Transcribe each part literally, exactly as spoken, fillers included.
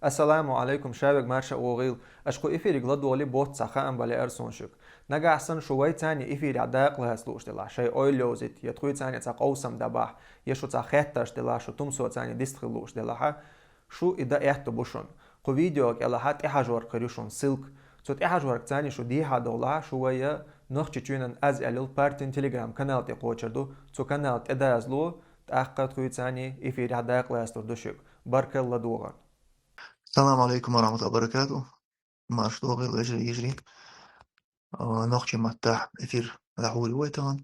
Ассаламу Ӏалайкум, шавег марша вогӀийла. Аша кху эфирига ладогӀале, боцца хаам бале арсоншуг. Нагахь санна шу вайцани эфирехь дакъа лаца лууш делахь, шай ойла йовзийта, я тхуйцани цхьа къовсам дӀабахь, я шу цхьа хеттарш делахь, шу тумсоцани дистхила лууш делахьа, шу и дан аьтто бу шуна. Кху видео кӀелахьа тӀехьажорг хир ю шуна ссылка. Цу тӀехьажоргцани шу дехьа догӀлахьа, шу вай я Нохчийчоьнан аз аьлла партин Telegram канал тӀе кхочур ду, цу канал тӀе дазло, тӀаккха тхуйцани эфирехь дакъа лацалур ду шуьга. Баркалла ладогӀарна. Салам алейкум ва рахматуллахи ва баракату. Марш догӀийла, вежарий, йижарий. А, нохчийн маттахь эфир дӀахьур ю вай тахана.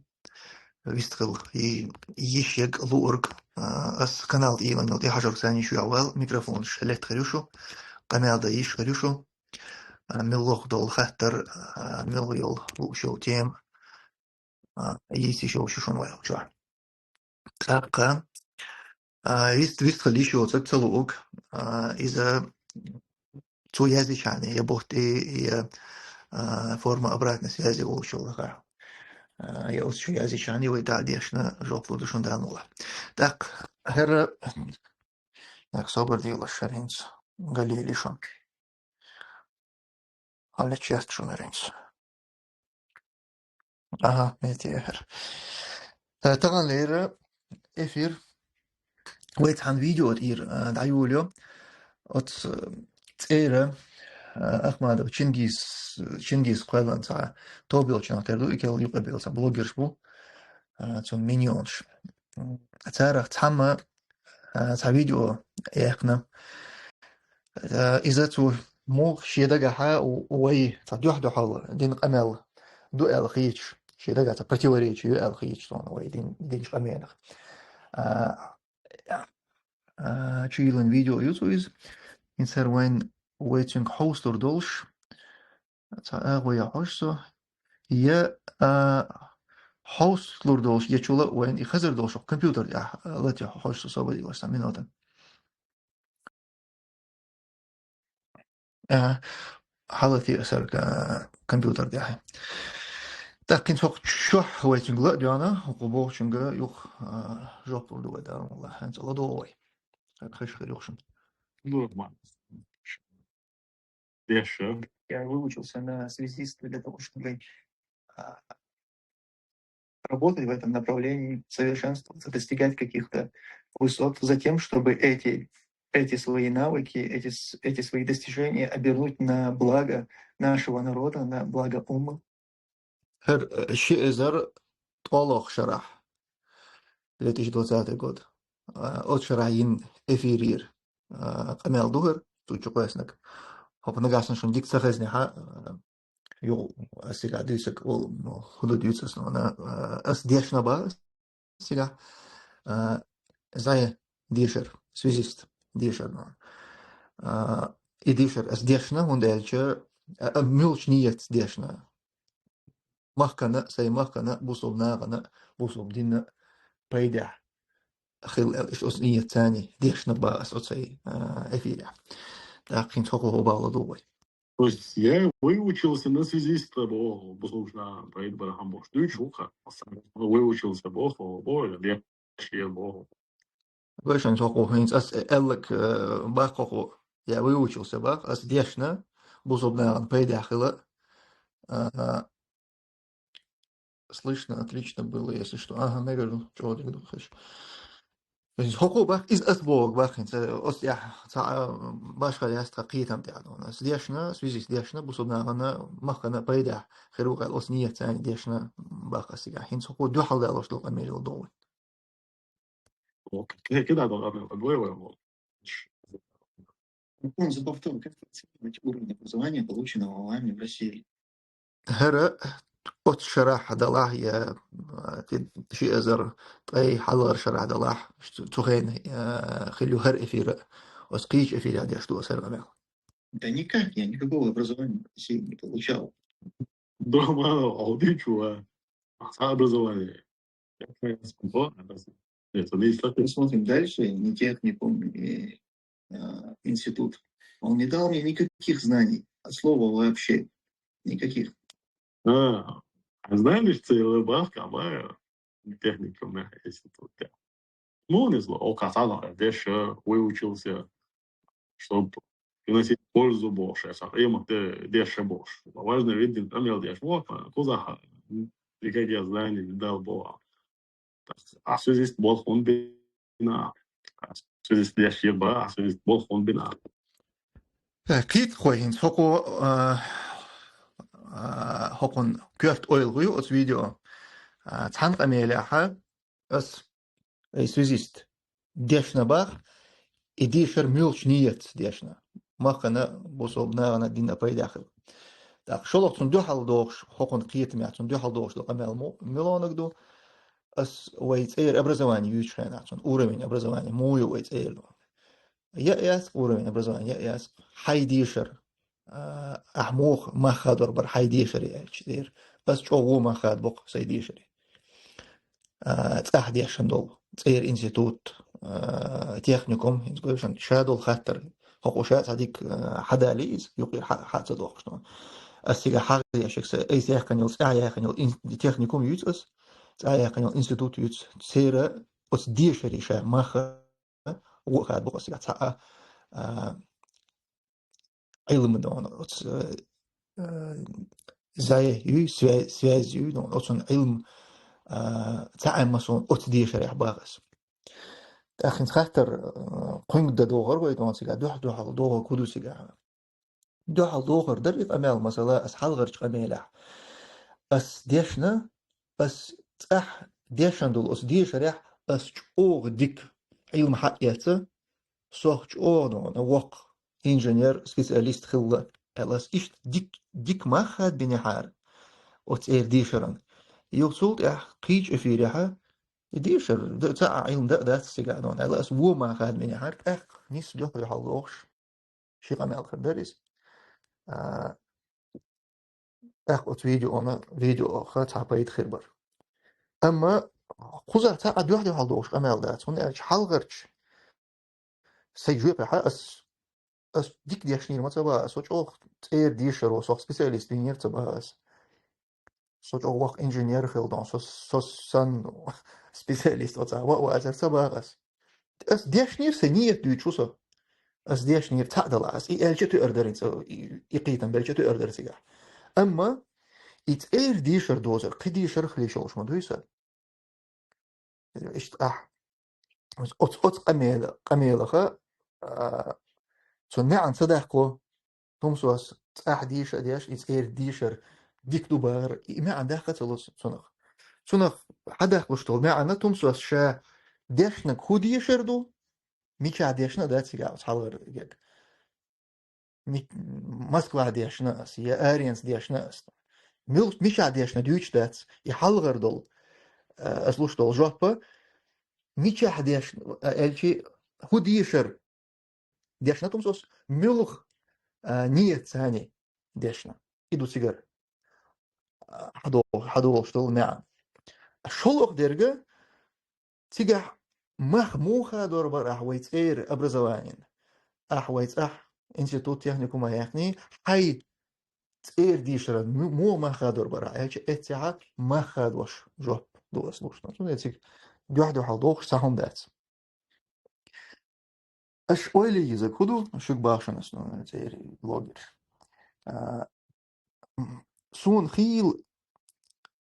Вистхила, и-, йиш ерг, луург. А, ас канал тӀе йиллина йолу тӀехьажорг санна йиш йолу вал, микрофонаш летта хир ю шу, къамел дан йиш хир ю шу. А, муьлхха долу хаттар, а, муьлхха йолу лууш йолу тема, а, йийца йиш йолуш ю шуна вай чохь. ТӀаккха, а, вист-, вистхила йиш йоцург ца луург, а, иза цо яздичхьана, я бот тӀе, я, а, форма обратной связи волуш йолу хӀара. А, я оцу чу яздичхьана, вай дӀа а дешна, жоп лур ду шуна Дала мукъ лахь. ТӀаккха хӀара, нах, собар дилаш хӀара хӀинца, галели шуна. Хьалечу яц шуна хӀара хӀинца. Ага, метта яхара. Э, тахана лера эфир. Вай цхьана видео тӀера, э, дӀайолайо. Оцу, э, цӀера, э, Ахмадов Чингиз, Чингиз кхоьллина цхьа тоба йолчу нах тера ду, и кел юкъа бевлла цхьа блогерш бу, э, цунна миньонаш. Царах цхьамма, э, цхьа видео яьккхина. Э, иза цо муха шен дагахьа у-, у вай цхьа дуьхь-дуьхьал дина къамел ду аьлла хеташ, шен дагахь цхьа противоречие ю аьлла хеташ суна вай дин-, динчу къамелах. А, а, чу йиллина видео ю цо иза. ХӀинца хӀара вайн, вай цуьнга хьовсалур долуш, цхьа агӀо ян хьожу со. Я, а, хьовсалур долуш, я чула а вайн и хазар долуш компьютер тӀехь, а, латте хьожу со, собар дилаш цхьа минута. Ага. Хьалати аса, а, компьютер тӀехь. ТӀаккха хӀинца хӀокху чохь вай цуьнга ла а доьгӀна, хӀокху бохучуьнга юха, а, жоп лур ду вай, Дала мукъ лахь, хӀинца ладогӀа вай. ХӀара хезаш хир ю шуна. Нормально. Дешер. Я выучился на связиста для того, чтобы, а, работать в этом направлении, совершенствоваться, достигать каких-то высот, за тем, чтобы эти, эти свои навыки, эти с-, эти свои достижения обернуть на благо нашего народа, на благо уммы. ХӀара, э, ши эзар ткъолгӀа шарахь, две тысячи двадцатый год. А, оцу шарахь йина эфир яра. А, къамел ду хӀара, цу чу кхоьссинарг. ХӀокху нагахь санна шуна дика ца хезнехь, а, юха ас цигахь дуьйцург, ол, ну, хӀун ду дуьйцу ас, ну, ана, а, ас дешна бан ас цигахь, а, зӀе дешар, связист дешар, ну. А, и дешар ас дешна, хӀунда аьлча, а, а, муьлхачу нийятца дешна. Махкана, сайн махкана, бусулба нахана, бусулба динна пайдехь хила аьлла, иштта оцу нийятца дешна бан ас оцу сайн, а, эфирехь. ТӀаккха хӀинца хӀокхо хӀун бала ду вай. То есть я выучился на связиста, боху, бусулба нахана пайда бархьама бохуш дуьйцуш ву-кх. Выучился, боху, боху, я дешна, боху. Гой шуна, хӀокхо хӀинца ас аьлларг, э, баккха хӀокхо, я выучился баккха, ас дешна, бусулба нахана пайдехь хила. А, слышно отлично было, если что. Ага, мегар ду, чӀогӀа дика ду хезаш. ХӀокхо баккха, иза ас бохург баккха хӀинца, оцу тӀехь цхьа, а, башха яц тхан кхетам тӀехь ду. Ас дешна, связист дешна, бусулба нахана, махкана пайдехь хир ву-кх аьлла, оцу нийятца дешна баккха ас цигахь. ХӀинца хӀокхо дуьхьал далош долу къамеле ладогӀа вай. Вот. Кидать надо, ладно, ладно, ладно. Закон за повтор. Как оценивать уровень образования, полученного вами в России? ХӀара оцу шарахь далахь, я, а, ти-, ши эзар ткъе хьалхара шарахь далахь, цу, цу хенахь, а, хилла ю хӀара эфир, оцу кхечу эфирехь деш ду аса хӀара къамел. Да никак, я никакого образования в России не получал. Дома, а, вот и чего? А, образование. Нет, он есть такой. Мы смотрим дальше, ни техникум, ни, а, институт. Он не дал мне никаких знаний, от слова вообще. Никаких. А, а знаешь, целая бабка, а, техникум, институт, да. Ну, не знаю, он казалось, дальше выучился, чтоб приносить пользу бохуш, аса къемат де-, деш бохуш. Важно ведь къамел деш боху, кхузахь дика деш знание дала боху. Ахь связист болх хӀунда бина? Ахь связист деш хир бара, ахь связист болх хӀунда бина? Э, кхетахой хӀинца хӀокхо, а, а, хӀокхун коьрта ойла ю оцу видео. А, цхьана къамелехьа ас, ай, связист, дешна бах, и дешар муьлхачу ниетца дешна. Махкана, бусалба нахана дина пайда хила. ТӀаккха шолгӀа цунна дуьхьал дохуш, хӀокхунна кхетамехь цунна дуьхьал дохуш ду къамел му-, милонаг ду. Ас вай цӀера образование юьйцучу хенахь, цунна уровень образования муха ю вай цӀера ду. Я яц уровень образования, я яц хьайн дешар. А, ахь муха мах хадор бара хьайн дешаре аьлча цӀера. Ас чӀогӀа мах хадабо-кх сайн дешаре. А, цӀахь дешна долу, цӀера институт, а, техникум, хӀинца гуьйшан ша долу хаттар. ХӀокхо ша цхьа дика, а, хьадалий иза, юкъера хьа, хьа ца дохкуш ду. Ас цигахь хьагӀ дешиг са, айса яьккхина йолу, цӀахь яьккхина йолу ин-, техникум юьйцу ас, цӀахь яьккхина йолу институт юьйцу. Церан оцу дешаре ша мах вон хадабо-кх ас цигахь цхьа а, а, Ӏилма дона, оцу, э, э, зӀе юй, свя-, связь юй дона, оцунна Ӏилма, а, цхьа Ӏемма суна оцу дешарехь бах ас. ТӀаккха хӀинца хаттар, э, кхуьнга дан догӀур вай дона цигахь, дуьхьа-дуьхьал догӀург хӀун ду цигахь? Дуьхьал догӀур дара и къамел, масала, ас хьалхарчу къамелехь. Ас дешна, ас цӀахь дешна долу оцу дешарехь ас чӀогӀа дика Ӏилма хьаэца, сох чӀогӀа дона воккха инженер, специалист хилла, аьлла, ас иштта дик-, дика мах хадабинехьара, оцу цӀера дешаран. Юха цул тӀаьхьа кхечу эфирехьа, и дешар, д-, цхьа а Ӏилма дан а дац цигахь дона, аьлла, ас вон мах хадабинехьара, тӀаккха нисса дуьхьал-дуьхьал догӀуш, ши къамел хир дара иза. А, тӀаккха оцу видеона, видеоха цхьа пайда хир бара. Амма кхузахь цхьа а дуьхьа-дуьхьал догӀуш къамел дац, хӀунда аьлча хьалхарчу сайн жоьпехьа ас, ас дика дешнийра ма ца баха, со чӀогӀа цӀера дешаро, сох специалист винера ца баха ас. Со чӀогӀа воккха инженер хила дона, со, со санна специалист оцу а ва-, вацара ца баха ас. Ас дешнийра, сайн ниет дуьйцуш ву со. Ас дешнийра цхьаъ далахь, ас и аьлча а туьар дара, и, и кхетам белча а туьар дара цигахь. Амма и цӀера дешар дозар, кхин дешар хила йиш йолуш ма дуй сан. Иштта ахь оц-, оцу къамела-, къамелаха, а, цунна маьӀна ца даккхало, тумсос цӀахь дийша а деш, и цӀера дийшар дика ду бахар, и маьӀна даккха а ца ло цунах. Цунах хьадаккхалуш долу маьӀна тумсос ша дешнаг хӀун дийшар ду, мичахь дешна а дац цигахь оцу хьалхара герга. Ми-, Москвахь дешна ас, я аренца дешна ас. Мил-, мичахь дешна дуьйцуш дац, и хьалхара долу, а, ас луш долу жоппа, мичахь дешна, а, аьлчи, хӀун дийшар дешна тумсос, муьлха, а, ниет цани дешна. И ду цигара, а, хьадо-, хьадолуш долу маьӀна. ШолгӀа дерга, цигахь мах муха дор бара ахь вай цӀера образованиена? Ахь вай цӀахь институт, техникума яьккхиний, хьай цӀера дийшаран му-, муха мах хадор бара ахь аьлча, эццехьа мах хадош жоп ду ас луш. Цундела цига дуьхь-дуьхьал дохуш цхьа хӀума дац. Аш ойла йиза куду, шуьга бахшанас, ну, цӀера блогер. А, м, суна хийла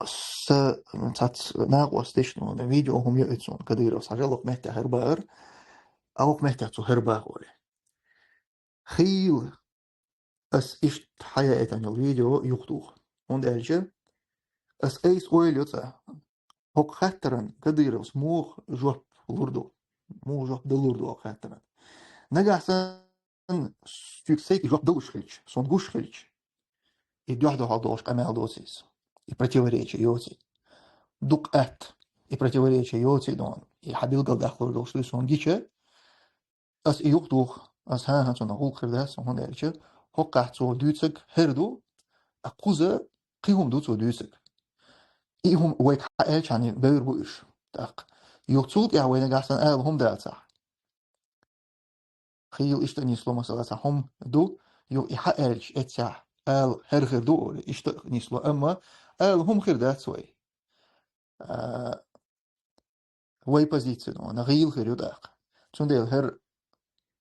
са, цац накъосташ, ну, видео хӀума йоуьйту суна, Кадыровс хьажа локх меттехь хӀара бахар, а локх меттехь цу хӀара бахар. Хийла ас иштта хьаяйтан йолу видео юхатуху. ХӀунда аьлча ас айса ойла йо цӀа. ХӀокху хаттаран Кадыровс муха жоп лур ду? Муха жоп далур ду хӀокху хаттаран? Нагахь сан соьга сайга жоп далуш хилча, сон гуш хилча, и дуьхь-дуьхьал долуш къамел доцу иза. И противоречие йоций. Дукха атта и противоречие йоций дона. И хьан билгал даккхалур долуш дуй сон гича, ас и юхатуху, ас хӀан-хӀан цунах гӀуллакх хир дац, хӀунда аьлча хӀокхахь цо дуьйцург хӀара ду, а кхуза кхин хӀума ду цо дуьйцург. И хӀума вайга хьан аьлча хьан бевр бу уьш. ТӀаккха юха цул тӀаьхьа вай нагахь сан ала хӀума дацахь. Хийла иштта нисло, масала, цхьа хӀума ду, юха и хьан аьлча эццехь ала хӀара хир ду олий, иштта нисло, амма ала хӀума хир дац вай. А, вай позицияно, на гӀийла хир ю тӀаккха. Цундела хӀара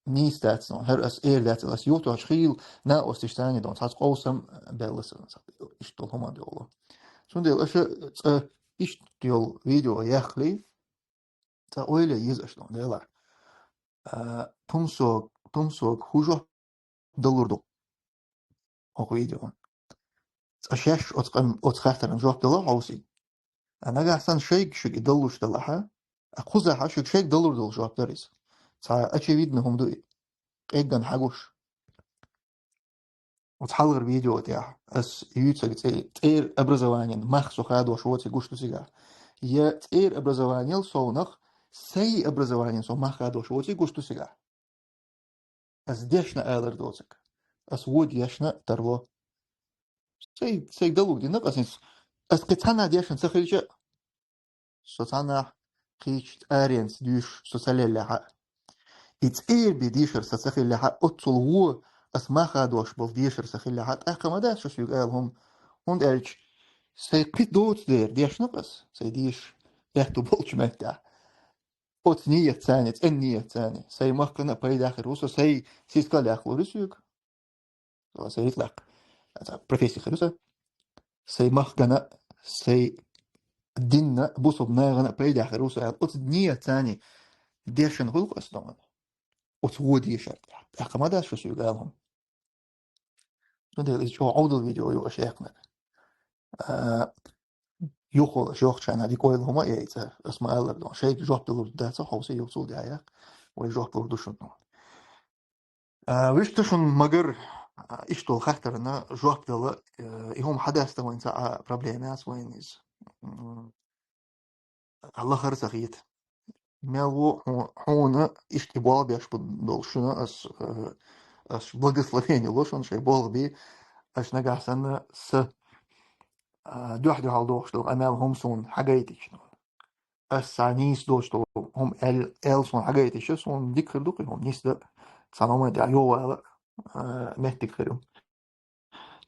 нийса дац, ну, хӀара ас эр дац, ас ютуш хийла, на остиш цани дон, цхьац къовсам белла са, иштта хӀума белла. Цундела аша цӀа иштта йол видео яхли, цӀа ойле йизаш дон, дела. А, тумсог, тумсог хужо далур ду. Ох видео. ЦӀа шеш оцкъам, оцхахтаран жоп дала хауси. А нагахсан шейг шуги далуш далаха, а кхузаха шуг шейг далур дал жоп дарис. Ца очевидно хум дуи. Къегган хагуш. Оцхалгар видео тя. Ас юцаг цӀе-, цӀер образованиен мах сухадош воци гушту сига. Я цӀер образованиел соунах, сай образованиен со мах хадош воци гушту сига. Ас дешна алар доцак. Ас вод яшна тарло. Сай, сай далуг дина, ас инс, ас кицана дешна цахилча, соцана хич аренс дюш соцалеллаха. И цӀер би дишар соцахилляха, оцул во ас маха дош бол дишар сахилляха, тӀаккха ма дас шо сюг айлхум. Хунда элч, сай кхит доц дер, дешна ас, сай диш, бяхту болч меття. Оц ниет цани, цӀен ниет цани. Сай махкана пайдахир, усо сай сискал яхлури сюг. Сай итлак. Ца профессия хируса. Сай махкана, сай динна, бусуб нагана пайдахир, усо. Оц ниет цани дешан хулк ас доман. Оц води шар. Ахмада шо сюг алхум. Цундела из чӀо Ӏовдал видео ю аш яхнаг. А, юхол аш йохчана ди койл хӀума яйца, ас ма алар дон. Шейг жоп далур даца, ховси юхцул дяяк, вай жоп лур душун. А, вишта шун магар, а, иштол хахтарна жоп дала, э, и хӀума хьадаста вайн ца а проблема ас вайн из. М, Аллахар сахит. Мел во ху-, хуна ишти болбеш бу долшуна ас, э, ас благословение лошун шей болби, ас нагасана с, а, дюх дюхал дохш дол амел хум сун хагайтич. Ас санис дош дол хум эл, эл сун хагайтич, сун дикхир духи хум нис да. Санома да йовала, а, меттик хирю.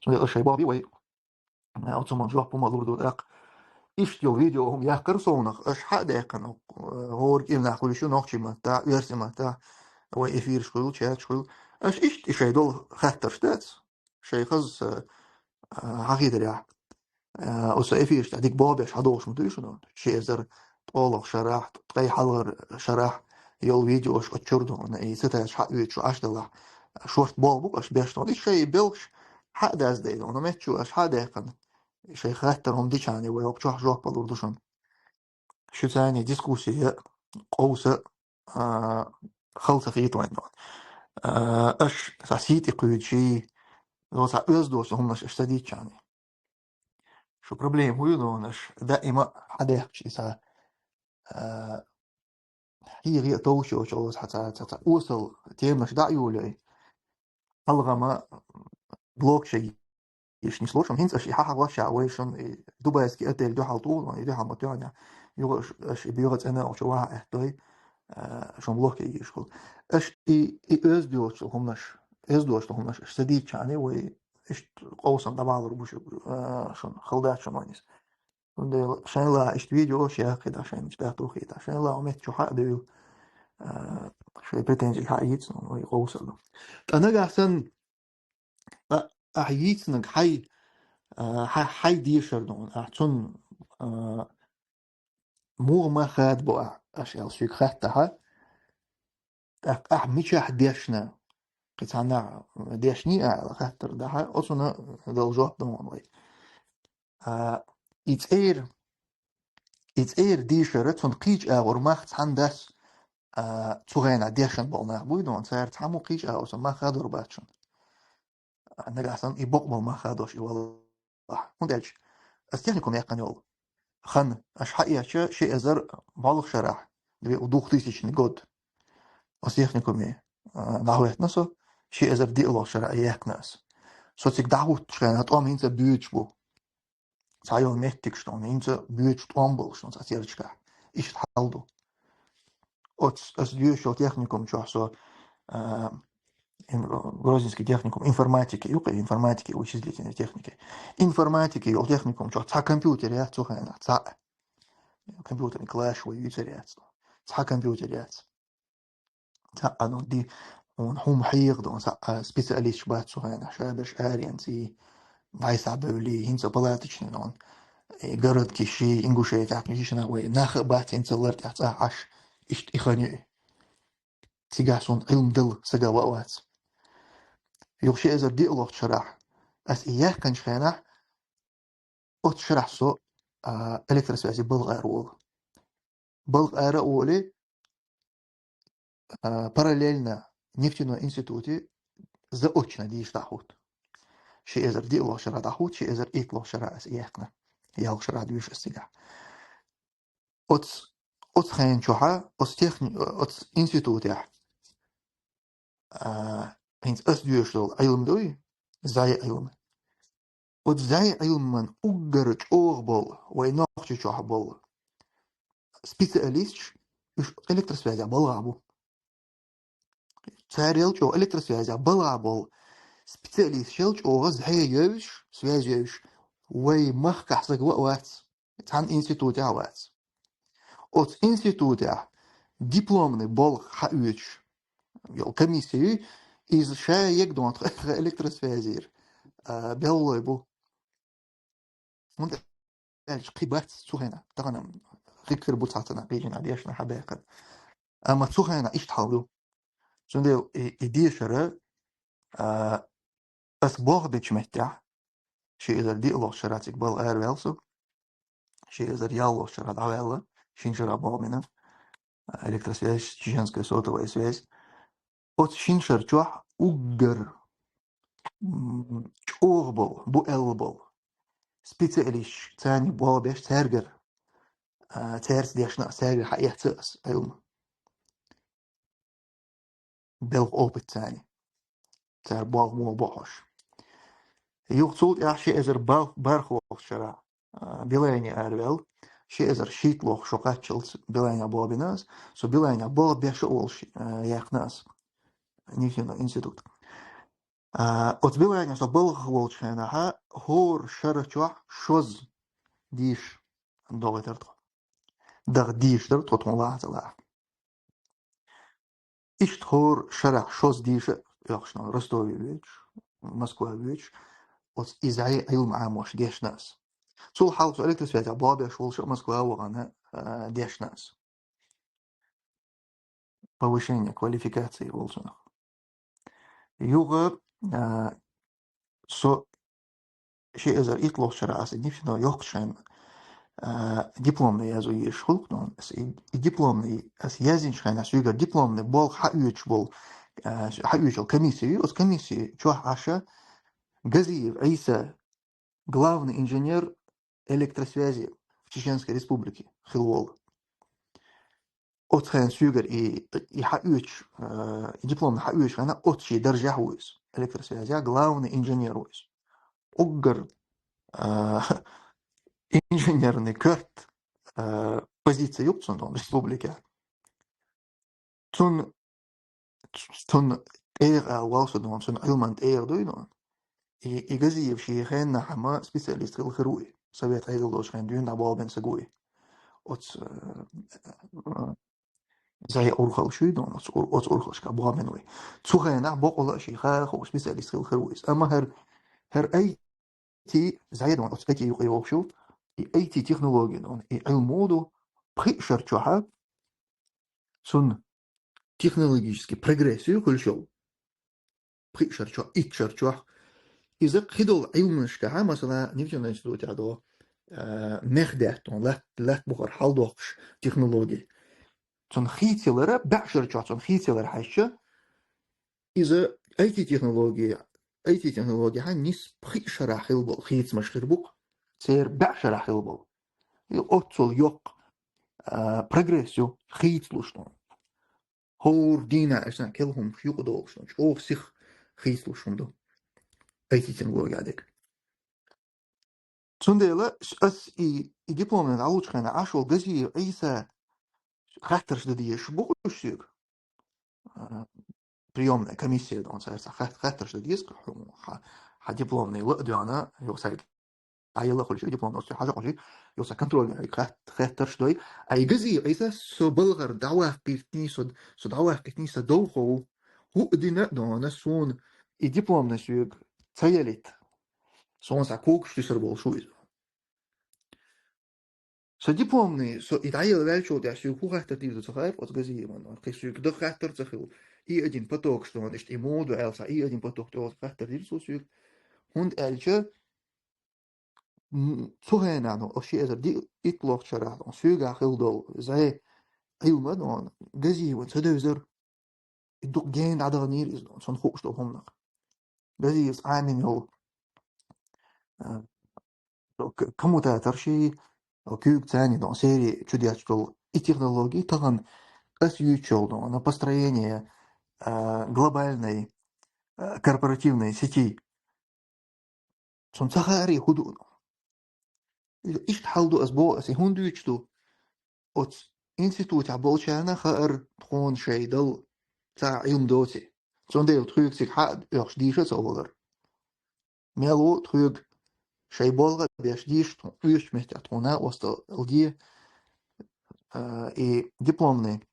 Цундела шей болби вай. Оцуман жоп пума лурду дак. Ишт йол видео хум яхкар соунах, аш ха декан, э, гор кимна хулишу нохчи матта, верси матта, вай эфир шхул, чат шхул. Аш ишт ишей дол хаттар штац. Шей хаз, э, хахидря. Э, оса эфир шта дик болбеш хадош мутуй шуну. Ши эзар толох шарах, ткай халгар шарах, йол видеош отчурду, и сеташ ха вичу аш дала. Шорт болбук аш беш тон. Ишей белш ха даз дейд, он мечу аш ха декан. Шей хаттар он дичани, вай обчох жоп лурдушун. Шуцани дискуссия, къовса, а, халса хитвайн. А, аш са сити куйчи, но са оздош, он аш садичани. Шу проблема хую, но аш даима хадехчи са, а, хири тоучо чо ха ца, ца, ца, усал темаш да юлей. Алгама блокчей ишни слушам, хинц аш и ха ха ваша вайшун, и дубайский отель духал ту, и духал матёня. Юго аш, аш и бюро цена очо ва этой, э, шон блокчей ишкул. Аш и, и оздош хумнаш, оздош хумнаш, аш садичани, вай ишт къовсан давалур бушу, э, шон халдачун ванис. Цундела шайла ишт видео шяхида, шайн ишт бяхтухида. Шайла умет чу ха дюл, э, шей претензий ха йицну, вай къовсаду. Танагасан, а, а йицнаг хай, а, ха-, хай дишар дун, а, цун, а, мугма хад бу, а, аш эл шик хатта ха. Так, а, мичах дешна. Кицана дешни, а, ла хаттар да ха, оцуна дол жоп дун вай. А, и цӀер, и цӀер дишара цун кийч агъур мах цхьан дас, а, цугайна дешан бол нах буй, дон цар цхьаму кийч агъур сан мах хадур бачун. А, нагасан и бокъ бол мах хадош и вал. Хун дальше. Ас техникум якъан йол. Хан, аш ха яча ши эзар балх шарах, две-, двухтысячный год. Ас техникуме, а, нахветна со, ши эзар диълох шарах якънас. Со цик дахут шхайна, тӀом инца бюч бу. Ца йол меттик, что он инца бюч тӀом бол, что он ца серчка. Ишт халду. От с-, ас дюшо техникум чо со, а, ин-, Грозненский техникум информатики, юкъе информатики, вычислительной техники. Информатики, йол техникум чо ца компьютер я, цухайна, ца. Компьютерный класс, вай юцер я, ца компьютер я. Ца, а, ну, ди, Хьуна хӀума хьеха дон, са а специалисташ бац цу хенахь, шаберш аренций, вайсахь бевлий, хӀинца палаточный дон. Э, городки ши, Ингушетия, кхин шина вай, нах а бац хӀинца лар тӀехь цӀа Ӏаш, иштта и хан ю. Цигахь суна Ӏилма дала сага ваъ вац. Юха ши эзар диъалгӀачу шарахь, ас и яьккхинчу хенахь, оцу шарахь со, а, электросвязи балха ара волу. Балха ара а волий, а, параллельно нефтяной институте заочно дийша дӀахӀутту. Ши эзар диъалгӀачу шарахь дӀахӀутту, ши эзар итталгӀачу шарахь ас и яьккхина. ЯлхалгӀачу шарахь дуьйшу ас цигахь. Оцу, оцу хенан чохьа, оцу техни-, оцу институтехь, а, хӀинца ас доьшуш долу Ӏилма дуй, зӀе Ӏилма. Оцу зӀе Ӏилман уггар чӀогӀа болу, вай Нохчийчохь болу специалисташ, уьш электросвязя балхахь бу. Царел чӀогӀа электросвязя балхахь болу специалисташел чӀогӀа зӀе евзаш, связь евзаш, вай махкахь сага ваъ вац, цхьана институтехь а вац. Оцу институтехь дипломный болх хьаоьцуш йолу комиссия, иза ша егдон тха электросвязира, а, беллой бу. ХӀунда аьлча кхин бац цу хенахь, тахана хи кхир бу цхьацца кхечанхьа дешна хьабаьккхина. Амма цу хенахь иштта хьал ду. Цундела и, и дешара, а, ас болх бечу меттехь, ши эзар диъалгӀачу шарахь цига балха араваьлла со, ши эзар ялхалгӀачу шарахь дӀаваьлла, шина шарахь болх бина, а, электросвязь, чеченская сотовая связь. Оцу шина шар чохь уггар, м, чӀогӀа болу, бу аьлла болу специалисташ, царна болх беш, цаьргара, а, цаьрца дешна ас, цаьргара хьаэцна ас Ӏилма. Белхан опыт царна. Цара болх мо бохьуш. Юха цул тӀаьхьа ши эзар бал-, бархалгӀачу шарахь, а, Белайне араваьлла, ши эзар шийтталгӀачу шо кхаччалц Белайне болх бина ас, со Белайне болх беш а волуш, а, яьккхина ас нефтяной институт. А, оцу Белайне со балхахь волчу хенахьа, хӀора шара чохь шозза дийша догӀуьйтура тхо. Даха дийша дара тхо тхуна лахьа ца лахьа. Иштта хӀора шарахь шозза дийша а оьхуш, Ростове воьдуш, Москва воьдуш, оцу и зӀе Ӏилма Ӏамош дешна ас. Цул хьалха со электросвязехь болх беш волуш а Москва вахана, а, дешна ас. Повышение квалификации волу цунах. Юха, а, со ши эзар итталгӀачу шарахь аса нефтяной йоккхачу хенахь, а, дипломный язъян езаш хуьлу-кх, но аса и, и дипломный, аса яздинчу хенахь, соьгара дипломный болх хьаоьцуш болу, а, хьаоьцуш йолу комиссия ю, оцу комиссия чохь Ӏаш Газиев Ӏийса, главный инженер электросвязи в Чеченской Республике хилла волу. Оцу хенахь соьгара и, и хьаоьцуш, э, и дипломный хьаоьцуш хенахь, оцу шен даржехь ву иза. Электросвязехь главный инженер ву иза. Уггар, э, инженерный коьрта, э, позиция ю-кх цуьнан республикехь. Цунна, цунна тӀегӀа ала валсо дон, цунна Ӏилман тӀегӀа дуй дон. И, и Газиев шен хеннахь ма специалист хилла хир ву и. Совет Ӏедал долчу хенахь дуьйна дӀаболбина саг ву и. Оцу, э, зӀе урхалла шуй дон, оцу ур-, оцу урхаллашка болбина ву и. Цу хенахь боккъала а шен хаа хууш специалист хилла хир ву иза. Амма хӀара, хӀара ай ти, зӀе дон, оцу ай ти юкъа йогӀуш ю, и ай ти технология дон, и Ӏилма ду, пхи шар чохьа, цунна технологический прогресс ю хуьлуш йолу. Пхи шар чохь, итт шар чохь. Иза кхидолу Ӏилманашкахьа, масала, нефтяной институтехь до, а, мех даьттон, лат-, латта бухара хьалдоккхуш технология. Цунна хийцалара, баьӀ шар чохь цунна хийцалара хьаьжча, иза ай ти технология, ай ти технологияхьа нис пхи шарахь хилла болу хийцамаш хир бу-кх, церан баьӀ шарахь хилла болу. И оццул йоккха, а, прогресс ю, хийцалуш дон. ХӀора дийнахь аша кел хӀумнаш юкъадолуш дон, чӀогӀа сиха хийцалуш хӀума ду. Ай ти технология дерг. Цундела ас и, и дипломный дӀалучу хенахь Ӏаш волу Газиев Ӏийса хаттарш дан дезаш бу-кх уьш соьга. А, приёмная комиссия дон цаьрца хат-, хаттарш дан деза, хьо, хьан, хьан дипломный ла а доьгӀна, юха сайга Ӏайилла хуьлуш, дипломный оцу хьажа хуьлуш, юха сан контрольный хат-, хаттарш дой. А и Газиев Ӏийса со балхара дӀаваккхийтний, со, со дӀаваккхийтний, сан довхо ву. хӀуъа дина а дона, суна и дипломный соьга ца ялийта. Суна схьа когаш туьсур болуш ву иза. Со дипломный, со и дӀаяла ваьллачул тӀаьхьа соьга хӀун хаттар дийр ду ца хаьара оцу Газиевна. Кхин соьга дан хаттар ца хилла. И один поток, что он, иштта и моду аьлла, и один поток тӀе оцу хаттар дийр ду соьга. ХӀунда аьлча, м, цу хенахь, ну, ши эзар ди-, итт лохчарахь, ну, соьгахь хилла долу зӀе Ӏилма, ну, Газиевна ца девзара. И дукха гена дӀадаханийра иза, ну, цунна хууш долу хӀуманах. Газиевс Ӏамийна йолу, а, к-, коммутатор ший, куьйга царна дон серии чудетташ долу и технологии тахана ас юьйцуш йолу дон, построение, а, глобальной, а, корпоративной сети. Цунна ца хаарий хӀун ду? Иштта хьал ду ас боху, ас и хӀунда дуьйцуш ду? Оцу институтехь болчарна хаара тхуна шайн дала цхьа Ӏилма доций. Цундела тхоьга цига хьаа оьхуш дийша а ца олура. Мел ву тхоьга шайн болх а беш дийша, тхуна оьшучу меттехь тхуна накъосталла де, а, и дипломный,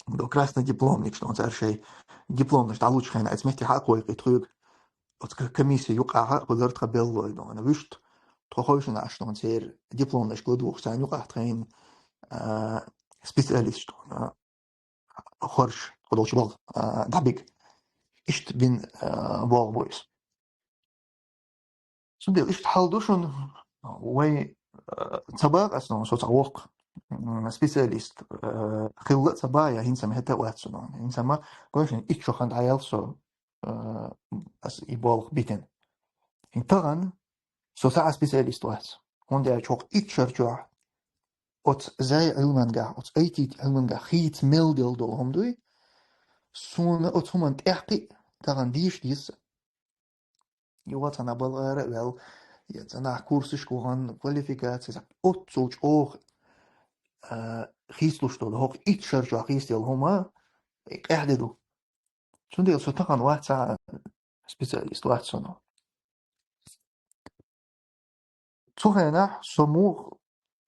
до красный дипломник, что он цара шайн дипломнаш дӀалучу хенахь, оцу меттехь а кхойкхий тхоьга, оцу к-, комиссия юкъахь а хуьлура тхан беллой, дона вуьшта, тхо ховшина Ӏаш, дона церан дипломнашка ладугӀуш, царна юкъахь тхайна, а, специалист, дона, хорш, тхо долчу балха, а, дӀабига. Иштта бина, а, болх бу иза. Цундела иштта хьал ду шуна, вай, а, ца бакъ ас, но со цхьа воккха, м, специалист, а, хилла а ца бакъ, я хӀинца ма хӀетта а вац со, но хӀинца ма, конечно, итт шо хан дӀаяьлла со, а, ас и болх битина. ХӀинца тахана со цхьа а специалист вац. ХӀунда аьлча хӀокху итт шар чохь оцу зӀе Ӏилмангахь, оцу ай ти Ӏилмангахь хийца мел делла долу хӀума дуй, суна оцу хӀуманна тӀехь кхин а тахана дийша деза. Йо, цхьана балгӀара а ваьлла, я цхьанхьа курсашка вахана, квалификаци, оццул чӀогӀа, а, хийцалуш долу, хӀокху итт шар чохь хийцаделла хӀума, и къаьхьа де ду. Цундела со тахана вац цхьа специалист, вац со, но. Цу хенахь со муха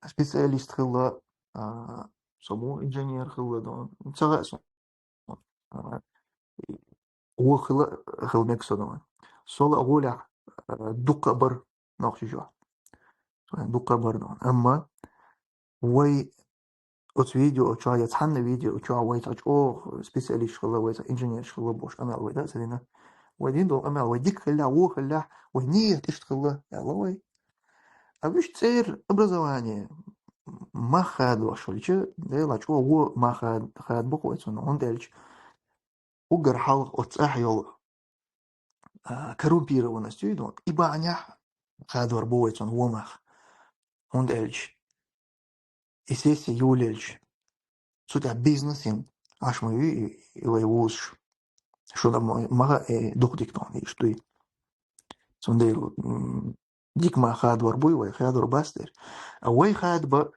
специалист хилла, а, со муха инженер хилла, дон, ца хаьа суна. А, вон хила, хила мега со, дон. Со ла гӀолехь, а, дуккха а бара нохчий чохь. Дуккха а бара, дон. Амма вай оцу видео чохь, я цхьанна видео чохь вай цхьа чӀогӀа специалисташ хилла, вай цхьа инженераш хилла бохуш къамел вай дӀа а ца дина. Вай дина долу къамел, вай дика хилла, вон хилла, вай нийят иштта хилла, аьлла вай. А вуьшта церан образование мах хадош хилча, Дела чӀогӀа вон мах хад-, хадабо вай цунна, хӀунда аьлча уггар хьалха оцу цӀахь йолу, а, коррумпированность ю, и бахьанехь хадор бу вай цунна вон мах. ХӀунда аьлча и сессия юлелча, цу тӀехь бизнес йина Ӏаш ма ю и, и вай вузаш. Шуна ма-, ма хаьа, э, дукха дика тхуна иштта дуй. Цундела, м, дика мах хадор буй вай, хадор бац дера. А вай хадба,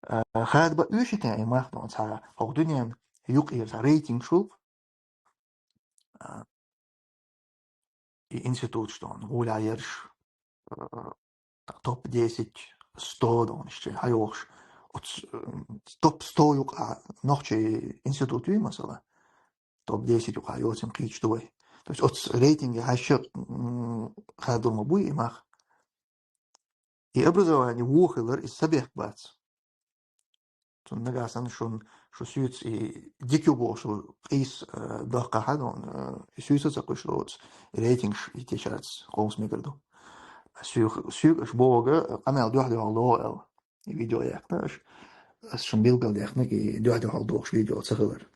а, хадба оьшуш ю и мах, дон, цхьа хӀокху дуьненан юкъера цхьа рейтинг шул, а, и институташ, дон, гӀолехь ерш, а, топ десять, сто, дон, иштта хьайогӀуш. Оцу, м, топ сто юкъахь нохчийн институт юй, масала. Топ десять юкъахь йоцург кхечу ду вай. То есть оцу рейтинге хьаьжча, м, хадор ма буй и мах. И образование вон хилар, иза ца бехк бац. Цунна нагахь санна шун, шу суьйца и дика ю бохуш, шу къийса, э, даккхахьа, дон, э, и суьйца ца кхуьйсуш доцу рейтингаш и тешарца къовса мегар ду. Соьга, соьга аша бохург къамел дуьхьал-дуьхьал догӀу аьлла. И видео яьккхина аша. Аса шун билгалдаьккхинарг и дуьхьал-дуьхьал догӀуш видео ца хилар.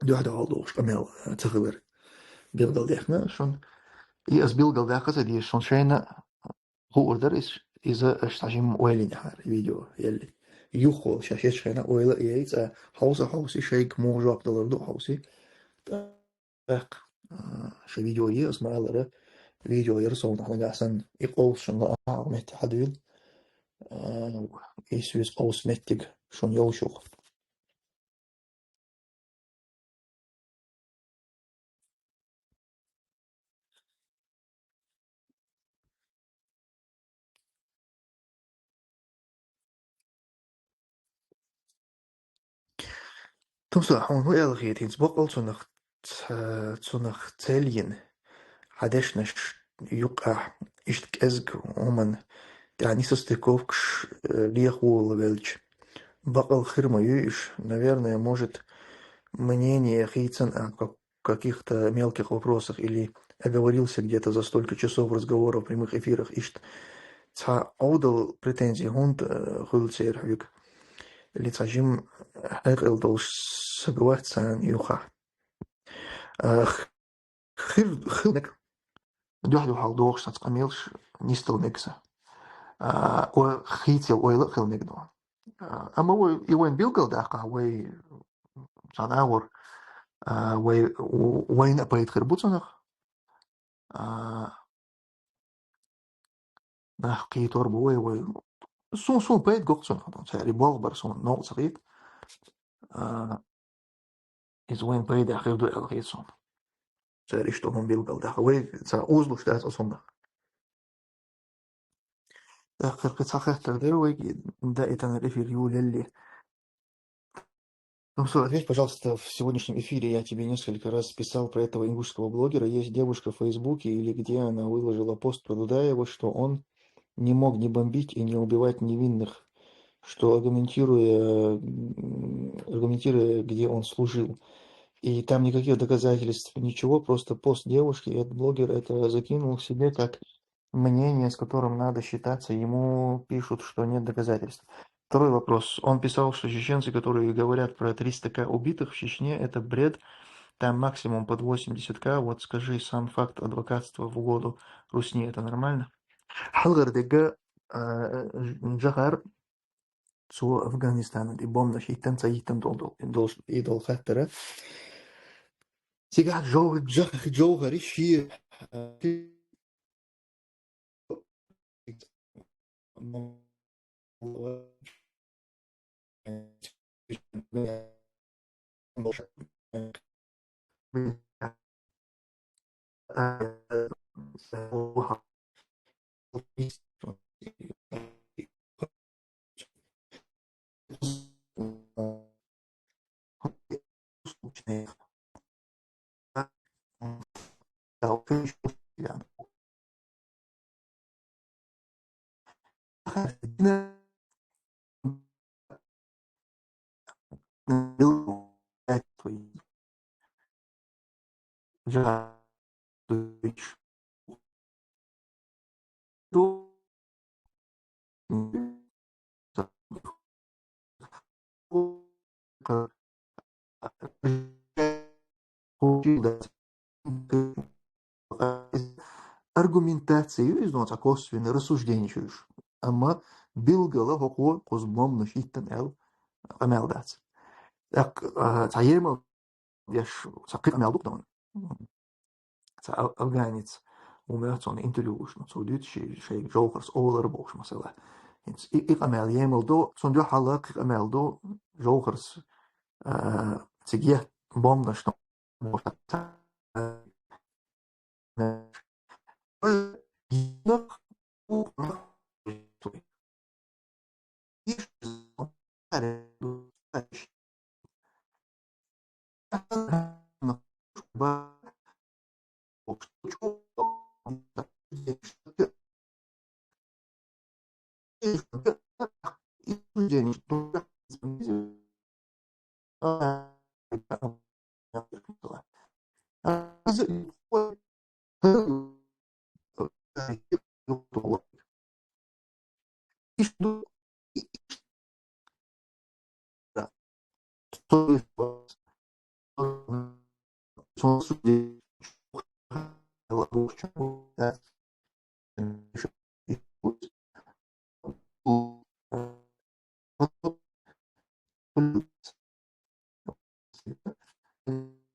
Дуьхьал-дуьхьал догӀуш къамел, э, ца хилар. Билгалдаьккхина шун. И аса билгалдаккха ца деза, шун шайна хуур дара иза, иза аша цхьа жимма ойла йинехьара, видео елли. Юха шаьш ечу хенахь ойла а яй, цкъа хьовса-хьовса, шайга муха жоп далар ду хьовса. ТӀаккха, а, ша видео е, аса ма-аллара, видео яра совнах нагахь санна, и къовса шуна лаахь метте хьадуьйла. А, и соьца къовса меттиг шуна йолчух. Тумса, хьуна хӀун аьлла хета хӀинца баккъал цунах? ц-, цунах цельин, хьадешнаш юкъахь, иштта кӀезга хӀуман тӀехь несостыковкаш, э, лехволла велча. Бакъал хир ма ю уьш, наверное, может, мнение хийцан а в ка-, каких-то мелких вопросах или оговорился где-то за столько часов разговоров в прямых эфирах, иштта цхьа Ӏовдал претензи хӀунда, э, хуьлу церан хьоьга? Или цхьа жима хьекъал долуш саг вац царна юххехь? А, х-, хир-, хила мега. Дуьхьал-дуьхьал дохуш санна къамелаш нисдала мега сан. А, ой, хийцаелла ойла а хила мега ду. А, амма вай, и вайн билггал даккха, вай цхьана агӀор, а, вай, в-, вайна а пайда хир бу цунах. А, нах кхетор бу вай, вай. Сун, сун пайда го-кх цунах, цаьрий болх бар суна новкъа ца хета. А, иза вайн пайдехь хир ду аьлла хета суна. Цара иштта хӀума билггал даха. Вай цхьа узлуш дац оцу хӀуманах. ТӀаккха кхин цхьа хаттар дара вайга, да, и тӀанара эфир юлелли. Ну, всё, ответь, пожалуйста, в сегодняшнем эфире я тебе несколько раз писал про этого ингушского блогера. Есть девушка в Фейсбуке или где она выложила пост про Дудаева, что он не мог не бомбить и не убивать невинных, что аргументируя, м, аргументируя, где он служил. И там никаких доказательств, ничего, просто пост девушки, и этот блогер это закинул себе как мнение, с которым надо считаться, ему пишут, что нет доказательств. Второй вопрос. Он писал, что чеченцы, которые говорят про триста к убитых в Чечне, это бред, там максимум под восемьдесят к. Вот скажи, сам факт адвокатства в угоду Русни, это нормально? Хьалхара дерг, а, Джохар, цо Афганистанан тӀе бомбанаш хӀиттина, ца хӀиттина долу, долу, долу, и долу хаттар. Цигахь Джо-, Джо-, Джохари шен, а, Аргументация ю иза, ну, цхьа косвенный рассуждение ю иза. Амма билггала хӀокхо кхуза бомбанаш хӀиттина аьлла къамел дац. ТӀаккха, а, цхьа емал деш, цхьа кхин къамел ду-кх. Цхьа а-, афганец ву моьтту суна интервью луш, ну, цо дуьйцу ши-, шайга Джохарс олура бохуш, масала. ХӀинца и, и къамел емал ду, цунна дуьхьал кхин къамел ду, Джохарс, а, цига бомбанаш, ну,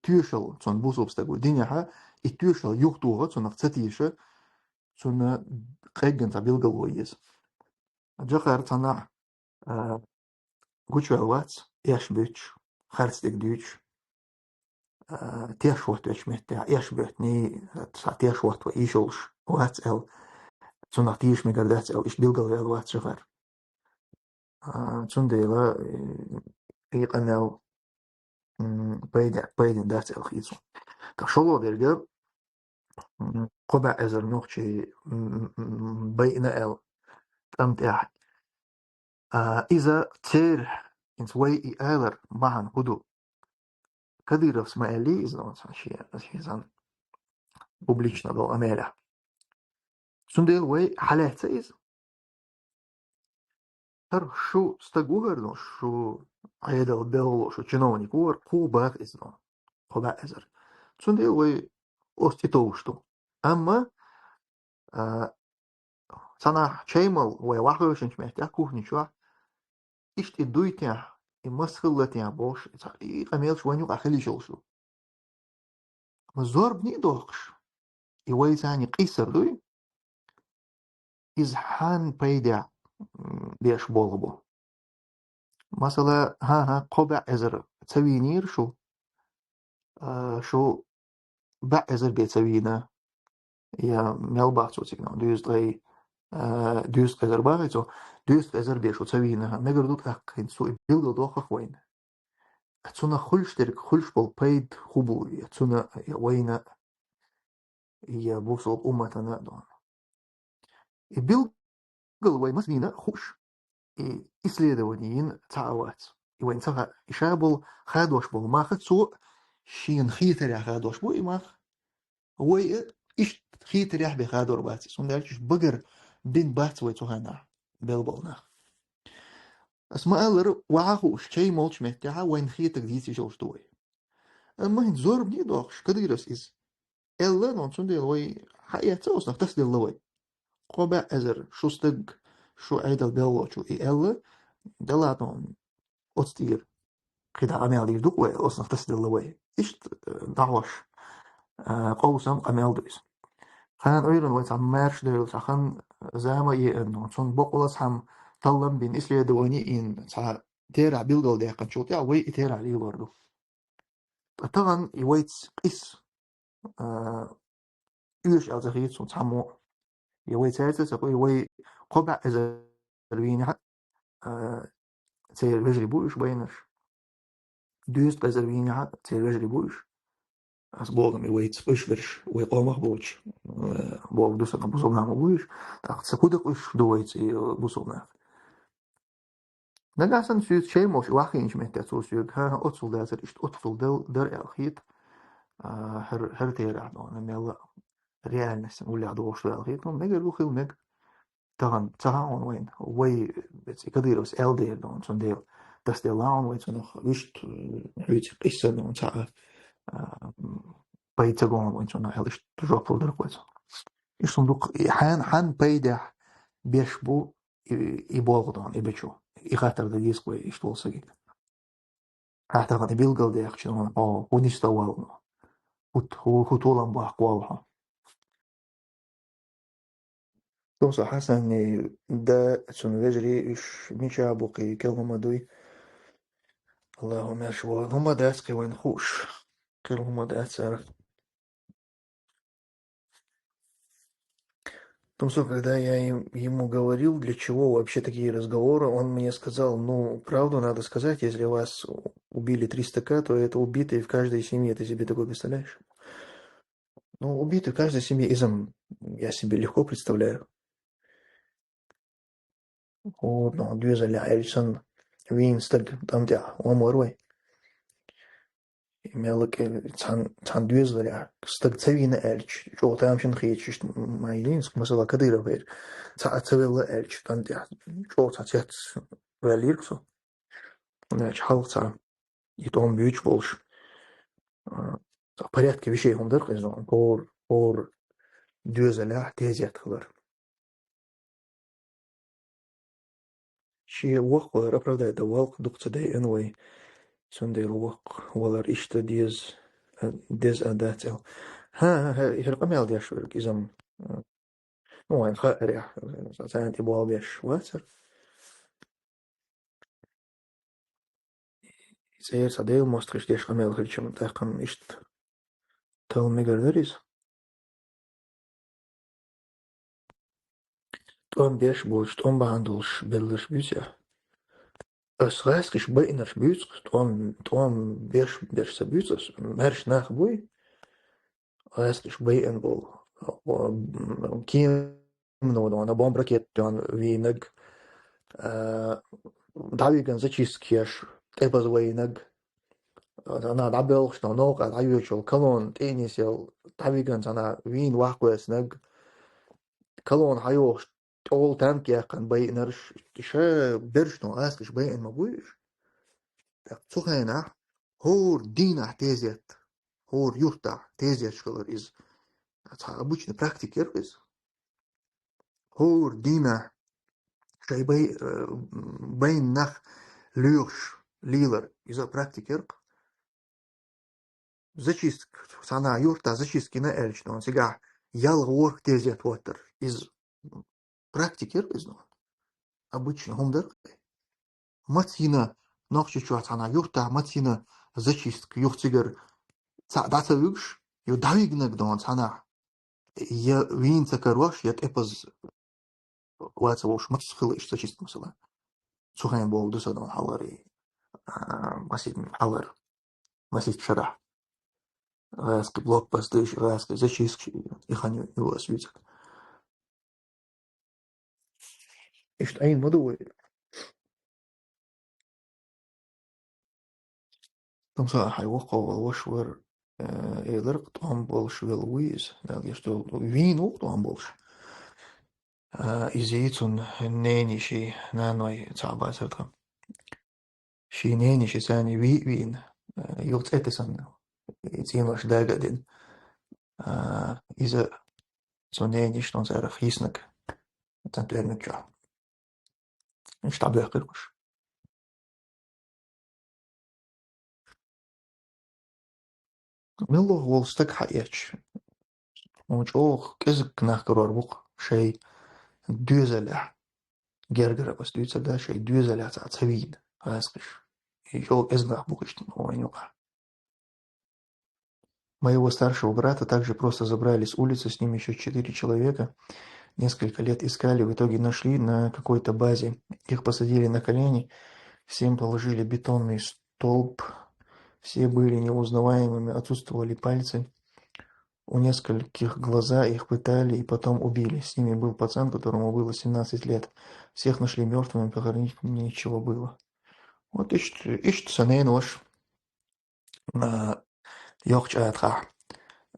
Тоьшалла цунна бусалба стага динехь, и тоьшалла юхатоха, цунах ца теша, цунна къеггина цхьа билгало еза. Джохар цхьаннахь, а, гучуваьлла вац, эш буьтуш, харц дерг дуьйцуш, а, теш хӀоттавечу меттехь, эш боьттиний, цхьа теш хӀоттаван йиш йолуш вац аьлла, цунах теша мегар дац аьлла, иштта билгалваьлла вац Джохар. А, цундела, э, и къамел м, пайде-, пайдина дац аьлла хеташ. ТӀаккха шоллагӀа дерг, м, кхо бӀаь эзар нохчий, м, м, м, байина аьлла тӀам тӀехь. А, иза церан, хӀинца вай и алар бахьан хӀун ду? Кадыровс ма аьллий иза, ну, цхьа шен, шен зан публично долу къамелехь. Цундела вай хьалаьцна иза. ХӀара шу стаг ву хӀара, ну, шу Ӏедал белхало, шу чиновник ву хӀара, кхо бӀаь эзар, ну, кхо бӀаь эзар. Цундела вай оцу тӀе товш ду. Амма, а, цхьанхьа чай мала вай вахавешинчу меттехь, кухни чохь, иштта и дуй техь, и мас хилла техь бохуш, и цхьа, и къамелаш вайна юкъахь хила йиш йолуш ду. Амма зорбане а доккхуш, и вай царна къийсар дуй, иза хьан пайдехь, м, беш болх бу? Масала, хӀан-хӀа, кхо бӀаь эзар ца вийнийра шу, а, шу бӀаь эзар бен ца вийна, я мел бах цо цига, ну, дуьйза ткъе, а, дуьйза ткъе эзар бахий цо, дуьйза ткъе эзар бен шу ца вийна, мегар ду тӀаккха хӀинца цо и билгалдоккхуш вайна. Цунах хуьлуш дерг, хуьлуш болу пайда хӀун бу, я цунна, я вайна, я бусалба умматана а дона. И билггал вай маса дийна а хууш, и исследование йина цхьа а вац. И вайна ца хаьа, и ша болу, хадош болу мах а цо шена хетарехь хадош бу и мах. Вай а иштта хетарехь бен хадор бац. Цундела уьш багара бина бац вай цу хенахь белхаболу нах. Ас ма-аллара, ваха а хууш, чай молчу меттехь а вайна хетарг дийца йиш йолуш ду вай. Амма хӀинца зорбане а доккхуш, Кадыровс иза аьлла, ну, цундела вай хьаэцна оцунах тасаделла вай. Кхо бӀаь эзар шу стаг, шу Ӏедал белхалочо и аьлла, да ладно, оцу тӀера кхидӀа къамел дийр ду-кх вай, оцунах тасаделла вай. Иштта, э, дӀахьош, э, къовсам, къамел ду иза. Кхана Ӏуьйранна вай цхьа маьрша девлла, цхьа хан, зама а еана, цунна боккъалла цхьа таллам бина, исследование йина, цхьа терахь билгалдаьккхинчул тӀаьхьа вай и терахь лелор ду. Ткъа тахана и вайца къийса, а, оьшу аьлла ца хета суна цхьаммо а. Я вай цаьрца а ца кху, я вай кхо бӀаь эзар вийнехь а, а, церан вежарий бу уьш байнарш. Дуьйза ткъе эзар вийнехь а церан вежарий бу уьш. Ас боху, и вайца къуьйсуш берш, вай къомах боцуш, э, боху ду сан, бусалба нах ма бу уьш. ТӀаккха ца кху дакъа уьш ду вайца и, э, бусалба нах? Нагахь санна соьца чай молуш вахийначу метте цо соьга, хӀан-хӀа, оццул дацара, иштта оццул дал-, дара аьлла хета, а, хӀара, хӀара терахь дона, мелла реальность уллехь догӀуш ду аьлла хета, но мегар ду хила мега. Тахана ца хаьа хьуна вайна, вай, эцу Кадыровс аьлла дера дона, цундела тасаделла хьуна вай цунах, вуьшта, хьуьйцу къийса дона, цхьа, а, пайда ца го хьуна вайна цунах аьлла, иштта жоп лур дара-кх вай цунах. Иштта хӀума ду-кх, и хьан, хьан пайдехь беш бу и, и болх дона, и бечу. И хаттар дан деза-кх вай иштта волу сагийга. Ахьа тахана билгалдаьккхича, хьо хӀун нисдан вал, хӀу, хӀу, хӀу толам баккха вал хьо? Тумсо Хьасанан да, цуьнан вежарий, уьш мичахь бу, кхин кхин хӀума дуй? Аллаху мел шу вал. ХӀума дац кхин вайна хууш. Кхин хӀума дац царах. Тумсо, когда я им-, ему говорил, для чего вообще такие разговоры, он мне сказал: «Ну, правду надо сказать, если вас у-, убили триста к, то это убитые в каждой семье, ты себе такое представляешь?» Ну, убитые в каждой семье, иза-м я себе легко представляю. О, ну, доьзалехь аьлча санна, вийна стаг тӀам тӀехь, омар вай. Мелла кӀе-, цхьан, цхьан доьзалехь стаг ца вийна аьлча, чӀогӀа тамашийна хеташ иштта ма йина, масала, Кадыровера цхьаъ ца велла аьлча, тӀам тӀехь чӀогӀа цхьа цец ваьллийра-кх со. Значит, хьалха цхьа и тӀом буьйцуш болуш, а, цхьа порядке вещей хӀума дара-кх иза, хӀора, хӀора доьзалехь тезет хилар. Шен воккха валар оправдать дан валкх дукха ца дайъина вай. Цундела воккха валар иштта деза, а, деза а дац аьлла. ХӀан, хӀан, хӀан, хӀара къамел деш верг иза-м, а, ну, вайна хаарехь, царна тӀе болх беш вацара. ЦӀера цхьа Делан мостагӀаша деш къамел хилча-м, тӀаккха-м иштта талла мегар дара иза. ТӀом беш боцуш, тӀом бахьана долуш белларш буьйцу ахь? Ас гӀаскхиш байинарш буьйцу, тӀом, тӀом беш, беш ца буьйцу ас, маьрша нах буй, гӀаскхиш байина болу. О, м, кема, ну, ну, бомба, ракета, ну, вийнаг, а, дӀавиган зачистка еш, тӀепаза вайнаг, ана дӀабелхаш, ну, новкъа дӀайоьчул, колонна тӀе а нисъелла, дӀавиган, ана вийна ваккхавеснаг, колонна хьайохуш, тӀол танк яьккхина байинарш, ша берш, ну, гӀаскхиш байина ма буй уьш. ТӀаккха цу хенахь хӀора дийнахь тезет, хӀора юьртахь тезеташ хилар иза. Цхьа обычный практика яра иза. ХӀора дийнахь шайн бай-, э, байна нах лоьхуш лелар, иза практика яра. Зачистка, цхьана юьртахь зачистка йина аьлча, ну, цигахь ялх-ворхӀ тезет хӀоттар. Иза практика яра иза, ну. Обычно хӀума дара. Маца йина, Нохчийчохь цхьана юьртахь маца йина зачистка, юха цигара цхьаъ дӀа ца вуьгуш, ю дӀавигнаг, ну, цхьанахь, я вийна ца карош, я тӀепаза ваца вовш, маца хила иштта зачистка, масала. Цу хенахь болу ду сан хьалхара, а, масит хьалхара, масит шарахь. ГӀаскхи блокпосташ, гӀаскхи зачисткаш, и хан ю, ю ас вуьйцург. Иштта Ӏийна ма ду вай. Томса, хьайн воккхаволу ваша вара, э, элира, тӀом болуш велла вуй иза. Дала гечдойла, вийна ву тӀом болуш. А, иза и цунна нений, ший наной цхьаъ бацара тхан. Ший нений, ший цӀений вий а вийна, э, юха цӀе тесна, и цӀенош дага а дина. А, иза цу ненийшна царах йиснаг, цхьана тӀоьрмиг чохь. Иштта дӀабоьхкира уьш. Милла волу стаг хьаэцча, хьуна чӀогӀа кӀезиг нах карор бу-кх шайн доьзалехь. Гергара ас дуьйцург ду, шайн доьзалехь цхьаъ ца вийна гӀаскхиш. И чӀогӀа кӀезиг нах бу-кх иштта вайн юкъахь. Моего старшего брата также просто забрали с улицы, с ним ещё четыре человека. Несколько лет искали, в итоге нашли на какой-то базе. Их посадили на колени, всем положили бетонный столб. Все были неузнаваемыми, отсутствовали пальцы. У нескольких глаза, их пытали и потом убили. С ними был пацан, которому было семнадцать лет. Всех нашли мёртвыми, похоронить нечего было. Вот иштта, иштта сан ненан ваша, а, йоккхачу АтагӀахь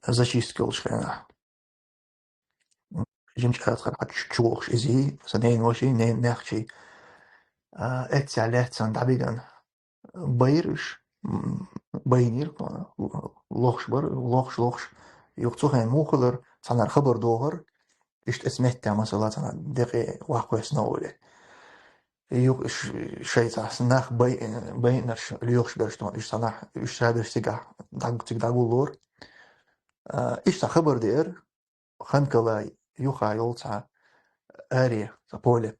зачистка йолчу хенахь. Жимачу АтагӀахь чу-, чувогӀуш изий, сан ненан ваший, ненан нехчий. А, эццехь лаьцна дӀабигна байра уьш, м, байнийра, лохуш бара, лохуш, лохуш. Юха цу хенахь муха хилар, цхьанхьара хабар дохура, иштта эцу меттехь, масала, цхьана декъе ваккхавеснаг олий. Юха ш-, шайца нах бай-, байинарш лоьхуш берш тхуна, уьш цхьанхьа, уьш шадерш цигахь дӀаг-, цига дӀагуллора. А, иштта хабар деара, Ханкалай юха йолу цхьа аре, цхьа поле.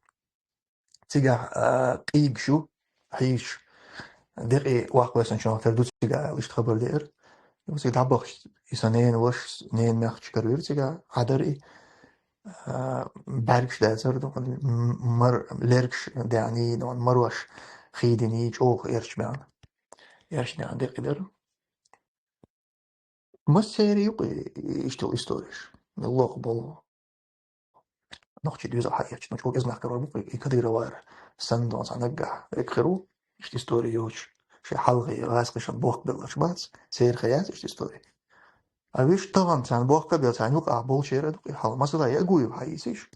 Цигахь, а, къийгаш ю, хьийзаш, декъе ваккхавеснарш тера ду цигахь аьлла, иштта хабар деара. Юха цига дӀабахча, и сан ненан вашас, ненан мехкаш каравира цигахь, хьадара и, а, бӀаьргаш дацара, м-, мар-, лергаш деаний, марош хийдиний, чӀогӀа эрча баьхна. Эрча баьхна декъий дара. Массеран ю-кх и, и иштта йолу историш. Мелла а болу. Нохчий доьзал хьаэцча, ну, чӀогӀа кӀезиг нах карор бу-кх и Кадыровра санна, цхьа наггахь векхар ву, иштта истори йоцуш. Шайн хьалхе гӀаскхишна бохкабелларш бац, церан хьаяц иштта истори. А вуьш тахана царна бохкабелла, царна юкъахь болчеран ду-кх и хьал. Масала, Ягуев хьаийцийша.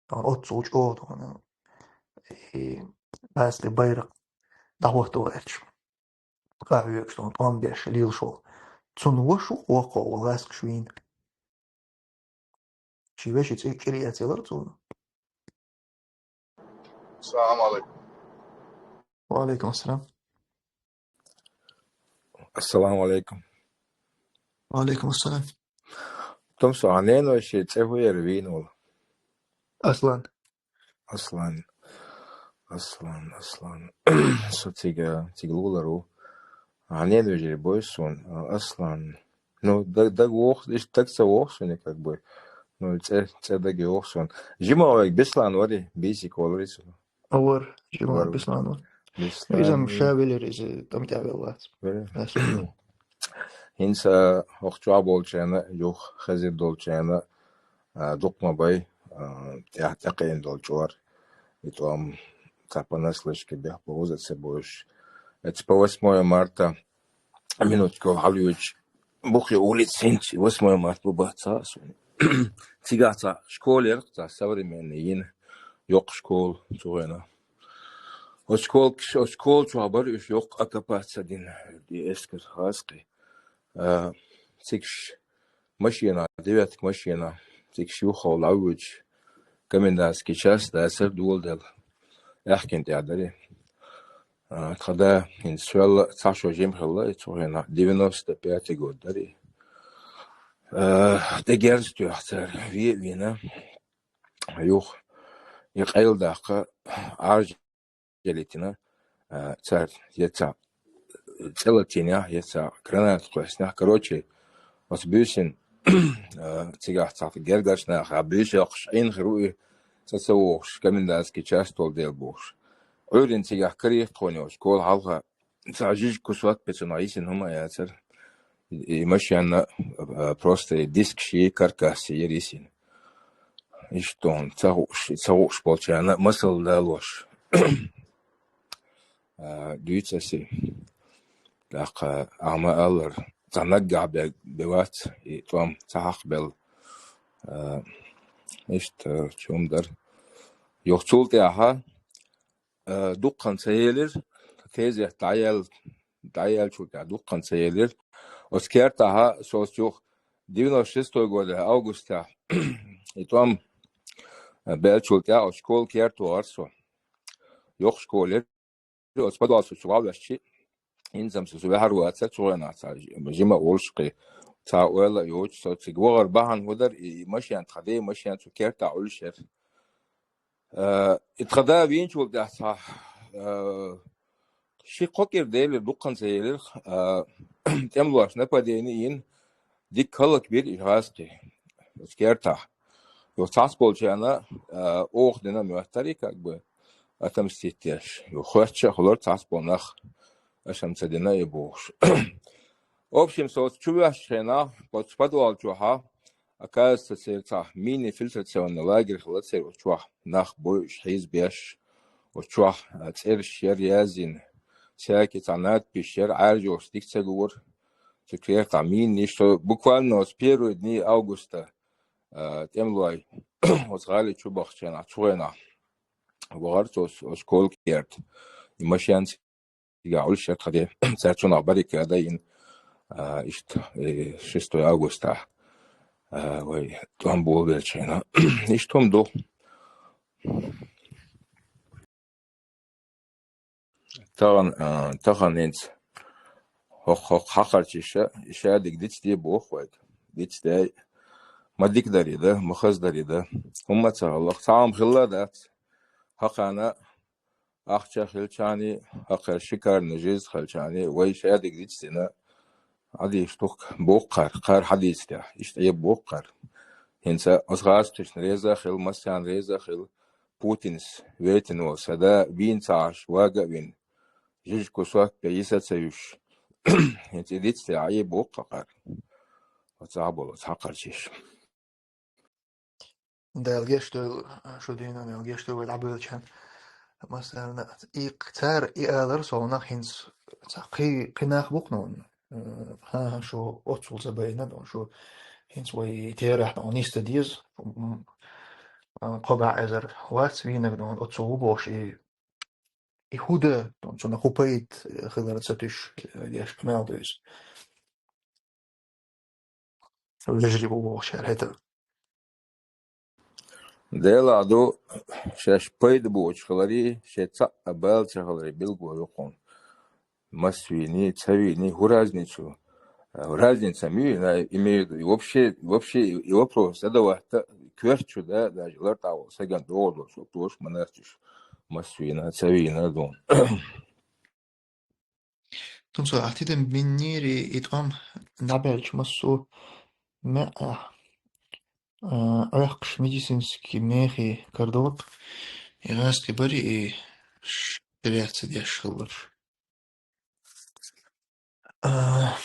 Тахана оццул чӀогӀа тахана и гӀаскхийн байракх дӀахӀотто гӀерташ. Къахьоьгуш долу, тӀом беш лелаш волу. Цунна ваша ву воккхаволу гӀаскхаш вийна. Шен вешин цӀе чӀир эцна елара цо. Салам алейкум. Ва алейкум ассалам. Ассаламу алейкум. Ва алейкум ассалам. Томсо, хьан ненан вашин цӀе хӀун яра вийна волу? Аслан. Аслан. Аслан, Аслан. Со цига, цига лулар ву. Хьан ненан вежарий бойу суна, а, Аслан. Ну, даг, даг воху, иш-, даг ца воху суна, как бы. Ну, цӀе, цӀе даг йоху суна. Жимахойн Беслан варий, бийсик валарий цо? Вара, Жимахойн Беслан вара. Беслан. Иза ма ша велира, иза тӀом тӀехь веллац. Велира. ХӀинца хӀокху чохь болчарна, юха хезар долчарна, а, дукха ма бай, а, тӀе-, тӀекхиъна долу чкъор. И тӀом цхьа понаслышке бехбовза а ца бовзуш. Эцу по восьмое марта минутка хьалавоьдуш, бухе улица хӀинца, восьмое марта бу бац цхьа а суна. Цигахь цхьа школа яра, цхьа современный йина, йоккха школа цу хенахь. Оцу школа, оцу школа чохь бара уьш йоккха оккупаци дина, и эскар хазкхи. А, цигахь машина, девятка машина, цигахь юххе лаввуьйтуш, комендантский час дацара доладелла. Аьхкина тӀехь дара. А, тхан да, хӀинца соьлла цхьа шо жима хилла, и цу хенахь девяносто пятый год дара. А, тӀе герз тоьхна цара, ве а вийна. Юха и къайладаккха, Ӏаржа летина, а, цара я цхьа цӀе латийнехь, я цхьа граната кхоьссинехь. Короче, оцу буьйсанна, а, цигахь цхьа гергарчу наха буьйса йоккхуш, Ӏийна хир ву и, цӀа ца вогӀуш, комендантский час доладелла бохуш. Ӏуьйранна цигахь карийра тхуна оцу школа хьалха, цхьа жижиг кусок бен цунах йисина хӀума а яцара. И машенна, а, просто и дискаш, и каркас яра йисина. Иштта хӀума ца хууш, ца хууш болчарна масал далош, а, дуьйцу аса. ТӀаккха ахьа ма-аллара, цхьа наггахь бе-, бен вац, и тӀом ца хьакхабелла. А, иштта, чу хӀума дара. Юха цул тӀаьхьа, а, дуккха ца елира, тезет дӀаяьлла, дӀаяьллачул тӀаьхьа дуккха ца елира. Оцу кертахь со оцу юха девяносто шестой года августехь и тӀом, а, баьллачул тӀаьхьа оцу школа керта вахара со. Йоккха школа яра, оцу подвалца со чу ваьлла ваьшчи, хӀинца-м со ваьхьар вацара, цу хенахь цхьа жима а волуш кхин, цхьа ойла а йоцуш, со цига вахар бахьана хӀун дара, и машен, тхан ден машен цу кертахь Ӏуьллуш яра. Э, и тхан да вийначул тӀаьхьа цхьа, э, ши-кхо кӀира делира, дуккха ца елира, э, тӀемалоша нападение йина, дика хӀаллакбира и гӀазкхий оцу кертахь. Юха цхьацца болчарна, э, оха дина моьттура, как бы, отомстить деш. Юха хоьттуш а хуьлура цхьацца болу нах, аша-м ца дина и бохуш. В общем, со оцу чу воьссачу хенахь, оцу подвал чохьа, оказывается, церан цхьа мини-фильтрационный лагерь хилла церан оцу чохь, нах бойуш, хьийзабеш, оцу чохь, а, цӀераш яра яздина, всякий цхьа надписаш яра, Ӏаьржонаш дика ца гора, цу кертахь минаш, со буквально оцу первые дни августа, а, тӀемалой оцу гӀали чу бахчанахь, цу хенахь вахара со оцу, оцу школа керта. И машенца цигахь Ӏуьллуш яра тхан ден. Цара цунах баррикада йина, а, иштта, э, шестой августа, а, вай тӀом болабеллачу хенахь. Иштта хӀума ду. Тахана, а, тахана хӀинца хӀокху, хӀокху хьакхарчиша, и шадерг дицде боху вайга. Дицде, ма дика дарий дан, ма хаза дарий дан. ХӀумма а ца хилла, цхьа хӀума хилла а дац. Хьакхана ахча хилчарний, хӀокхара шикарный жизнь хилчарний, вай шадерг дицдина, Ӏадийша тухка боккхар, кхара хьадийцадехь, иштта Ӏе боккхар. ХӀинца оцу гӀазкхашна реза а хила, массарна реза а хила, Путинс вейтина волу сан да вийна ца Ӏаш, вага а вина, жижиг кусок бен йиса а ца юьсуш. ХӀинца и дицдехь Ӏе боккха кхара. Оцу Ӏа болу, оцу хьакхарчиша. Дала гечдойла шу дийна, Дала гечдойла вай дӀабевллачарна. Массарна и цара и алар со нах хӀинца ца кхи-, кхин нах бу-кх нуна. Э, хӀан-хӀа, шу оццул ца байна, шу хӀинца вай терахь нуна нисдан деза. М, а, кхо бӀе эзар вац вийнарг нуна оццул ву бохуш и, и хӀун дан, цунах хӀун пайда хилар ца туьйсуш, э, деш къамел ду иза. Вежарий бу бохуш яра хӀета. Делахь ду, шаьш пайда боцуш хиларе, шайн цхьаъ а бала ца хиларе билгало ю кхунна. Мас вийний, ца вийний, хӀун разницу? Разница ма ю, имею в виду, и вообще, вообще и вопрос задавать-то коьрта чу да, даже лартӀехь волу стагана догӀу долуш вопрос ма нартуш, мас вийна, ца вийна ду. Тунсо, ахь тидам биннийри и тӀом дӀабаьлча массо а маьӀӀехь, а, Ӏохкуш медицинский мехий кардолк, и гӀазкхи бари, и ш-, хилаьццадеш хилараш. А,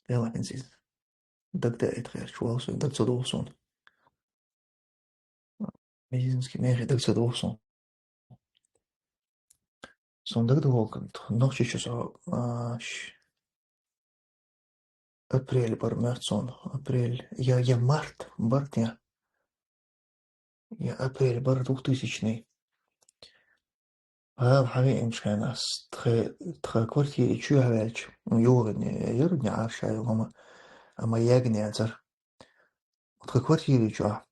Дела хӀинца иза. Дагадейтта гӀерташ валла сона, дага ца догӀу сона. Медицинский мехе дага ца догӀу сона. Сона дага догӀу, Нохчийчу со, а, ш-, апрель бара моьтту сона. Апрель. Я, я март бара те. Я апрель бара, двухтысячный. ГӀала хьавеанчу хенахь ас тха, тха квартири чу хьаваьлча, юхагӀа яра, неӀарша йогӀу, амма, амма ягна яцара. Тха квартири чохь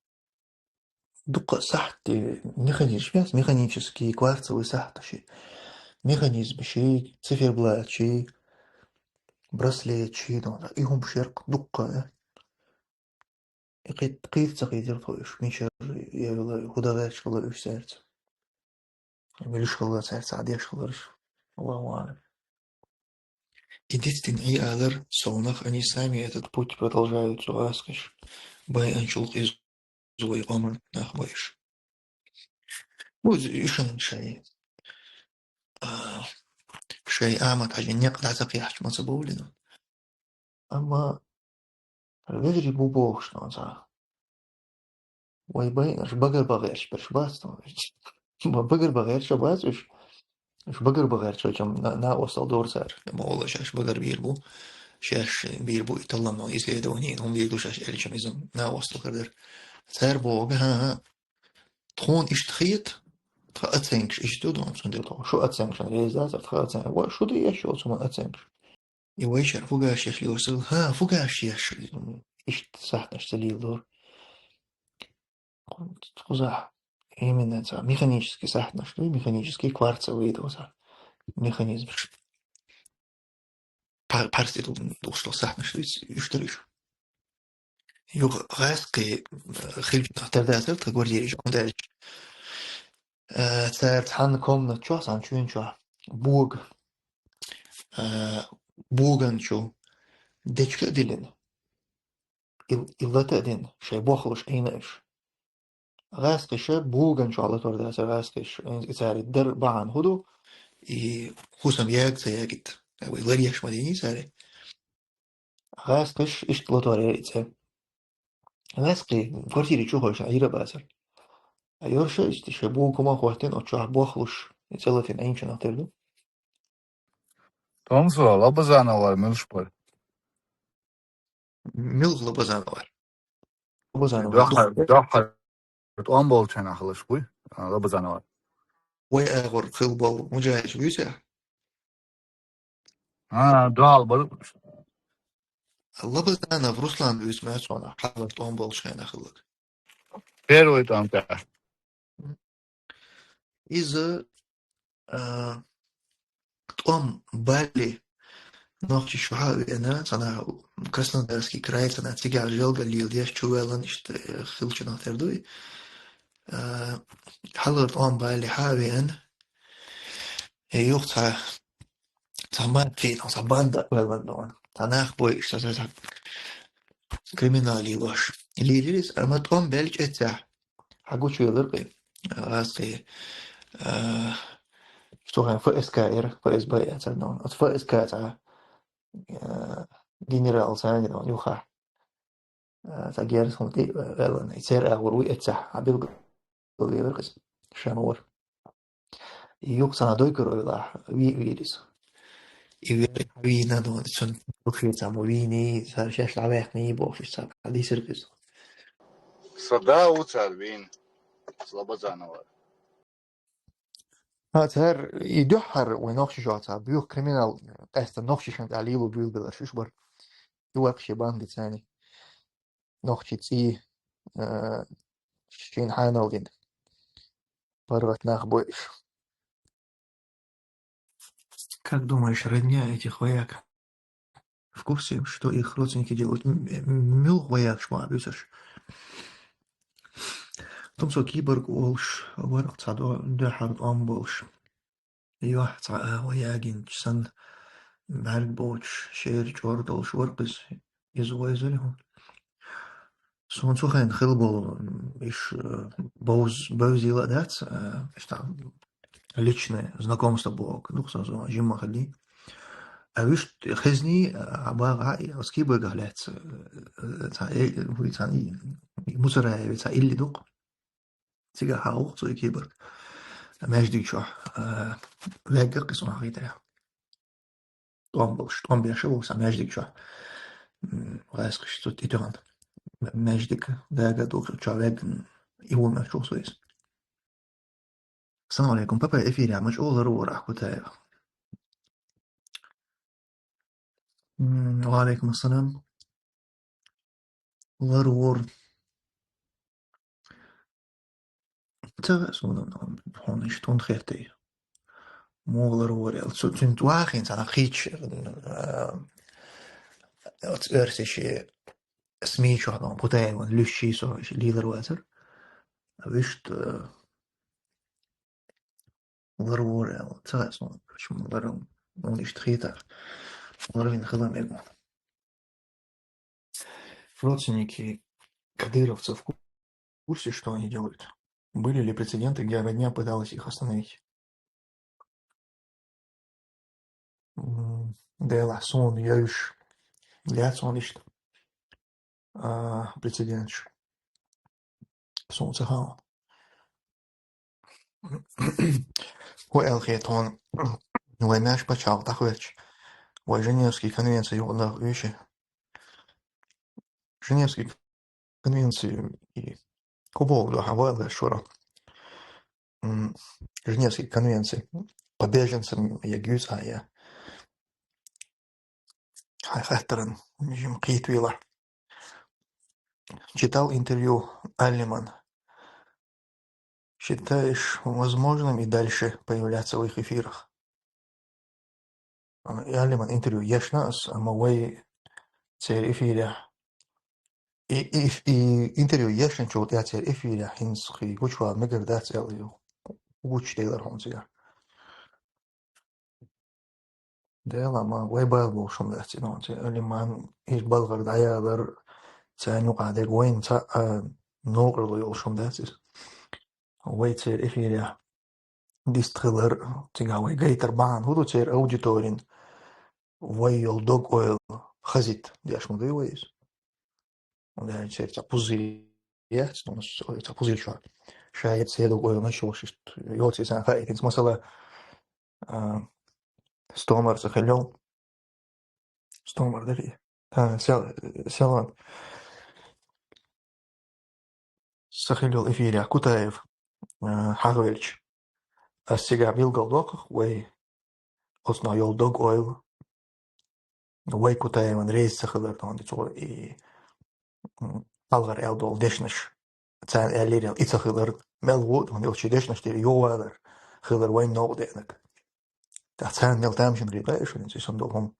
дуккха а сахьт, э, механизм яц, механический кварцевый сахьташ, механизмаш, циферблаташ, браслеташ, ну, и хӀумаш яра дуккха, э. И кхет-, кхета ца кхетира тхо уьш, мичара яьлла, хӀун дан гӀерташ хилла уьш цаьрца. Муьлш хилла цаьрца деш хилараш. Аллаху а'алам. И дицдина Ӏий алар совнах, они сами этот путь продолжают, цу гӀазкхаша байанчул къиза вай къоман нах ба уьш. Бу уьшан шай, а, шай амат хьажа некъ дӀа ца кхехьча ма ца бовлина. Амма вежарий бу бохуш нонца. Вай байнарш багар багӀерча берш бац тхуна. Ма багар багӀерча бац уьш. Уьш багар багӀерча чам на-, накъостал дора цара. Ма олла шаьш багар бийр бу. Шаьш бийр бу и талламал исследование, хӀума дийр ду шаьш элчам иза накъостал хир дара. Цара боху, хӀан-хӀа, тхуна иштта хета, тхан оценкаш иштта ду, цундела тхо шу оценкашна реза дацара, тхан оценка. Ва шу де еш йолу цу ма оценкаш. И вайшара фугаш еш лоьсал, хӀа, фугаш еш, иштта сахьташ ца лийла дора. Кхузахь именно ца механический сахьташ ду, механический кварцевый ду ца механизмаш. Пар-, парси ду, духуш ду сахьташ ду, уьш дара уьш. Юха гӀазкхи, э, хилча тардацара тха гвардейриш, хӀунда аьлча, э, цара цхьана комнат чохь, цхьана чуьйна чохь бога, э, боган чу дечка а диллина, и, и лата а дина, шайн бохлуш Ӏийна уьш. ГӀазкхиша боган чохь латор дацара гӀазкхиша, и цара дар бахьана хӀун ду, и хӀусам яга ца ягийта, вай ларъеш ма дийний цара. ГӀазкхиша иштта латор яра и цӀе. ГӀазкхи квартири чу хойшна Ӏийра бацара. А йорша иштта шайн бога хӀума хӀоттина, оцу чохь бохлуш, и цӀе латина Ӏийначунах тера ду. Томсо, Лабазановар муьлш бара? Муьлха Лабазановар? Лабазановар. Дуьххьара, дуьххьара тӀом болчу хенахь хилаш буй, а, Лабазановар. Вай агӀор хилла болу муджахӀидаш буьйцу? А, дуьхьал бара. Лабазанов Руслан буьйцу моьтту суна, хьалхара тӀом болчу хенахь хилларг. Первый тӀом тӀехь. Иза, а, тӀом балли Нохчийчу хьа а веана, цхьана Краснодарский край, цхьана цигахь желгаллийла деш чу ваьллан иштта, э, хилчунах тера дуй. А, хьалхара тӀом балли хьа а веана, э, юха цхьа, цхьа мафия, цхьа банда а ваьллан дона. Цхьа нах бойуш, цхьа, цхьа, цхьа криминал лелош. Лелийра иза, амма тӀом баьлча эццехь. Хьан гучуелира кхин? ГӀазкхи, а, цу хенахь ФСК яра, ФСБ яцара нуна. Оцу ФСК цхьа, а, генерал санна нуна юхахь. А, цхьа герз хӀума тӀе а ваьллан, и церан агӀор вуй эццехь, хьан билгалвелира кхин иза. Ша ма вара. И юха цхьана дойкур ойлахь, ви-, вийра иза. И вер хьан вийна, ну, цунна дукхе цхьа ма вийний, цара шаьш дӀаваьккхиний бохуш, иза цхьа дийцира иза. Сан да ву цара вийна, Слободановар. Ха, цара и дуьххьара вайн Нохчийчохь цхьа боьха криминал къаьсттина нохчашна тӀехь лело буьйлабеларш уьш бара. И вара шен бандица царна. Нохчийн цӀий, а, шайна хьанал дина. ПаргӀат нах бойуш. Как думаешь, родня этих вояк в курсе, что их родственники делают? М-, м-, муьлха воякаш ма буьйцурш. Томсо киборг олуш, вара цхьа до-, дуьххьара тӀом болуш. Юьхь цхьа агӀо ягийначу санна, бӀаьрг боцуш, шера чӀор долуш вара иза. Иза вайзара хьуна. Суна цу хенахь хилла болу, м, иш, э, бовз-, бовзийла а дац, э, иш там личное знакомство боху, ну, со, со жимма хилли. А вуьшта хезний, а, бага, а, оцу кибаргах лаьцна, э, э, цхьа, э, хӀуй, цхьа, и, и Мусараеви цхьа илли дукха. Цигахь хьан ву-кх цу и кибарг? Маьждиг чохь, э, вегга кхин суна хьахийтарехь. ТӀом болуш, тӀом беш а ву сан маьждиг чохь. М, гӀаьскхаш цу тӀе тоьхна. М-, маьждиг дага духучохь вегна и ву мех чу со иза. Салам алейкум, папа, эфире, а мачкъула ларвора ахь Кутаев. М, ва алейкум ассалам. Ларвор. Ца веа суна, хьуна иштта хӀунда хетий? Муха ларвор аьлла. Цу-, цуьнан вахийна цхьа нах хийча, а, оцу оьрсийн СМИ чохь, ну, Кутаеван луьстчий со, иштта лелар вацара. Вуьшта, а, ларвор аьлла. Ца веа суна, почему ларвор? Муна иштта хетар. Ларвина хила мега. Родственники кадыровцев в курсе, что они делают? Были ли прецеденты, где родня пыталась их остановить? М, делахь суна йовзуш яц хьуна иштта, а, прецеденташ. Суна ца хаьа. ХӀун аьлла хета хьуна, вай маьрша пачхьалкх дӀахӀоьттича, вай Женевский конвенци юкъа нах уьйши? Женевский конвенци и хӀун боху дуьхьа вай аьлла шура? М, Женевский конвенци по беженцам я гуьйцу а я. Хьайн хаттаран жима кхетавелахь. Читал интервью Аллиман. Считаешь возможным и дальше появляться в их эфирах? А, и Аллиман интервью ешна ас, амма вай церан эфирехь. И, и, и интервью ешначул тӀаьхьа церан эфирехь хӀинца кхин гучувала мегар дац аьлла ю. Гучуделар хьуна цигахь. Дела ма, вай бала болуш хӀума дац и, ну, церан Аллиман иза балхара дӀаялар, царна юкъахь дерг вайна цхьа а новкъарло йолуш хӀума дац иза. Вай церан эфирехь дистхилар, цигахь вай гайтар бахьана хӀун ду церан аудиторин, вай йолу дог-ойла хазийта деш ма дуй вай иза? Вай церан цхьа пузырь яц, ну, цхьа пузырь чохь. Ша яц седуг ойла ма йолуш, йоций сан хаийтинца. Масала, а, стомар ца хилла йолу. Стомар дара и? А, сел-, селон. Ца хилла йолу эфирехь Кутаев, а, хьахавелча. Ас цигахь билгал доккхух вай оцунах йолу дог-ойла. Вай Кутаеван реза ца хилар, тхуна цо и, м, хьалхара аьлла долу дешнаш. Царна аьллера, и ца хилар, мел ву, тхуна йолчу дешнаш тӀера юхавалар хилар вайн новкъа деанарг. ТӀаккха царна мел тамашийна хир ду шуна, и санна долу хӀума.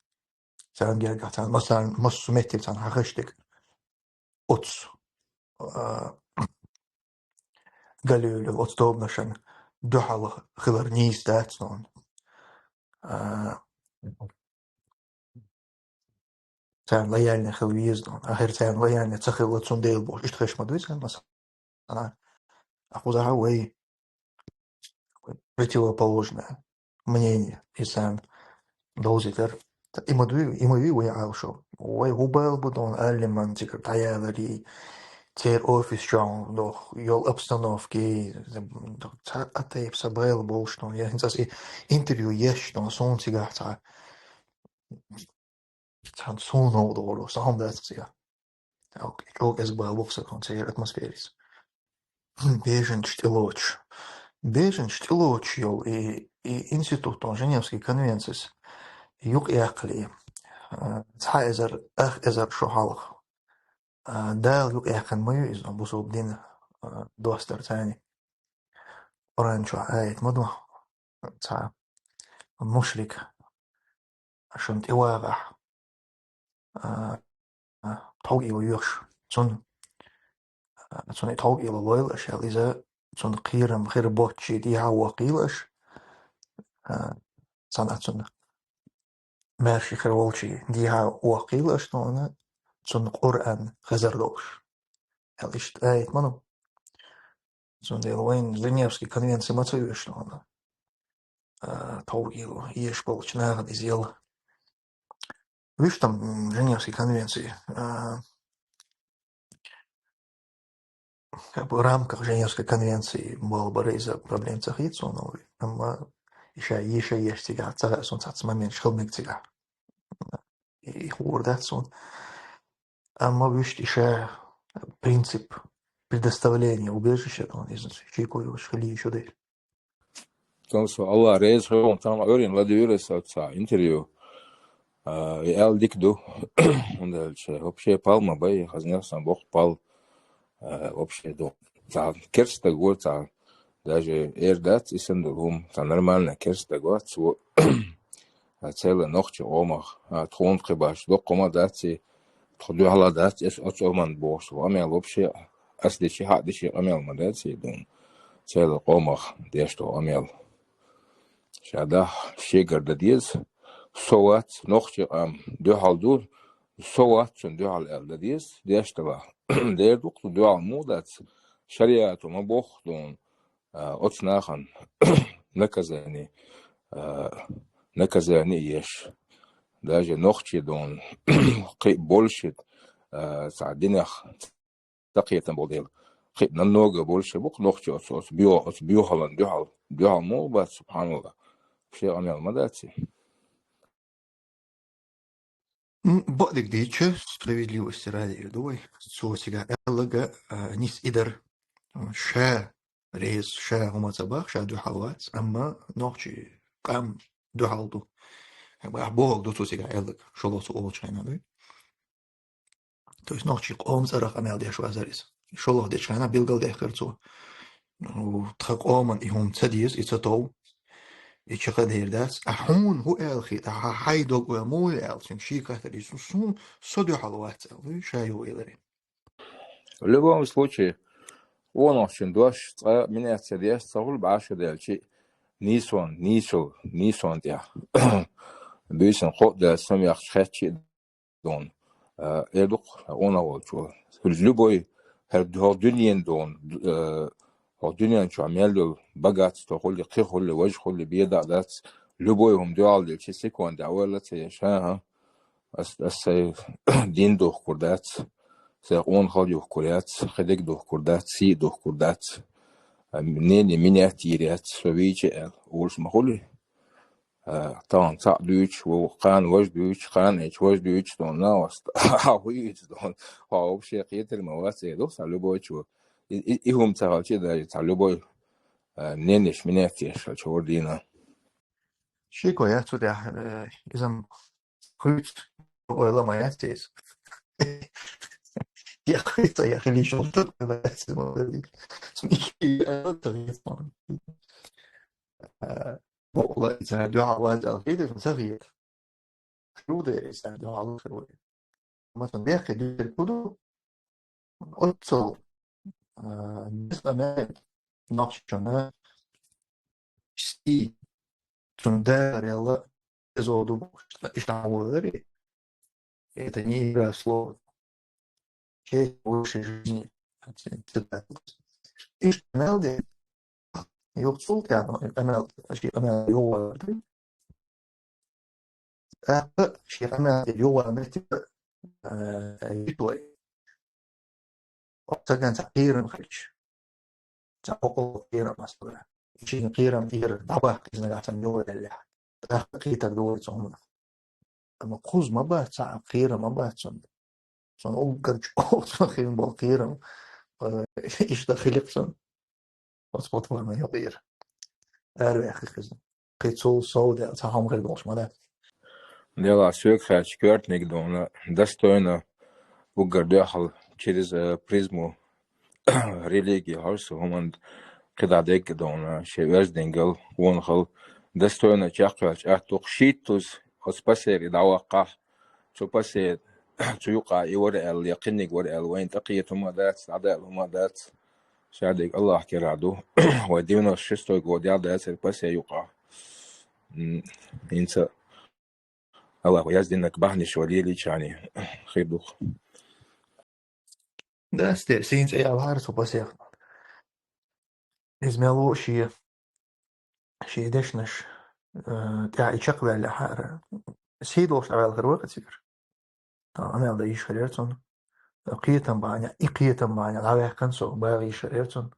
Царна гергахь, царна массарна, массо а меттиг царна хьахаш дерг. Оцу, а, галуьйлу, оцу тобанашна дуьхьал хилар нийса дац, ну. А, царна лояльный хила веза, ну. Ахир царна лояльный ца хилла, цундела бохуш, иштта хезаш ма дуй царна, масала. А кхузахь вай противоположное мнение, и царна довзийтар. И ма дуй, и ма вий вай Ӏалашо. Вай хӀун бала бу, тхуна Аллиман цигара дӀаяларий, церан офис чохь доху, йолу обстановки, цхьа а тайпа сан бала болуш, тхуна, я хӀинца ас и интервью еш, тхуна, суна цигахь цхьа, цхьа суна новкъа догӀур сан хӀума дац цигахь. ЧӀогӀа кӀезиг бала бу-кх сан, тхуна, церан атмосферис. Беженцаш тӀелоцуш. Беженцаш тӀелоцуш йолу и, и институт, тхуна, Женевский конвенцис юкъаяккхале, а, цхьа эзар, ах эзар шо хьалха, а, Дала юкъаяьккхина ма ю иза, бусулба дин, а, достар царна. Къуръан чохь аят ма ду, цхьа мушрик шуна тӀевагӀахь, а, а, тхьовгӀа йоьхуш, цунна, а, цунна и тхьовгӀа лойла аша аьлла, иза цунна кхерам хир боццушехь дехьа ваккхийла аша, а, цхьана а цунна маьрша хир волчу дехьа ваккхийла аша, тхуна, цунна Къуръан хезар долуш. аьлла, иштта аят ма ду. Цундела вайна Женевский конвенци ма ца йоьшу хьуна. А, тхов йилла, еш болчу нахана иза яла. Вуьш там, м, Женевский конвенци, а, как бы в рамках Женевской конвенции болу бара иза проблема ца хета суна, амма и ша, и ша еш цигахь, ца хаьа суна цхьацца моменташ хила мега цигахь. И хуур дац суна. Амма вуьш и ша принцип предоставления убежища, он иза шико йолуш хила йиш ю дела. Тан со Аллах реза хилла, тан Ӏуьйрина ладуьйра аса цхьа интервью. А, и аьлла дика ду. ХӀунда аьлча вообще пал ма бай, хазна сан боккха пал, а, вообще ду. Цхьа керста стаг ву, цхьа даже эр дац, и санна долу хӀума, цхьа нормальный керста стаг вац, цо, а, цела нохчи къомах, а, тхуна кхин баш доккха хӀума дац, и тхо дуьхьала дац, эс оцу хӀуманна бохуш, ву къамел вообще, ас дечи, хьаъ дечи къамел ма дац, и дуна. Цела къомах деш ду къамел. Ша дахь шегара дан деза, со вац, нохчи къам дуьхьал ду, со вац, цунна дуьхьал аьлла дан деза, деш дала. Дера ду-кх, дуьхьал муха дац, шариато ма бохху дуна, а, оцу нахана наказание, а, наказание еш. Даже нохчи дуна, кхин а больше, а, цхьа динах ца кхетам болу дела. Кхин а намного больше бу-кх нохчи оцу, оцу боьха-, оцу боьхалан дуьхьал, дуьхьал муха бац, субханаллах. Шен къамел ма дац и. М, бакъдерг дийча, справедливости ради эр ду вай. Цо цига аьллага, а, нис и дара. Ша реза, ша хӀума ца бах, ша дуьхьал вац, амма нохчи къам дуьхьал ду. Ахь бохург ду цо цига аьллага, шолгӀа цо олучу хенахь дуй. То есть нохчи къоман цӀарах къамел деш вазара иза. ШолгӀа дечу хенахь билгалдаьккхира цо. Ну, тхан къоман и хӀума ца деза, и ца тов, и чекхдер дац. А хьуна хӀун аьлла хета, хьан хьайн дог ван муха аьлла, цуьнан шен кхеттар иза, суна со дуьхьал вац аьлла, ша юха элира. В любом случае, къонахчун дош цкъа минет ца деш ца хуьлу бӀаьрша делчи, нийсон, нийсо, нийсон тӀехь. Буьйсан кхоъ даьлла самавехча хетчи а дуна. А, эр ду-кх къонах волчо. Любой, хӀара хӀокху дуьненан дуна, а, хӀокху дуьнен чохь мел йолу богатство хуьлий, кхин хуьлий, важа хуьлий, беда а дац. Любой хӀума дуьхьал делчи, секунда дӀа ойла ца еш, хӀан-хӀа. Ас, ас сайн дин духкур дац, сайн къонахалла юхкур яц, кхидерг духкур дац, сий духкур дац. А, нене минет йийр яц, со вийча аьлла, олуш ма хуьлий. А, тахана цхьаъ дуьйцуш, ву кхана важа дуьйцуш, кхана эчу важа дуьйцуш, дона, наоста, хьан хӀун юьйцу, дона? Хьо вообще кхетар ма вац, эр ду-кх цхьа любой чо. И, и, и хӀума ца хилча а даже цхьа любой, а, ненеш минет еш хилча хӀора дийнахь. Шеко яц цу тӀехь, э, иза-м хуьйцу ойла ма яц иза. Я хуьйцу, я хилийчул тӀе ойла яц иза ма хуьйцу. Цунна и ойла ца хета. Э, бакъ ла иза дуьхьал вац аьлла хета, ца хета. Шу дера иза дуьхьал хир вай. Масала, бехке дуьйцург хӀун ду? Оццул, а, деза мел нохчочунна сий, цунна дарелла эзо ду бохуш, иштта хьан вогӀари? Это не игра слов. Честь в высшей жизни. Иштта мел де. Юха цул тӀаьхьа, амел, ши амел югӀар ду. ТӀаккха шен къамел тӀе юхаван меттиг, э, йитой. Оцу стагана цхьа кхерам хилча, цхьа кхокъал кхерам аса вара. И шен кхерам тӀера дӀабаккха иза нагахь санна юхадаьллехь, тӀаккха кхетар ду вай цу хӀуманах. Амма кхуза ма бац цхьа а кхерам ма бац цунна. Цунна уггар чӀогӀа цунна хин болу кхерам, э, иштта хилира цунна. Оцу платформа юкъера. Араваьхира иза. Кхин цул сов дела, цхьа хӀума хир долуш ма дац. Делахь соьга хаьттича коьртаниг дуна, достойно уггар дуьхьал через, э, призму религии хьожуш хӀуманна кхидӀа дегга дуна, шен оьздангалла, къонахалла, достойно чекхваьлча атта ду-кх шийттаза, оцу пасера и дӀаваккхахь, цу пасера, цу юкъахь и вара аьлла, я кхинниг вара аьлла, вайна тӀекхета хӀума дац, дӀадаьлла хӀума дац. Ша дерг Аллахь кара ду. Вай девяносто шестой годехь дацара пасе юкъахь. М, хӀинца Аллахь вай яздинарг бахьанаш вай лелийча хир ду-кх. Да, сте, сийна цӀе яла хӀара цу пасехна. Иза мел ву шен, шен дешнаш, э, тӀехь и чекхваьлла хӀара. Сий долуш дӀаваьлла хир вара цигара. Амел дан йиш хир яра цунна. Кхетам бахьана, и кхетам бахьана дӀаваьккхина со, баха йиш хир яра цунна.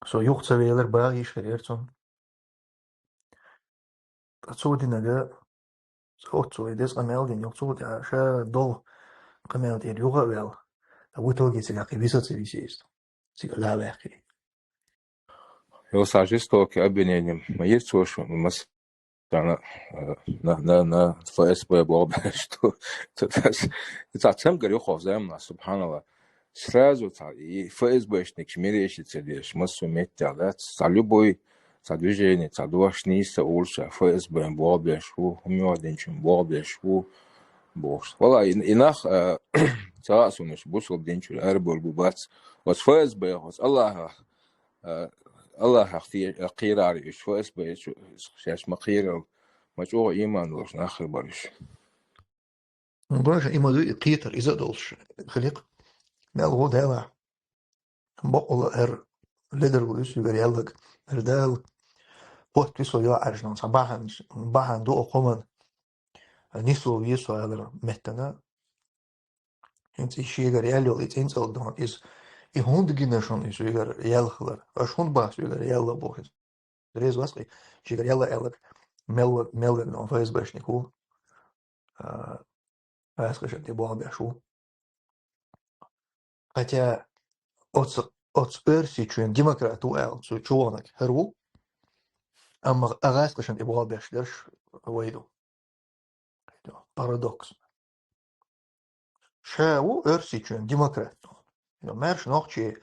Со юха ца велар, баха йиш хир яра цунна. Ткъа цо динарг, цо оццу вай деза къамел дина, юха цул тӀаьхьа ша долу къамел тӀера юха а ваьлла, ткъа в итоге цигахь кхин виса ца виси иза. Цигара дӀа а ваьккхи. Йо, сан жестокий обвинение ма йира цо шу, мас-, царна, э, на, на, на ФСБ боху беш ду. Ца, ца, ца цамгар ю хо замна, субханалла. Сразу ца, и ФСБшникаш миреши ца деш, массо меттехь дац, ца любой, ца движение, ца дош нийса улуша, ФСБ боху беш ву, хӀума динчун боху беш ву, бохуш. Вала, и, и нах, э, ца а сунаш, бусул динчун, арбур бу бац. Оц ФСБ, оц Аллахах, э, Аллахах те-, кхерар уьш, ФСБ, шаьш ма кхерал, ма чӀогӀа иман долуш нах хир бара уьш. Баша, и ма ду, и кхетар, иза а долуш хиликх. Мел гӀо Дала. Бакъула хӀара ледар ву иза соьгара яьлларг. ХӀара Дала. Хотта ви со йоӀаржа, цхьа бахьана, бахьана ду оха хӀуманна. Нисло веза со алара меттана. ХӀинца и шегара яьлла йолу и цӀинцӀалла дан, иза, и хӀунда гина шуна и соьгара яьлла хилар? Аша хӀунда боху соьгара яьлла боху иза? Реза вац-кх и, шегара яьлла аьлларг мел, мел верг дан ФСБшник ву. А, гӀаскхашна тӀе болх беш ву. Хотя оцу, оцу Оьрсийчоьнан демократ ву аьлла, цу чувонаг хӀара ву, амма а гӀаскхашна тӀе болх беш дерш вай ду. Парадокс. Ша ву Оьрсийчоьнан демократ. Маьрша нохчийн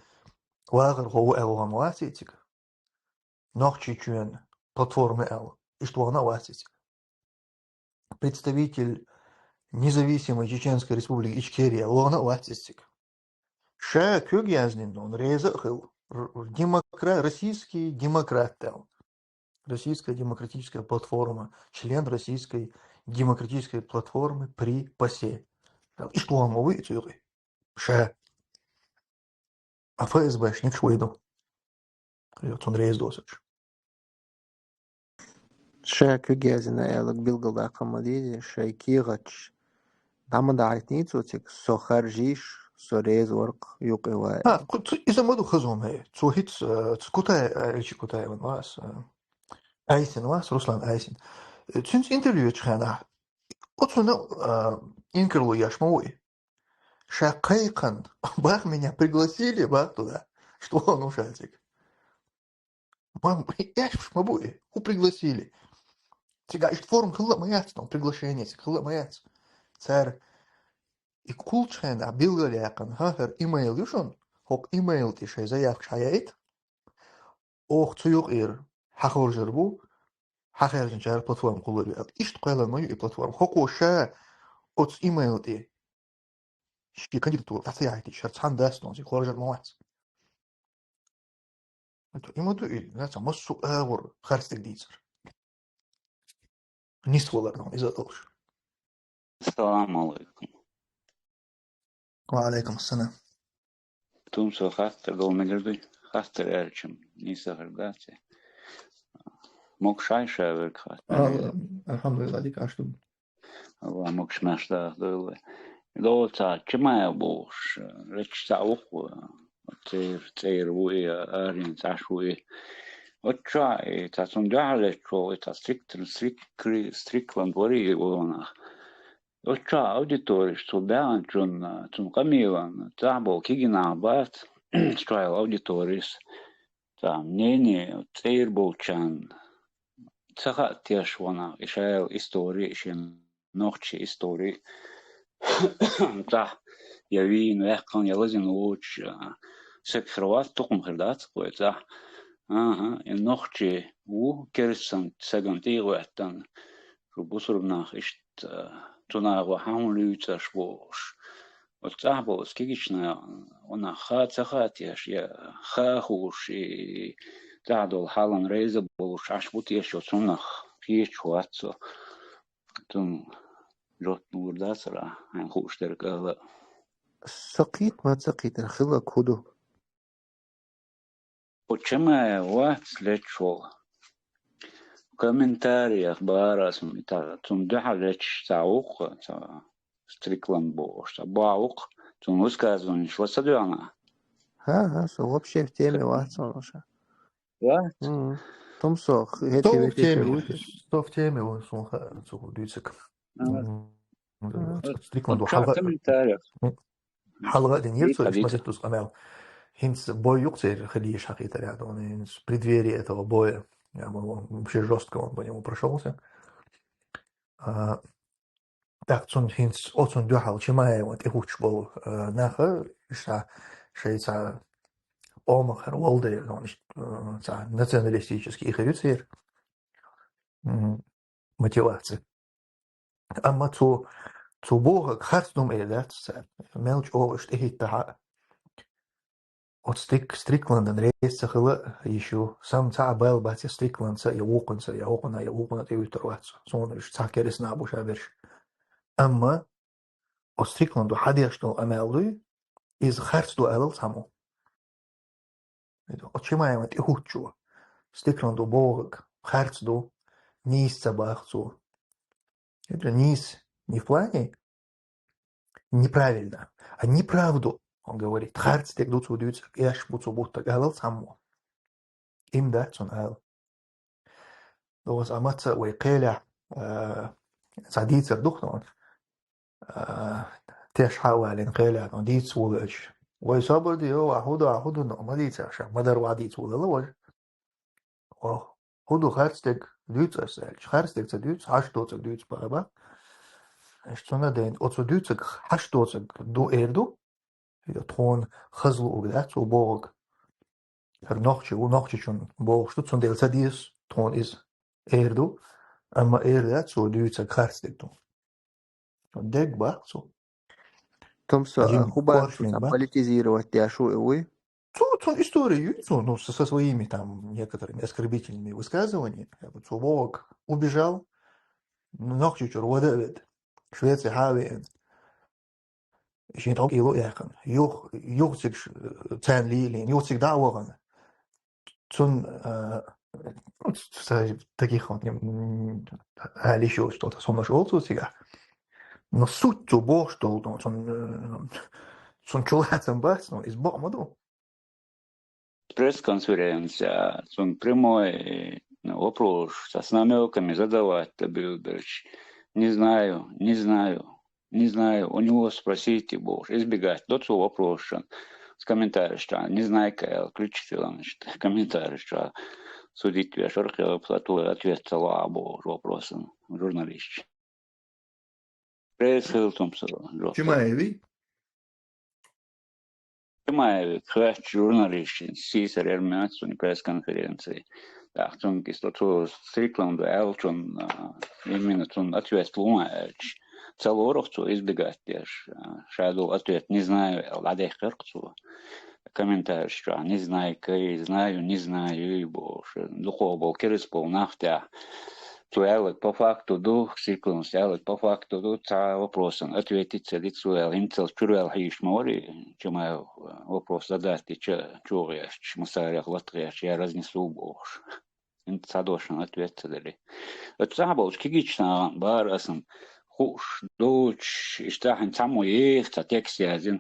вахархо ву аьлла вахана вац иза цига. Нохчийчоьнан платформа аьлла. Иштта вахана а вац иза цига. Представитель независимой Чеченской Республики Ичкерия вахана а вац иза цига. Ша куьг яздина, он реза а хилла. Р-, р-, демокра-, российский демократ аьлла. Российская демократическая платформа, член Российской демократической платформы при ПАСЕ. Иштта лома вуй и цу юкъе. Ша. А ФСБшникаш вай ду. Цунна реза доцурш. Ша куьг яздина аьлларг билгалдаккха ма дийзи, шайн кехаташ дӀа ма дахьийтиний цо цига, со харжийша, со реза вара-кх юкъе ван. А, ку-, цу-, иза ма ду хаза хӀума, э, цо хӀинца, э, цу Кутай, э, Эльчи Кутаеван вац, э, Айсин вац, Руслан Айсин. Э, цуьнца интервью ечу хенахь, оцунна, э, инкарло еш ма ву и. Ша кхайкхина, бах, меня пригласили, бах, туда. Что он уж цига? Мам, эшпаш ма бу и, хӀу пригласили? Цигахь иштта форма хилла а ма яц, но приглашение цига хилла а ма яц. Цара и кхулчу хенахь билгалъяьккхина, хӀара имейл ю шуна, хӀокху имейл тӀе шайн заявкаш хьаяйта. Оха цу юкъера хьахоржур бу, хьахаьржинчара платформа кхуллур ю аьлла. Иштта кхоьллина ма ю и платформа. ХӀокхо ша оцу имейл тӀе шен кандидатура дӀа ца яхьийтича, хӀара цхьаьна дац, но цига хоржур ма вац. И ма ду и, нацахь массо а агӀор харцдерг дийцар. Нисвалар дан иза а долуш. Ассаламу алайкум. Ва алайкум ассалам. Тун, со хаттар долу мегар дуй? Хаттар аьлча, нийса хир дац и? Могуш ша верг хаттар. А, альхамдулиллах, дика аш ду. Алла могуш-маьрша даха дойла вай. Доцу Чимаев бохуш, лечча цхьаъ ву-кх, церан, церан ву и, аренца Ӏаш ву и. Оцу чохь и цхьа цунна дуьхьал леччо, и цхьа Стриктор, Стрикри-, Стрикланд вара и вон нах. Оцу чохь аудиториш цу баьхначунна, цунна къамелан, цхьаъ болу кегий нах бац, чохь йолу аудиторис. Цхьа мнение цӀера болчарна ца хаьа теш ван нах, и шайла истори, и шен нохчийн истори. Цхьа я вийна, ваьккхина, я лазийна воцуш, а, саг хир вац, тукхам хир дац-кх вай цхьа. Аха, и нохчи ву керстанан сагана тӀе а гӀоьттина, шу бусург нах иштта, а, цу нахо хьан хӀун луьйцу аш бохуш. Оцу цӀахь болу оцу кегийчу нахана ха ца хаьа теш, я ха а хууш, и цӀахь долу хьалан реза болуш Ӏаш бу теш оцу хӀуманах, кхеташ вац со. Цунна жоп лур дацара, хьайна хууш дерг ала а. Со кхийтта ма ца кхийтта, хилла кху ду. Кху Чамаев вац леччул. Комментариях бара сум ита, цун дуьхьа лечча ца вукха, ца Стрикланд бохуш, ца бохьа вукха, цун высказыванеш ла ца дуьхьана. Ха, ха, со вообще в теме вац, сон ша. Вац? Мгм. Тум со, х-, хети Со в вети теме, хевуй. Со в теме, вон сон ха-, цу дуьйцук. Ага. Мгм. Ага. Стрикланд Вот ву ца хьалха-, комментариях. Хьалха дин Ди йир цо, иш хадита. Маситтус къамел. ХӀинца бой юкъ церан хилийш хьакхийтар яхад, он хӀинца преддверие этого боя. Я, он, он вообще жёстко он по нему прошёлся. А, так, цун хӀинца, о, цун дуьхьал Чимаева тӀехӀуттуш болу, а, наха, ша, шайца омахар волдер, он, а, ца националистический хир ю церан. М, мотивация. Амма цо, цо бохург харц ду ма эр дац цара. Мел чӀогӀа уьш тӀехӀиттахьа, оцу Стрик-, Стрикландана реза ца хила йиш ю. Сан цхьа а бала бац я Стрикландца, я вукхунца, я вукхуна, я вукхуна тӀехӀуьттур вац. Суна уьш цхьа керста нах бу ша берш. Амма оцу Стрикландо хьадеш долу къамел дуй, иза харц ду алал цхьаммо. Оцу Чимаеван тӀехӀуттучо. Стрикландо бохург харц ду, нийса ца боху цо. Это нийса не в плане неправильно, а неправду он говорит. Харц дерг ду цо дуьйцург, эш бу цо буттург алал цхьаммо. Им дац цунна ала. ДогӀус а маца вай кхелехь, а, цхьа дийцар ду-кх тхуна. А, теш хьа а валийна кхелехь, тхуна дийца волавелча. Вай собар де, йо, ахь хӀун ду, ахь хӀун ду, но ма дийцар ша, ма-дарра вахь дийца волавелла важа. О, хӀун ду харц дерг дуьйцу аса аьлча. Харц дерг ца дуьйцу, хьашт доцург дуьйцу баба. Аша цунна дайна, оцу дуьйцург хьашт доцург ду эр ду. Тхуна хаза луург дац цо бохург. ХӀара нохчи ву, нохчичунна бохуш ду, цундела ца деза тхуна иза эр ду, амма эр дац цо дуьйцург харц дерг ду. Дерг баккха цо. Томсо, а, хӀун бац цо политизировать деш ву и вуй? Цо, цунна история юй цо, ну, со, со своими там некоторыми оскорбительными высказываниями. Цо бохург убежал, нохчичуьра вада а ведда, Швеция хьа а веана. Шен тӀом кӀело а яьккхина. Юха, юха цига ш-, царна лийлийна, юха цига дӀа а вахана. Цунна, а, ну, ц-, ц-, таких вот, м, али ещё что-то, со наш олцу цигахь. Но суть цо бохуш долу, ну, цунна, э, цунна чулацам бац, ну, иза бакъ ма ду. Пресс-конференция, цунна прямой, ну, вопрос, с намёками задавать, да, билбелч. Не знаю, не знаю, не знаю, у него спросите, бохуш, избегать до цо вопросшан. С комментариев чу, не знаю, кайл, ключ хиланаш, комментариев чу, судить веш, аркъе плату ответ ца лоа, бохуш, вопросам, журналистчи. Пресс хилтум со, жоп. Чимаеви? Чимаеви, хвач журналистчи, сийсар эрмяц, цуьнан пресс-конференция. Так, цунна кисто цо Стрикланду аьлла, цунна, а, именно цунна ответ луна аьлча. Ца лорах цо избегать деш, а, ша долу ответ не знаю аьлла, дӀадехкарх цо. Комментариев чохь не знаю, кай, знаю, не знаю, бохуш. Дукхо болу кераста болу нах тӀехь. Цо аьлларг по факту ду, Стрикландс аьлларг по факту ду, цхьа вопросан ответить ца ди цо аьлла, хӀинццалц чуьра ваьлла хьийзаш ма вари, Чимаев вопрос задать дича, чу гӀерташ, масарех латгӀерташ, я разнесу бохуш. ХӀинца цхьадолчунна ответ ца дели. Оцу цхьаъ болчу кегийчу нахана бара асан хууш, доцуш, иштта хьайн цхьаммо еха цхьа текст яздина,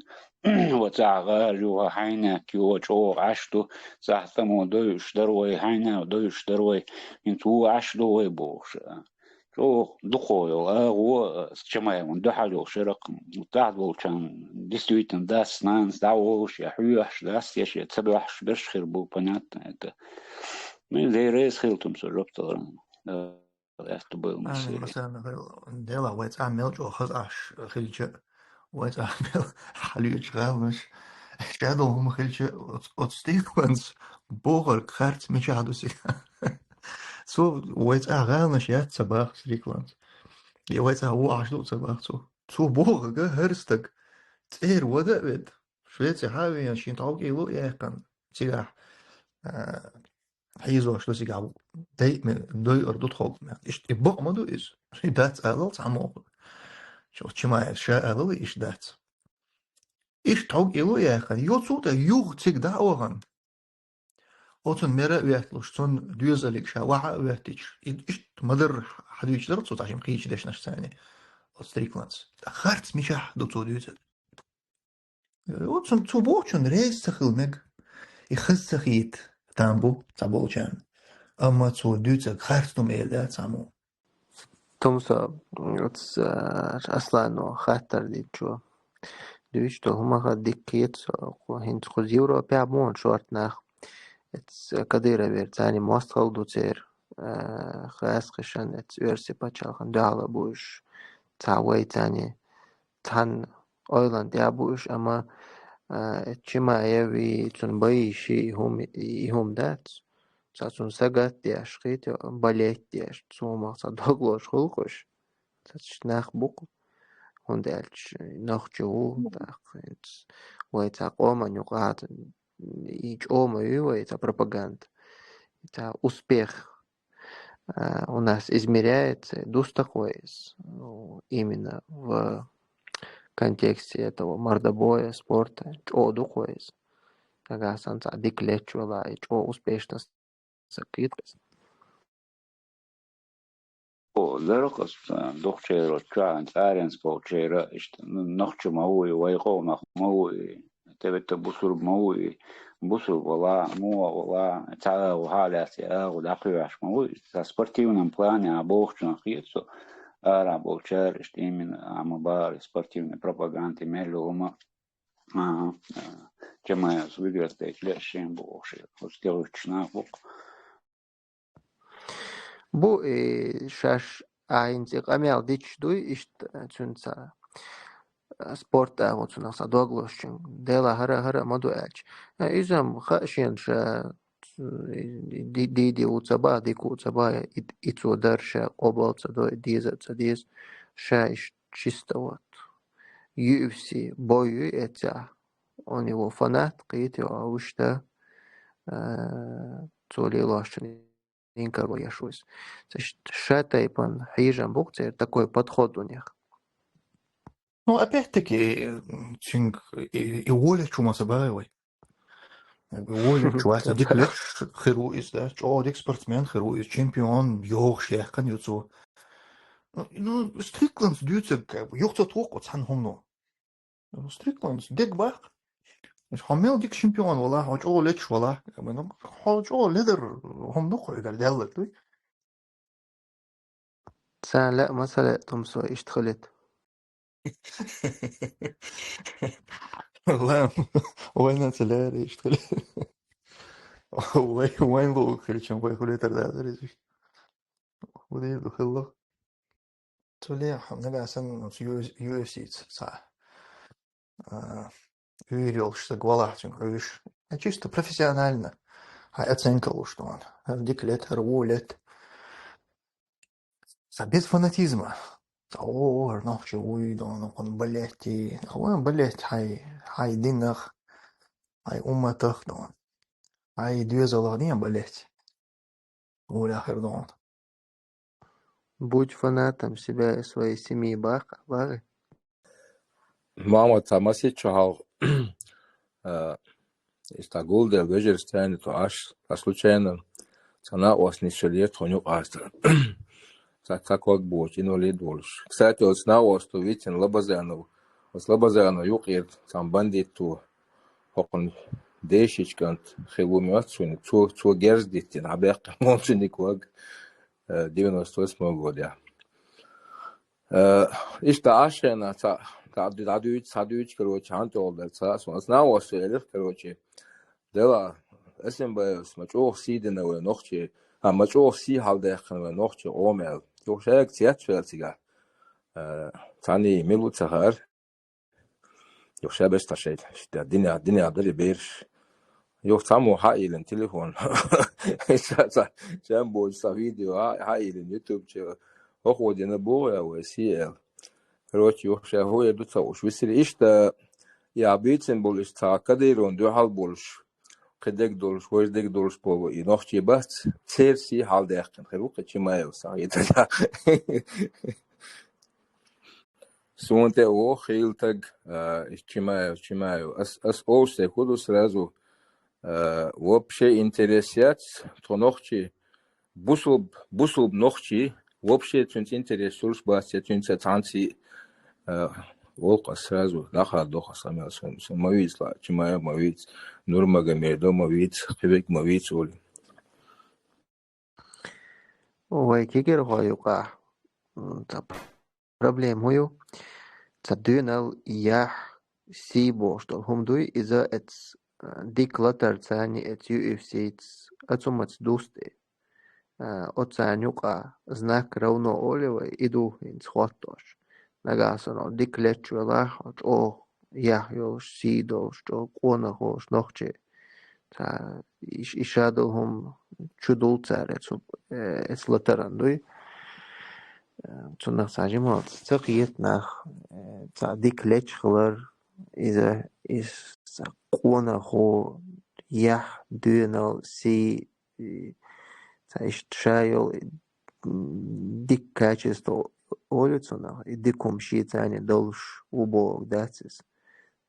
ва цхьа гӀала ю, ва хьайнак ю, ва чӀогӀа Ӏаш ду, цхьа цхьаммо дойуш дара вай, хьайнак дойуш дара вай, хӀинца ву Ӏаш ду вай бохуш. ЧӀогӀа дукхо йолу агӀо, а, Чимаевна дуьхьал йолу шеракх, тӀаьхьа волчарна действительно дас, нанас дӀаволуш, я хьоьхуш дас, я шен ца боьхьуш берш хир бу, понятно это. Ну, Дела реза хила тум со жоп таларна. Э, аьтту бойла Амин, массеран. Масарна хила. Дела, вай цӀа мел чӀогӀа хаза Ӏаш хилча, вай цӀа мел хьалоьцуш гӀаланаш, шадолу хӀума хилча, оц-, оцу Стрикландс бохург харц мичахь ду цига. Цо вай цӀа гӀаланаш яц ца баха Стрикландс. Я вай цӀа ву Ӏаш ду ца баха цо. Цо бохург хӀара стаг цӀера вада а ведда, Швеция хьа а веана, шен тӀом кӀело а яьккхина, цигахь, а, хьийзош ду цигахь, дайа ме-, дойур ду тхо. Иштта и бакъ ма ду иза. И дац алал цхьаммо. Чо-, Чимаев ша алал иштта дац. Иштта хьог илу яхана, йоцу тӀа юха цига дӀа а вахана. Оцун мера а ветталуш, цун доьзалиг ша ваха а веттича, и-, иштта ма-дарра хьадуьйцуш дара цо цхьа шин кхечу дешнашца цхьаьна, оцу Стрикландс. ТӀаккха харц мичахь ду цо дуьйцург? Оцун цо бохучун реза ца хила мега. И хаза ца хийта там бу цхьаболчарна. Амма цо дуьйцург харц ду ма эр дац цхьаммо. Тумсо, оцу, а, Аслано хаттар диччо дуьйцу долу хӀумаха дика кхета со, хӀинца кхуза Европехь муха шорта нах. Эцу Кадыровера царна мостагӀалла ду церан, а, хасхишан, эцу оьрсийн пачхьалкхан дуьхьал а бу уьш, цхьа вай царна цхьана ойланна тӀехь а бу уьш, амма, а, эцу Чимаевий, цуьнан байи ши и хӀума, и хӀума дац. Цхьа цунна сагатдеш, хӀета, балет деш, цу хӀумах цхьа дог лозуш хуьлу-кх уьш. Цхьа нах бу-кх, хӀунда аьлча нохчи ву, тӀаккха хӀинца вай цхьа къоман юкъахь и чӀогӀа ма ю вай цхьа пропаганда, и цхьа успех, а, у нас измеряется, дусту-кх вай иза, ну, именно в контексте этого мордобоя, спорта, чӀогӀа ду-кх вай иза. Нагахь санна цхьа дика леташ велахь, и чӀогӀа успешно саг хета-кх иза. О, дара-кх аса, дукхачеран чохь цӀаренца болчеран, иштта, ну, нохчи ма ву и, вай къомах ма ву и, тӀевитта бусурба ма ву и, бусурба валахь, муха валахь, цхьа агӀо хьалаьцна, и агӀо дӀакхоьхьуш ма ву и. Цхьа спортивном плане а бохучунах хета со, арахь болчара, иштта именно, а, ма бахара спортивный пропаганда, мел хӀума. Ага, а, Чимаевс выиграть дайта леш шен бу охший, оцу тӀехуьттуш нах бу-кх. Бу, э, шаьш а хӀинца и къамел диташ дуй, иштта цуьнца, а, спорт агӀо цунах цхьа дог лозучун. Делахь хӀара, хӀара а ма ду аьлча. А, иза-м хаьа шена ша, ди-, ди-, ди ву ца баха, дика ву ца баха, и, и цо дар ша къобал ца до, и деза а ца деза, ша иштта чисто вот. Ю эф си бой ю эццехь. Он его фанат, кхетий, а вуьшта, а, цо лелошчун инкарло еш ву иза. Ца ш-, ша тайпан хьежам бу-кх церан, такой подход у них. Ну, опять-таки, цуьнга и, и воля чу ма ца баьгӀи вай. Воля чу вац, дика леташ хир ву иза, да? ЧӀогӀа дика спортсмен хир ву иза, чемпион йогӀуш яьккхина ю цо. Ну, ну, Стрикландс дуьйцург, как бы, юха ца туху цхьана хӀумано. Ну, Стрикландс дерг баккха. Хьо мел дика чемпион валахь, хьо чӀогӀа леташ валахь, как бы, ну, хьо чӀогӀа ледар хӀума ду-кх хьоьгара даьлларг, дуй? Царна лаьа ма ца лаьа, Тумсо, иштта хилийта. Лам, вайна ца лаьара иштта хилийта. Вай, вайн лугӀург хилча, вай хилийтар дацара иза. Хилийта ду хилла. Цу лехьа, нагахь санна оцу ю эф си-ца, а, уьйр йолуш стаг валахь цуьнга хьуьйш. А чисто профессионально. Хьайн оценка луш ду хьуна. ХӀара дика лета, хӀара вон лета. Ца без фанатизма. Ца, о, хӀара нохчи вуй ду хьуна, кхунна балетти. Вайн балетти хьайн, хьайн динах, хьайн умматах ду хьуна. Хьайн доьзалах ден балетти. Вуй хир ду хьуна. Будь фанатом себя и своей семьи, баккха, баккха. Мама, цхьа масех чохь хьалха, а, иштта гулдел вежарий стенна тхо Ӏаш, ткъа случайно цхьа накъостий шел яра тхуна юкъахь. Цхьа, цхьа ког боцуш, инвалид волуш. Кстати, оцу накъосто вицина Лабазанов, оцу Лабазанов юкъера цхьана бандито хӀокхуьнан дешича кӀант хилла ву моьтту суна, цо, цо герз диттина, хьан баьккхина волчу никваг, э, девяносто восьмого года. Э, иштта Ӏаш хенахь цхьа, цхьа дӀадуьйцу, цхьа дуьйцу, короче, хьан тӀехула дара цхьа а суна. Аса накъосто элира, короче, дела, Эсенбаевс ма чӀогӀа сий дина вай нохчий, а, ма чӀогӀа сий хьалдаьккхина вай нохчий къомел. Юха шайга цецвелла цигахь, э, цхьаьний мила ву ца хаьара. Юха ша беш цхьа шайга, шийтта динехь, динехь дара и бераш. Юха цхьаммо хьаийлина телефон. Ша цхьа, ша боцу цхьа видео хьа-, хьаийлина YouTube чу. ХӀокхо дина боху вай сий аьлла. Короче, юха ша хӀун эр ду ца хууш висира. Иштта, и ахь буьйцина болу иштта цхьа Кадыровна дуьхьал болуш, кхин дерг долуш, важа дерг долуш болу и нохчий бац, церан сий хьалдаьккхина хир ву кхин Чимаевс, хьан хетарехь. Суна тӀе вохийла таг, а, Чимаев, Чимаев. Ас, ас овсте худу сразу, а, вообще интерес яц, тхо нохчи, бусулб, бусулб нохчи, вообще цуьнца интерес сурш бац, я цуьнца цхьанци, а, волк ас сразу, дахар дохас амел сон, сон ма вийцла, Чимаев ма вийц, Нурмагомедов ма вийц, кхивек ма вийц, оли. Вай кегирхой юкъа, м, цхьа проблема хӀу ю? Цхьа дуьнал яхь сий бохуш долу хӀума дуй, иза эц, а, дика латар царни эц ю эф си-ц, а цу маца дусте. А, оцарна юкъа знак равно оле вай, и ду хӀинца хӀоттош. Нагахь санна дика лечвелахь, чӀогӀа яхь йолуш, сий долуш, чӀогӀа къонах волуш нохчи. Ца, иш-, иша долу хӀума чу дул цара эцу, э, эцу латаран дуй. Э, цунах цхьа жималц ца кхета нах, э, цхьа дика лечхилар, иза, иза цхьа къонахо, яхь, доьнал, сий, и, цхьа иштта ша йолу, и, м, дика качество олу цунах, и дика хӀума шен царна долуш ву боху дац иза.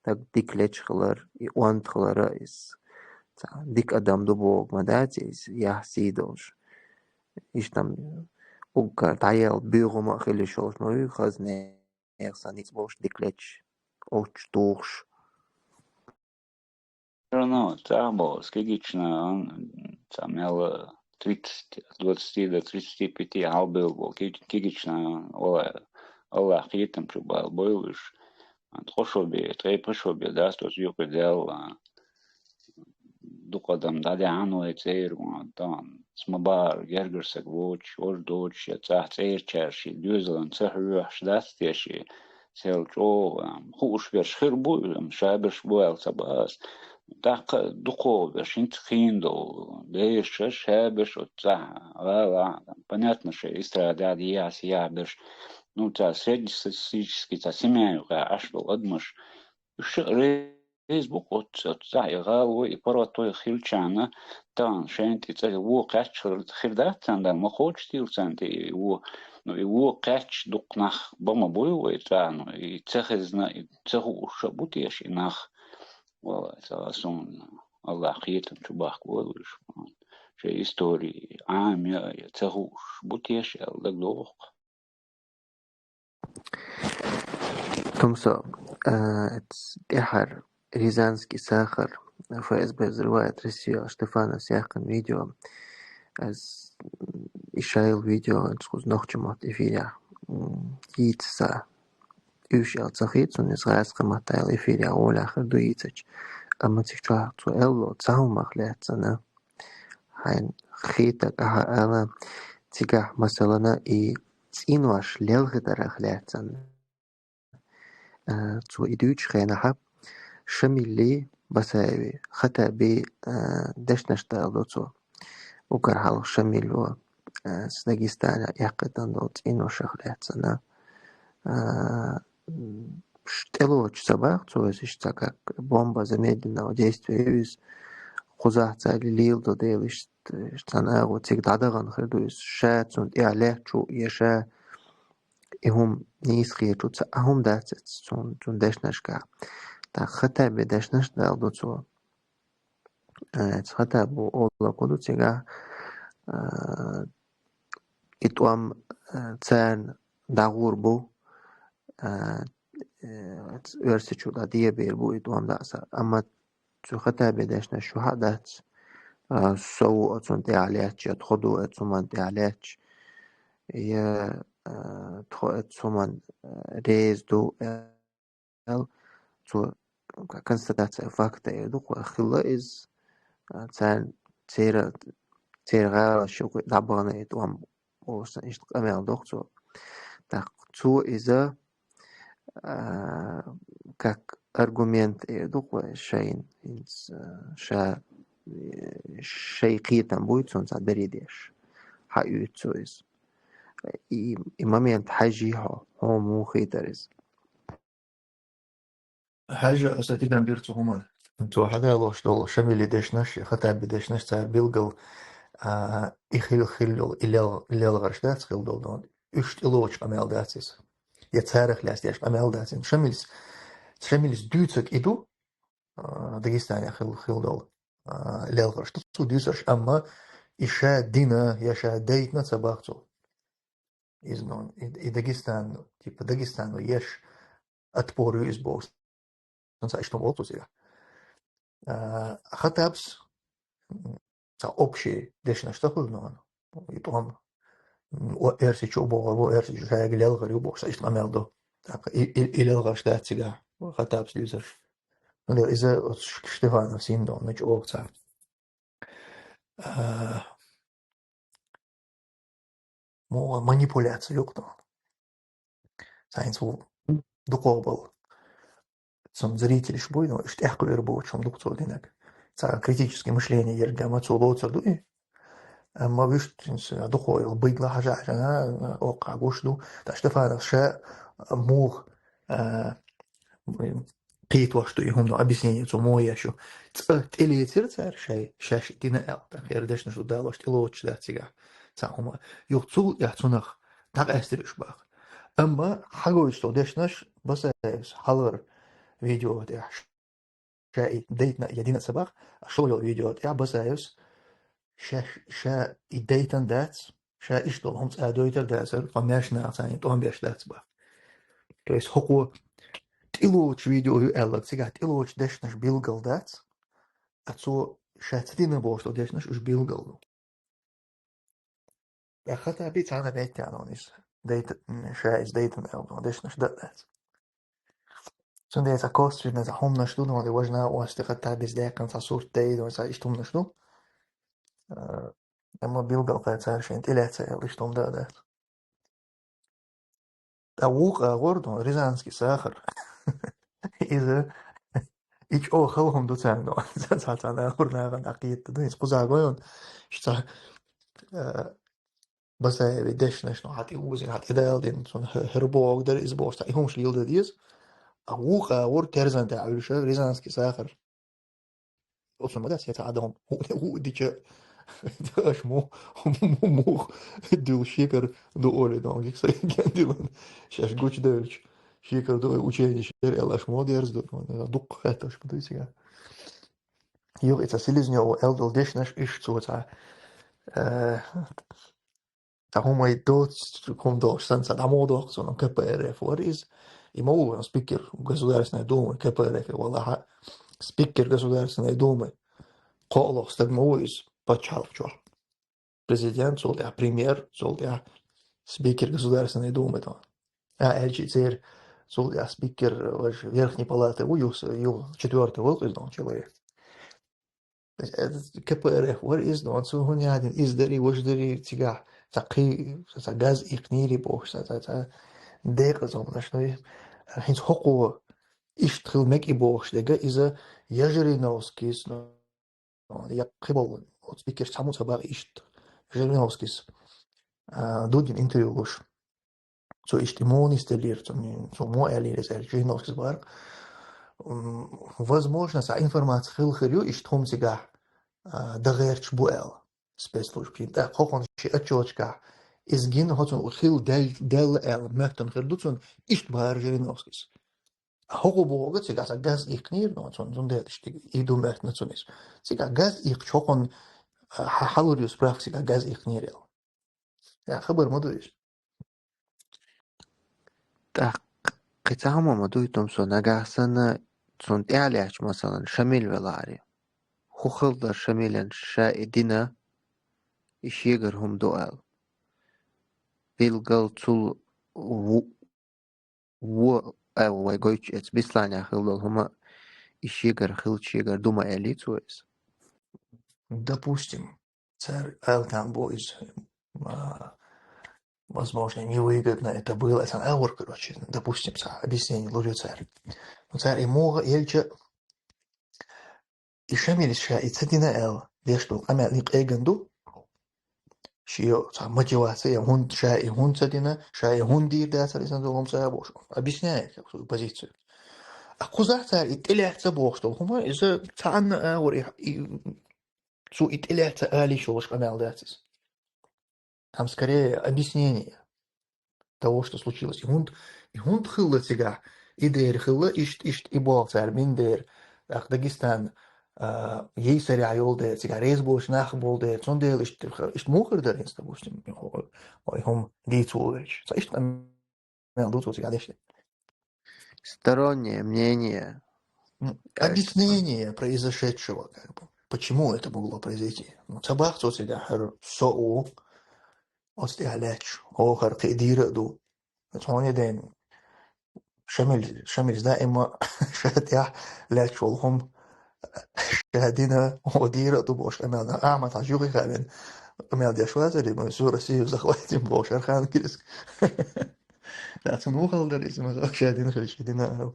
Стаг дика лечхилар, и онда хилара иза. Цхьа дика адам ду боху ма дац иза, яхь сий долуш. Иштта-м уггар дӀаяьлла буьйху хӀума а хила йиш йолуш ма вуй хазне. Нехан сан ницкъ болуш дика лечча, олччу тухуш. Всё равно, цӀахь боху, кегийчу нахана, цхьа мел тридцать, от двадцати до тридцати пяти хьалабевлла боху, кегийчу нахана, валлахӀи, Аллахь кхетам чу бала бойла уьш. Ткъа шо бен, ткъе пхи шо бен дац оцу юкъе даьлла. Дукха адам дӀадаьхьна вай цӀера, тахана ма бахара гергара саг воцуш, важа доцуш, я цӀахь цӀерачара шен доьзалан ца хьоьхуш дац те шен, сел чӀогӀа, ам, хууш берш хир бу, ам, шаберш бу аьлла ца боху ас. ТӀаккха дукхагӀа берш хӀинца кхийна долу, бераш шаберш оцу цӀахь гӀала, понятно, шайн эстрадехь, дехьа-сехьа берш, ну, цхьа среднестатистический, цхьа семья юкъахь Ӏаш долу адамаш, уьш ша а реза бу-кх оцу, оцу цӀахь и гӀалой, и паргӀатой хилчарна, тахана шайна тӀе цӀа вон кхаьчча хир, хир дац царна, ма кхочушдийла царна тӀе и вон. Ну, и вон кхаьчча дукха нах бан ма буй вай цӀа, ну, и ца хезна, и ца хууш а бу теша и нах. Валлай, ца суна, Аллахь кхетам чу бахка вай уьш. Шайн истори Ӏама я, я ца хууш бу теша аьлла дагадогӀу-кх. Тумсо, а, эц-, тӀаьхьара Рязанский сахар, Ф С Б взрывает Россию, Штефанов яьккхина видео. Ас, м, и шайла видео, ас кхуза нохчийн мотт эфирехь, м, йийца са. Уьш аьлла ца хийца, иза гӀазкхийн маттахь аьлла эфирехь гӀолехь хир ду йийцача. Амма цига чохь цо аьлло, цхьа хӀумах лаьцна. Хьайн хийтаг ахьа ала, цигахь, масалана, и цӀенош лелхидарах лаьцна. А, цо и дуьйцучу хенахь Шамилли Басаеви Хаттаби, а, дешнаш даладо цо. Уггар хьалха Шамилла, а, с Дагестана эккхийтина долу цӀеношах лаьцна. А, м, ш-, тӀелоцуш ца боху цо иза, иштта как бомба замедленного действия ю иза. Кхузахь цара лело дела, иштта, иштта цхьана агӀо цига дӀадахана хир ду иза. Ша цунна тӀехь лаьтташ ву, я ша и хӀума нийса хеташ ву, цхьа а хӀума дац эцу цунна, цунна дешнашкахь. ТӀаккха Хаттаби дешнаш даладо цо. Э, цхьа Хаттаби олу кху ду цигахь, а, и тӀом, а, царна дӀагӀур бу, а, э, оьрсичу дӀадебийр бу и тӀом дӀаса. Амма цу Хаттаби дешнаш чохь а дац, а, со ву оцунна тӀехь лаьтташ, я тхо ду оцу хӀуманна тӀехь лаьтташ, я, а, тхо оцу хӀуманна, а, реза ду, аьлла, цо констатация факта эр ду-кх вай, хилла иза, а, царна церан, церан гӀалаш юкъа дӀабахана и тӀом олуш санна, иштта къамел доккху цо. ТӀаккха цо иза, а, как аргумент эр ду-кх вай шайна, хӀинца, а, ша, э, шайн кхетам буй цунна цхьа бере деш, хьаоьцу цо иза. И, и момент хьажий хьо, хьо муха хийтар иза? Хьажа, аса тидам бира цу хӀуманна. Цо хьадалош долу Шамилли дешнаш, Хаттаби дешнаш цара билггал, а, и хил-, хилла йолу, и лел-, лелхарш дац хилла долу дона. Уьш тӀелоцуш къамел дац иза. я царах лаьцна деш къамел дац. Шамилс, Шамилс дуьйцург и ду, а, Дагестане хил-, хилла долу, а, лелхарш ду цо дуьйцурш, амма и ша дина, я ша дайтина ца боху цо. Иза, ну, и, и Дагестан, типа, Дагестану еш отпор ю иза боху. Сан ца иштта боху цо цигахь. А, Хаттабс, м, ца общий дешнаш ца хуьлу, ну, и тӀом, м, о, эрсичу боху, о, эрсичу шайга лелхар ю боху, ца иштта къамел ду. ТӀаккха и, и, и лелхарш дац цигахь, Хаттабс дуьйцурш. Ну, иза оцу Штефанов син ду, ну, чӀогӀа ца. А, муха манипуляция ю-кх тхуна. Сан цу дукхох болу. Цунна зрителаш буй, но уьш тӀехкхуьур боцуш хӀума ду-кх цо динарг. Цхьа критическое мышление ерг ма цо лоцур ду и. Амма вуьшта цуьнца дукхох йолу байдалла хьажа-хьажа, оккхахь гуш ду. Ткъа Штефанов ша муха, а, кхетош ду и хӀума, объяснение цо муха еш ю. Цкъа тӀелецира цара шай, шаьш дина аьлла. ТӀаккха хӀара дешнаш ду далош тӀелоцуш дац цигахь цхьа хӀума. Юха цул тӀаьхьа цунах дӀакъаьстира уьш боху. Амма хьагойтуш долу дешнаш Басаевс хьалхара видео тӀехь, ша и дайтина я дина ца боху, а шолгӀа йолу видео тӀехь Басаевс ша, ша и дайтина дац, ша иштта долу хӀума цкъа а дойтур дацара, тхо маьрша нахаца тӀом беш дац боху. То есть хӀокхо тӀелоцуш видео ю аьлларг цигахь тӀелоцуш дешнаш билггал дац, а цо ша ца дина бохуш долу дешнаш уьш билггал ду. ТӀаккха Хаттаби цхьана беттан иза дайта-, м, ша иза дайтина аьлла, дешнаш дан а дац. Цундела цхьа косвенный цхьа хӀуманаш ду, но и важна ости Хаттабис даьккхина цхьа сурт дайта, цхьа иштта хӀуманаш ду. Э, амма билггал кхин цара шайна тӀелаьцна аьлла, иштта хӀума дан а дац. Ткъа вукху агӀор ду, рязанский сахар. Иза и чӀогӀа хала хӀума ду царна. Цхьа-цхьа агӀор нахана дӀакхетта ду. Иза кхузахь гой хьуна. Шу цхьа, э, Басаеви дешнаш, ну, хьан тӀе узина, хьан тӀе дала дина, цунна хӀ-, хӀара бохург дара, иза бохуш, цхьа и хӀумаш леладан деза. А вукху агӀор терзан тӀехь Ӏуьллуша, рязанский сахар. Оцу ма дац, я цхьа адам хӀу-, хӀу дича, аша му-, му-, му-, мух дуьллу шекар ду олий, дон, гик са ген дилан. Шаьш гучудевлча, шекар ду, учени шер аьлла, аша мо дерза ду, дон, дуккха хетташ ма дуй цигахь. Юха и цхьа Селезнёва аьлла долу дешнаш, иш цо цхьа, э, Цхьа хӀума и доцу, хӀума долуш санна, цхьа дӀа муха дохку цунна, К П Р Ф вара иза. И ма ву вайн спикер Государственной Думы, К П Р Ф валахьа, спикер Государственной Думы. КхоалгӀа стаг ма ву иза пачхьалкх чохь. Президент, цул тӀаьхьа премьер, цул тӀаьхьа спикер Государственной Думы тхуна. А, аьлчи церан, цул тӀаьхьа спикер, ваш Верхней палаты ву, юха, юха четвёртый ву иза, дон, человек. К П Р Ф вара иза, но цо хӀун яхьа дина, иза дарий, важа дарий цигахь, цхьа кхин, цхьа газ иккхинийрий бохуш, цхьа, цхьа, цхьа декъаза хӀуманаш, ну, хӀинца хӀокхо иштта хила мега и бохуш дерг, иза я Жириновскийс, ну, я кхин болу, оцу спикерш цхьаммо ца боху иштта. Жириновскийс, а, Дудина интервью луш. Цо иштта и муха нисделлера, цо, цо муха аьллера иза аьлла, Жириновскийс бара. М, возможно, цхьа информация хила хир ю, иштта хӀума цигахь, а, дан гӀерташ бу аьлла, спецслужбашна. ТӀаккха хӀокхунна шен отчёташкахь иза гина, хӀо цунна хила дел-, делла аьлла, моьттина хир ду цунна, иштта бара Жириновскийс. А хӀокхо бохург цигахь цхьа газ иккхинера, но цунна, цундела иштта и ду моьттина цунна иза. Цигахь газ иккхича хӀокхунна, а, хьа-, хьалур ю справка цигахь газ иккхинера аьлла. Я хабар ма ду иза. ТӀаккха кхин цхьа хӀума ма дуй, тӀом со нагахь санна, цунна тӀаьхьа лаьтташ, масалан, Шамил велахьара. ХӀун хилла дара Шамилан, ша и дина, и шегара хӀума ду аьлла. Билггал цул ву-, ву-, аьлла вай гойтуш эцу Бесланехь хилла долу хӀума, и шегара хилча, шегара ду ма аьллий цо иза? Допустим, цара аьлла там бу иза, а, возможно, невыгодно это было, это агӀор, короче, допустим, цхьа объяснение лур ю цара. Ну, цара и муха елча, и Шамилис ша и ца дина аьлла, деш долу къамел и къеган ду. Шен цхьа мотивация, хӀунда ша и хӀунда ца дина, ша и хӀунда дийр дацара, иза долу хӀума ца бохуш. Объясняет как свою позицию. А кхузахь цара и тӀелаьцна бохуш долу хӀума, иза цхьанна агӀор и, и Цо и тӀелаьцна ала йиш йолуш къамел дац иза. Там скорее объяснение того, что случилось. И хӀунда ХӀунда хилла цигахь? И дера хилла, иштта, иштта и болх цара бина дера. ТӀаккха Дагестан, а, йийсарехь йолу дера, цигахь реза болуш нах болу дера, цундела иштта, иштта муххар дара, допустим, ой, хӀума дийца волавелча. Ца иштта къамел ду цо цигахь деш. Стороннее мнение. М, объяснение произошедшего, как бы. Почему это могло произойти? Ну, ца бах цо цигахь, хӀара со а ву, оцу тӀехь лаьтташ, хӀокхара кхин дийра а ду. Хьуна ден Шамиль, Шамиль даима ша тӀехь лаьтташ волу хӀума ша дина, хӀо дийра а ду бохуш къамел. Ахьмад-Хьаьжа юххе хаавина къамел деш вацара, мы всю Россию захватим бохуш Архангельск. Да, цунна вухалла дара иза, ма ша дина хилча дина.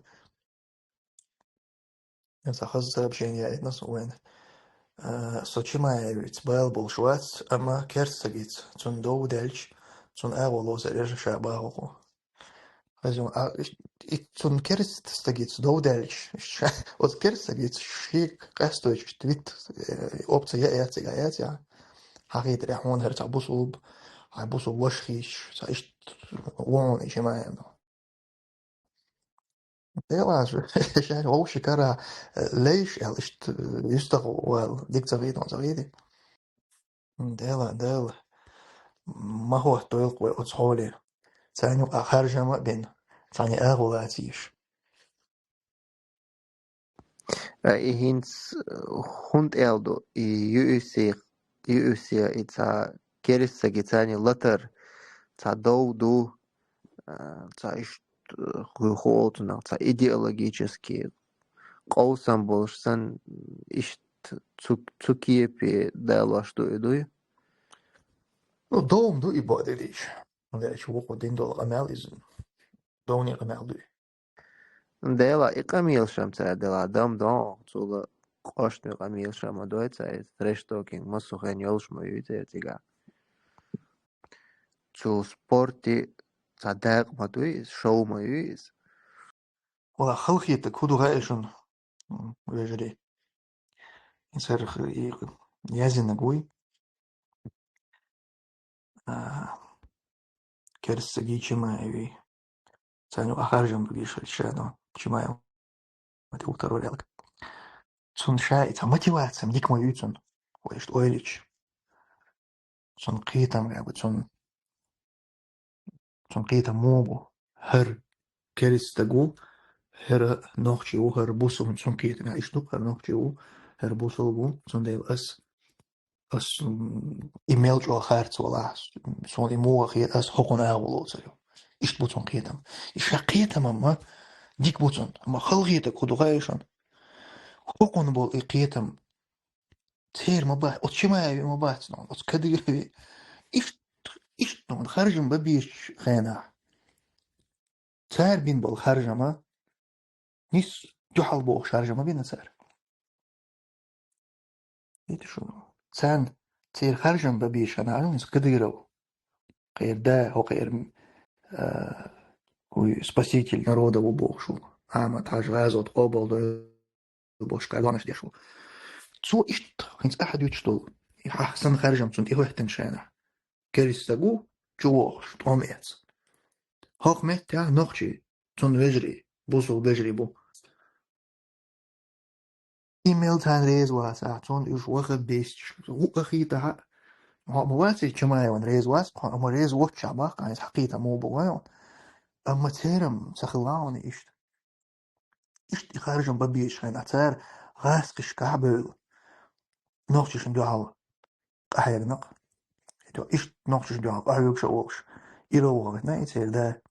Аса хаза сообщение яйтина со вайна. А, со Чимаевица бала болуш вац, амма керста стагица цунна дов даьлча, цунна агӀо лоцур яра ша бахалхо. Хаза, а, и, и цунна керста стагица дов даьлча, ша, оцу керста стагица шега къаьстойчу вит, э, опция яц, яц, яц, я. Хьахийтарехь хьуна хӀара цхьа бусулба, хьайн бусулба ваша хийцаш, цхьа иштта вон и Чимаев. Делахь, ша вовши кара, э, лейш аьлла, иштта, э, юьстах вала, дика ца хӀийтина, ца хӀийтина. Дела, Дела, ма хӀоттойла вай оцу хьоле. Царна юкъа харжам а бина, царна агӀо лацийша. А и хӀинца, э, хӀунда аьлла ду, и U F C, U F C и цхьа керста стаге царна латар, цхьа дов ду, а, цхьа иштта, э, хӀу-, хӀу олу цунах, цхьа идеологический къовсам болуш санна, иштта цу, цу кепе далош ду и, дуй? Ну, дов-м ду и боху дерриш. Дерриш вукху дина долу къамел иза. Довне къамел дуй. Дела, и къамелаш-м цара дела, дам дон, цула къоштаме къамелаш ма дой цара, треш-токинг массо хен йолуш ма ю цара цигахь. Цу спорте цхьа дакъа ма ду иза, шоу ма ю иза. Вала халахетаг хӀу ду хаьий шуна, м, вежарий? И царах и яздинарг вуй. А, керста стаге Чимаеве. Царна юкъа харжам беш хилча ша, но Чимаев ма тӀе ву второй ряд. Цунна ша и цхьа мотивация-м дика ма ю цунна. Вай иштта ойла йича. Цунна кхетам, как бы, цунна, цунна кхетам муха бу. ХӀара керста стаг ву, хӀара нохчи ву, хӀара бусулба, цунна кхетам. Иштта ду, хӀара нохчи ву, хӀара бусулба ву, цундела ас Ас, м, и мел чӀогӀа харц валахь, суна и муха хета, ас хӀокхунна агӀо лоцур ю. Иштта бу цунна кхетам. И ша кхетам-м дика бу цунна, амма халахетаг хӀу ду хаьий шуна? ХӀокхунна болу и кхетам церан ма бац, оцу Чимаеве ма бац, оцу Кадырове. Иштта, иштта, ну, харжам бан безачу хенахь. Цара бина болу харжам а, нис дуьхьал бохуш харжам а бина цара. Ити шу. Царна церан харжам бан безаш хенахь, ну, нис Кадыров. Кхеран да, хӀокхеран, а, хӀуй спаситель народа ву бохуш ву. Ахьмад-Хьаьжа гӀазот къобалдойла бохуш, кардонаш деш ву. Цо иштта, хӀинца ахьа дуьтуш долу, и хьаха санна харжам цунна тӀехӀоьттина шайна. Керста стаг ву, чувохуш, тӀом эца. ХӀокху меттехь нохчий, цунна вежарий, бусулба вежарий бу. И мел царна реза вацахь, цунна уьш ваха бесча, ву а хийтахьа, хьо ма ваций Чимаевна реза вац, хьо ма реза воццушехь баккха, хьайна хьакхийта ма бу вайн. Амма церан ца хилла хьуна иштта. Иштта и харжам бан безаш хенахь, цара гӀазкхишкахь а бевлла, нохчашна дуьхьал къахьегна-кх. Иштта нохчашна дуьхьал къахьоьгуш а волуш, и ровгӀа витина и церан да.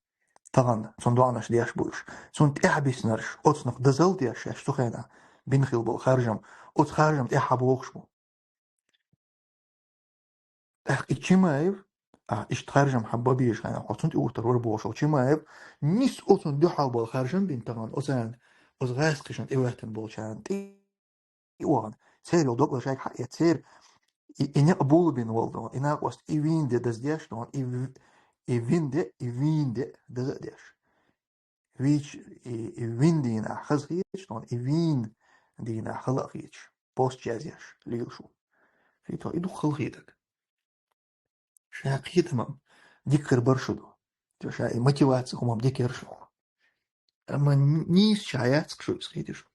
Тахана цунна доӀанаш деш бу уьш. Цунна тӀаьхьабиснарш, оцунах дозалла деш шаьш цу хенахь бина хилла болу харжам, оцу харжам тӀаьхьа бохуш бу. ТӀаккха и Чимаев, а, иштта харжам хьан бан безаш хенахь, хьо цунна тӀе уьттур вара бохуш волу Чимаев, нис оцунна дуьхьал болу харжам бина тахана, оцарна, оцу гӀазкхишна тӀехӀоьттина болчарна тӀе и вахана. Церан йолу догла шайга хьаэца, церан и, и некъ була бина волу, и накъост и вийна де даза деш, и в-, и вин де, и вийна де даза а деш. Вийча и, и вин дийнахь хаза хеташ, и вийна дийнахь хала а хеташ. Пост язъеш, лелаш ву. Хи то и ду хала хетаг. Ша кхетамам дика хир бар шу ду. Тёша, и мотивация хӀумам дикерш. Амма нийсача яц шу из хеташ.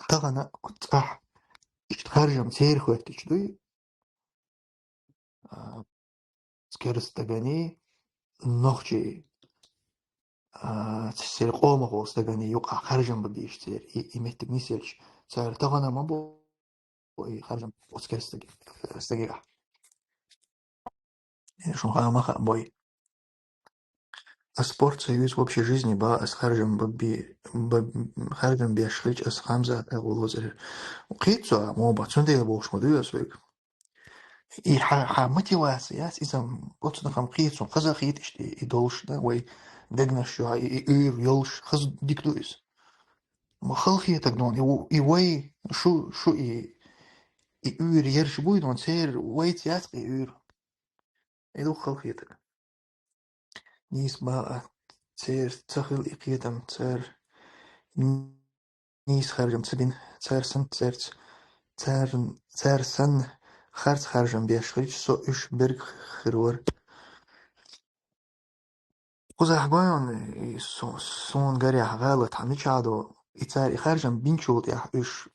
Тахана цӀахь иштта харжам церан хӀоьттича дуй, а, керста стагани, нохчий, а, церан къомах волу стагани юкъахь харжам бан дийш церан, и, и меттиг нисъелча, цара тахана ма бу и харжам оцу керста стаге-, стагегахь. Э, шуна хаа ма хаьа бой. А спорт союз в общей жизни ба, ас харжам бабби-, баб-, харжам беш хилча, ас Хамзат а гӀо лозар. Кхийца цо, а, мо бац, цундела бохуш ма дуй ас вайга. И хьан, хьан мотивация яц, иза оцунах ам кхийца, хаза а хеташ, и, и долуш, да, вай дегнаш ю, и, и уьйр йолуш, хаза дика ду иза. Ма халахетаг нон, и, у-, и вай, шу, шу и, и уьйр ерш буй нон, церан вайца яц и уьйр. И ду халахетаг. Нийса бан а, церан ца хила и кхетам, цара н-, нийса харжам ца бина, цара санна церца, цара, цара санна харц харжам беш хилча, со уьш берг хир вара. Кхузахь гой хьуна, и со-, суна гарехь гӀалат хьан мичахь ду, и цара и харжам бинчул тӀаьхьа уьш,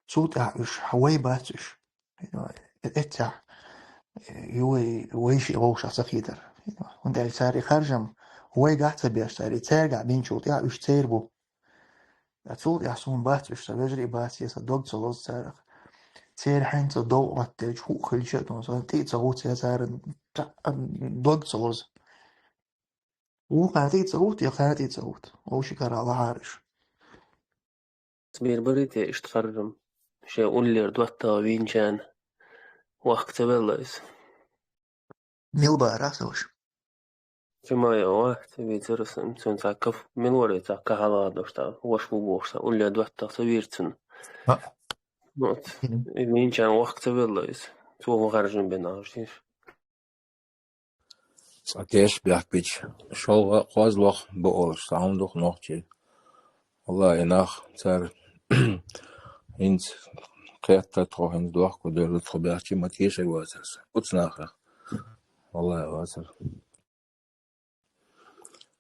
цул тӀаьхьа уьш, хьан вай бац уьш. Э-, эццехь, ю вай, вай шиъ вовшах ца хийтар. ХӀунда аьлча цара и харжам вайгахь ца беш, цара и цаьргахь бинчул тӀаьхьа уьш церан бу. Ткъа цул тӀаьхьа суна бац уьш, сан вежарий бац, я сан дог ца лозу царах. Церан хьаьнца дов Ӏоттаелча, хӀуъа хилча а, сан тӀе а ца гӀуц, я цара дог ца лозу. Вукхара тӀе а ца гӀутту, я кхара тӀе а ца гӀутту. Вовшийн карахь лахьара уьш. Бербарий те иштта харжам? Шен уллера доттагӀа вийначарна вахка ца велла иза. Мила бара аса ваша? Чимай ва, ца вийцара сан, цуьнан цхьа каф-, мила вара и цхьа кахьа ладош тӀа, ваша ву бохуш сан, уллера доттагӀа ца вийра цунна. А. Вот. Мгм. И вийначарна вахка ца велла иза. Цо хӀун харжам бина, Ӏаш дийша? Цкъа теш бехкича, шолгӀа а кхозлагӀа бу олуш, цхьа хӀума ду-кх нохчий. Валлахьи, и нах, цара хӀинца кхетта тхо, хӀинца дохко девлла тхо баьхча, ма тешар вацара сан. Оцу нахах. Валлахьи, вацара.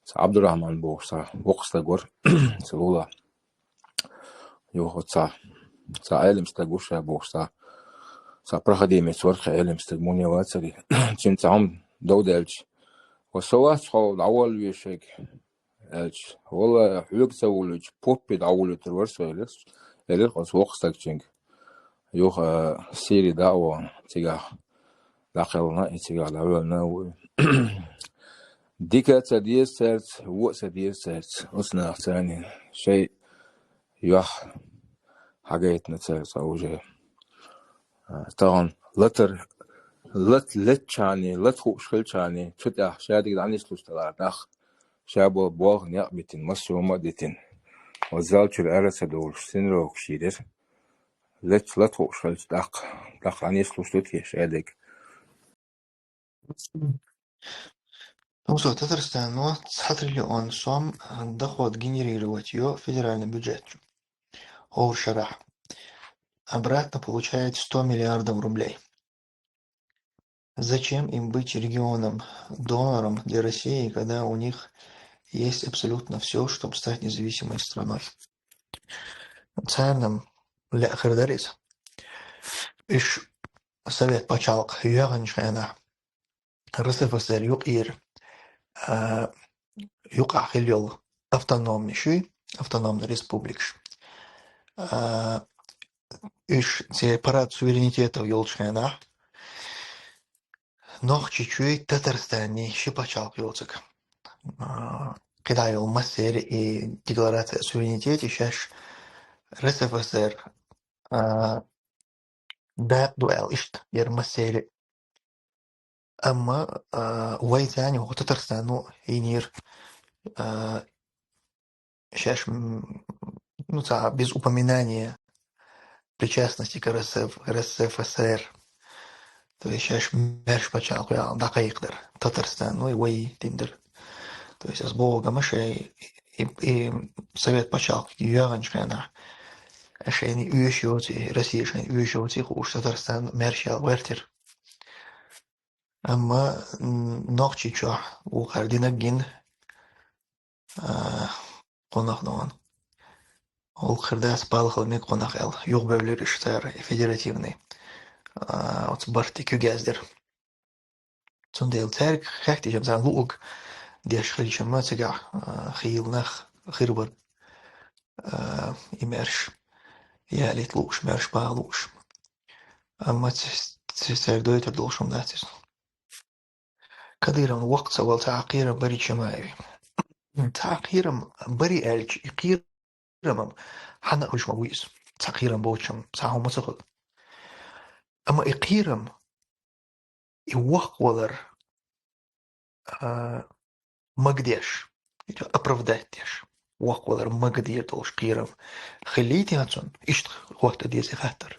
Цхьа Ӏабдурахьман бохуш цхьа воккха стаг вара, сан лулахь. Юха цхьа, цхьа Ӏелим стаг ву ша бохуш цхьа, цхьа проходимец вара кхин Ӏелим стаг, муне вацара. Цуьнан цхьа хӀума дов даьлча: «Ва со вац хьо дӀаволла вешег», — аьлча, «Валла, хьоьга ца волуьйтуш, поппе дӀаволуьйтур вара со», — элира, элира оцу воккха стагчуьнга. Юха Сири дӀа а вахана, цигахь дӀакхелхина, и цигахь дӀавоьллина а ву. Дика а ца деза цаьрца, вон а ца деза цаьрца. Оцу наха царна шайн юьхь хьагайтина цаьрца уже. А, тахана латар, лат-, летчани, лат хууш хилчани, цу тӀехь шадерг дӀанислуш далара нах, ша бо-, болх некъ битина, массо а хӀума а дитина. Оцу зал чуьра ара ца довлуш, синрогаш йийрира. Летча лат хууш хилча, тӀаккха, тӀаккха дӀанислуш ду те шадерг. Ну что, Татарстану цхьа триллион сом доход генерировать йо федеральный бюджет чу. ХӀора шарахь. Обратно получает сто миллиардов рублей. Зачем им быть регионом-донором для России, когда у них есть абсолютно всё, чтобы стать независимой страной? Царна лаьа хир дара иза. Уьш Совет пачхьалкх йоьгӀначу хенахь РСФСР юкъера, а, юкъахь хилла йолу автономный шуьй, автономный республикаш. А, уьш церан парад суверенитетов йолчу хенахь, Нохчийчуьй, Татарстаний ши пачхьалкх йоцург. А, кхидӀа йолу массеран и декларация о суверенитете шаьш РСФСР, а, дакъа ду аьлла иштта яра массеран. Амма, а, вай царна хӀокху Татарстано йинера, а, шаьш, м, ну, цхьа без упоминания причастности к РСФ, РСФСР. То есть шаьш маьрша пачхьалкх ваьлла дӀакхайкхадар. Татарстан, ну, и вай тиндер. То есть ас боху гамаш, и, и, и Совет пачхьалкх йоьгӀанчу хенахь, шайна оьшуш йоций, Россия шайна оьшуш йоций хууш, Татарстан маьрша ял гӀоьртира. Амма, м, Нохчийчохь вукхар динаг гин, а, къонах дон. Гӏулакх хир дац, балхал мег къонах аьлла. Юхабевлира уьш цара, и федеративный, а, оцу барт тӀе куьг яздира. Цундела цаьрга хаьттича, царна луъург деш хилча-м, цигахь, а, хийла нах хир бара, а, и маьрша ялийта лууш, маьрша баха лууш. Амма ц-, ц-, цаьрга дойтур долуш хӀума дац иза. Кадыровна воккха ца вала цхьа кхерам барий Чимаевн? Цхьа кхерам барий аьлча, и кхерам-м хьанна а хуьлуш ма ву иза. Цхьа кхерам боцчу-м цхьа хӀума ца хуьлу. Амма и кхерам, и воккхавалар, а, магадеш, оправдать деш, воккхавалар магадер долуш кхерам хилийта цунна, иштта хӀотта деза и хаттар.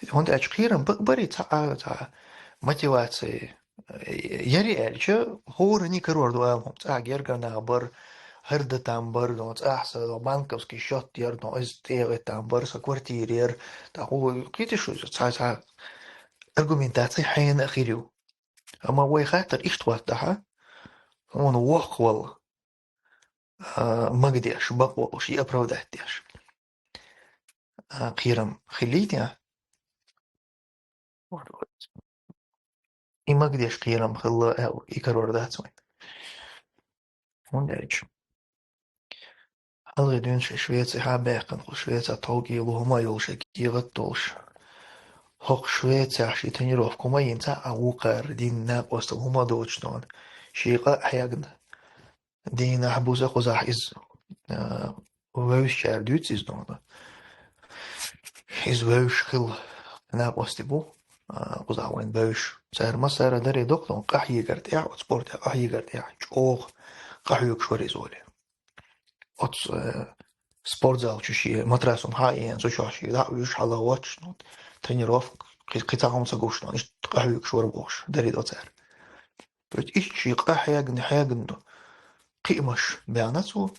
ХӀунда аьлча кхерам ба-, барий цхьа, цхьа мотиваци, э, яри аьлча, хӀоранна карор ду ала хӀума. ЦӀахь гергара нах бара, хӀара дан там бара, дон, цӀахь сан, дон, банковский счёт яра, дон, иза тӀегӀа там бара, сан квартира яра, тӀаккха хӀу кхеташ шу, цхьа, цхьа аргументаци хьенан а хир ю. Амма вай хаттар иштта хӀоттахь, хьуна воккхавала, а, магадеш, бакъволуш, и оправдать деш, а, кхерам хилийта. И магадеш кхерам хилла аьлла, и карор дац вайн. ХӀунда аьлча хьалхе дуьйна шайн Швецехь а баьккхина, кху Швецехь тховкӀело хӀума а йолуш, шайн кехат а долуш, хӀокху Швецехь шен тренировка хӀума а йина, цхьа а вукхара дина накъосталла хӀума а доцуш дона, шен къа а хьегна, дийнахь, бусахь, кхузахь иза, а, вевзачара дуьйцу иза дона. Иза вевзаш хилла накъостий бу, а, кхузахь вайн бевзаш. Цара массара даре доккху дона, къахьегар тӀехь, оцу спортехь къахьегар тӀехь, чӀогӀа къахьоьгуш вара иза олий. Оцу, э, спортзал чу шен матрас хӀума хьа а йина, цу чохь шен дӀа а вуьйш, хьала а воцуш, ну, тренировка, кхи-, кхин цхьа хӀума ца гуш, ну, иштта къахьоьгуш вара бохуш, даре до цара. То есть иштта шен къа хьегна, хьегна ду. Кхиамаш баьхна цо.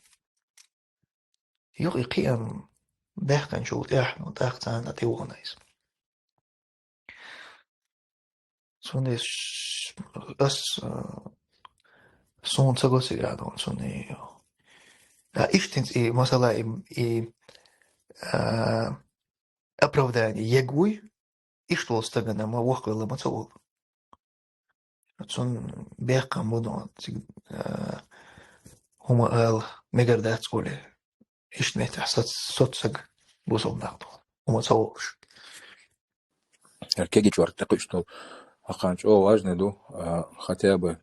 Юха и кхиам баьхкинчул тӀаьхьа, ну, тӀаккха царна тӀе вахана иза. Цундела ас, а, суна ца го цигахь дона цунна и, а, иштта хӀинца и масала, и, и, а, оправдание егуй, иштта волу стагана ма воккхавелла ма ца волу. Цунна бехкам бу дона, цига, а, хӀума ала мегар дац олий. Иштта меттехь соц-, соцсаг бусалба нах дона, хӀума ца волуш. Кеги чорта тӀекхуьуш долу, хӀокхарна чӀогӀа важный ду, а, хотя бы,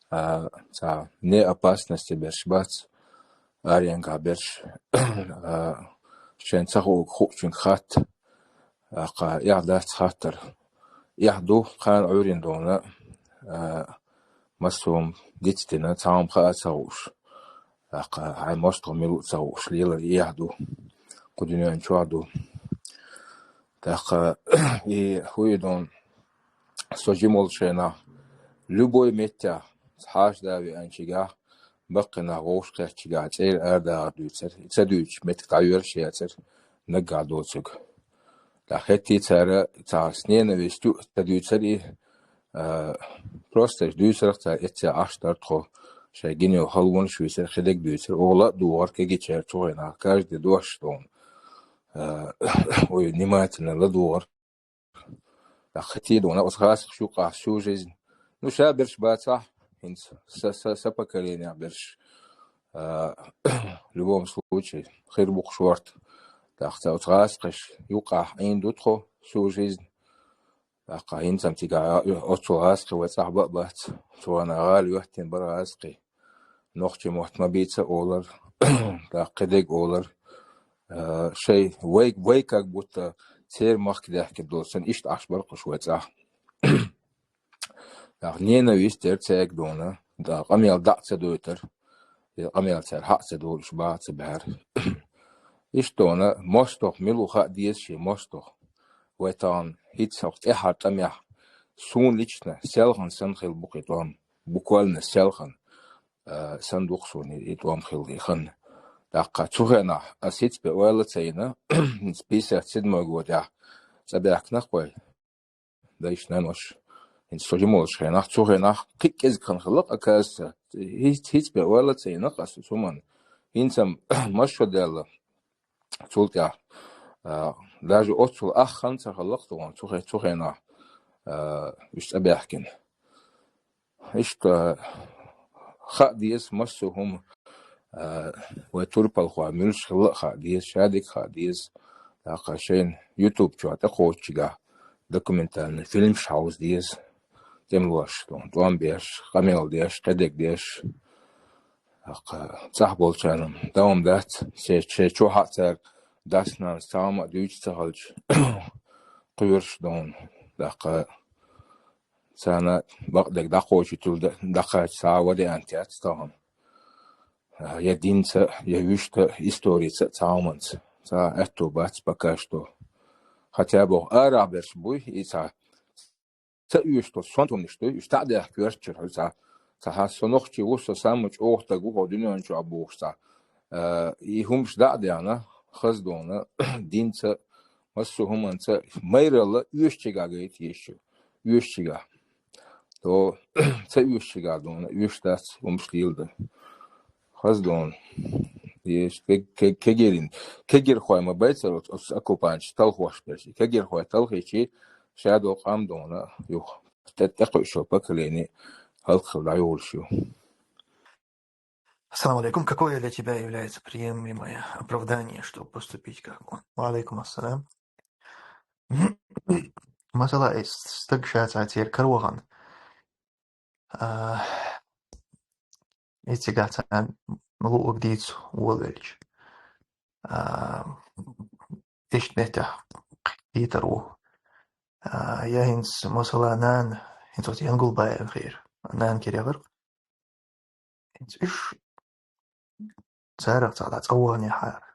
а, цхьа неопасности берш бац, аренгахь берш, а, шайн ца хуург хуучуьнга хатта, а, кхин эхь дац хаттар. Эхь ду, кхана Ӏуьйрина дона, а, массо хӀума дицдина, цхьа хӀума хаа ца хууш. ТӀаккха хьайн мостагӀ мила ву ца хууш лелар эхь ду, кху дуьнен чохь ду. ТӀаккха и хӀун ю дона, со жима волчу хенахь, любой меттехь, хьаша да веанчигахь, баккхинах вовшахкхеттачигахь цӀера арадахар дуьйцура. И ца дуьйцуш меттиг дӀайоьллуш яцара, наггахь доцург. ТӀаккха хӀетте цара цхьа с ненавистью ца дуьйцура и, а, просто уьш дуьйцурах цара эццехь Ӏаш дара тхо, шайн гина йолу халонаш висира, хи дерг дуьйцура, оха ла а догӀура кегийчара цу хенахь, каждый дош дона, а, ой, внимательно ла догӀура. ТӀаккха хӀетте а дона, оцу гӀазкхаша юкъахь всю жизнь. Ну, ша берш бацахь, хӀинца са, са, са поколениех берш, а, в любом случае, хир бу-кх шорта. ТӀаккха ца оцу гӀазкхаша юкъахь Ӏийна ду тхо всю жизнь. ТӀаккха хӀинца-м цигахь оццул гӀазкхи вай цӀахь бан а бац. Цу хенахь гӀала йоьттина бара гӀазкхи. Нохчийн мотт ма бийца олар, тӀаккха кхидерг олар. А, шай вай, вай как будто церан махка даьхкина долу санна, иштта Ӏаш бара кхуш вай цӀахь. ТӀаккха ненависть яра цаьрга дона, тӀаккха къамел дӀа а ца дойтура, я къамел цара хьа а ца долуш, баха ца баьхьара. Иштта дона, мостагӀ мила ву хаа деза шен мостагӀ. Вай тахана хӀинца хӀокху тӀаьххьара тӀамехь, суна лично селхана санна хилла бу-кх и тӀом, буквально селхана, а, санна ду-кх суна и тӀом хилла и хан. ТӀаккха цу хенахь ас хӀинца бен ойла ца йина, хӀинца пятьдесят седьмой годехь цӀа баьхкина-кх вай дайша-наноша, хӀинца со жимолчу хенахь, цу хенахь кхин а кӀезиг хан хилла-кх, оказывается, хӀинца, хӀинца бен ойла ца йина-кх ас цу хӀуманна. ХӀинца-м массо а даьлла цул тӀаьхьа, а, даже оццул ах хан ца хилла-кх тхуна цу хе-, цу хенахь, а, уьш цӀа баьхкина. Иштта хаа деза массо а хӀума, а, вай турпалхой муьлш хилла а хаа деза, шадерг а хаа деза. ТӀаккха шайна YouTube чохь тӀекхочучигахь документальный фильмаш хьовза деза. ТӀемалошна тӀом беш, къамел деш, кхидерг деш. ТӀаккха цӀахь болчарна дам дац, шайн, шайн чохь а цара дас-нанас цхьа хӀума а дуьйцуш ца хилча, кхоьруш ду. ТӀаккха царна бакъдерг дӀакхочуьйтур д-, дӀакхача цхьа а вариант яц тахана. Я динца а, я вуьшта а, историца а цхьа хӀуманца. Цхьа а аьтто бац пока что. Хотя бы арахь берш буй, и цхьа ца оьшуш долу сонта хӀуманаш дуй, уьш дӀа а даьхна коьртачуьра хьуьлла цхьа, цхьа хьан со нохчи ву, со самый чӀогӀа стаг ву, хьо дуьнен чохь бохуш цхьа. Э, и хӀуманаш дӀа а даьхна, хаза дуьйна, динца а, массо а хӀуманца а майралла оьшучигахь гайта еза шу. Оьшучигахь. То ца оьшучигахь дуьйна, оьшуш дац, хӀуманаш леладан. Хаза дуьйна. Еш, ке-, ке-, кегирин. Кегирхой ма байцара оцу, оцу оккупанташа талхош берш. Кегирхой талхийча, шадолу къам дуьйна, юха тӀе-, тӀекхуьуш йолу поколение хӀаллакьхила дӀайолуш ю. Ассаламу алейкум. Какое для тебя является приемлемое оправдание, чтобы поступить как он? Ва алейкум ассалам. Масала, и стаг ша цхьа церан кара вахана. А, и цигахь цхьа луъург дийца волавелча. А, иштта меттехь кхетар ву. А, я хӀинца, масала, нана, хӀинца оцу Янгулбаевхера, нана кара яхара. ХӀинца уьш царах цхьа дӀа цӀа ваханехьара.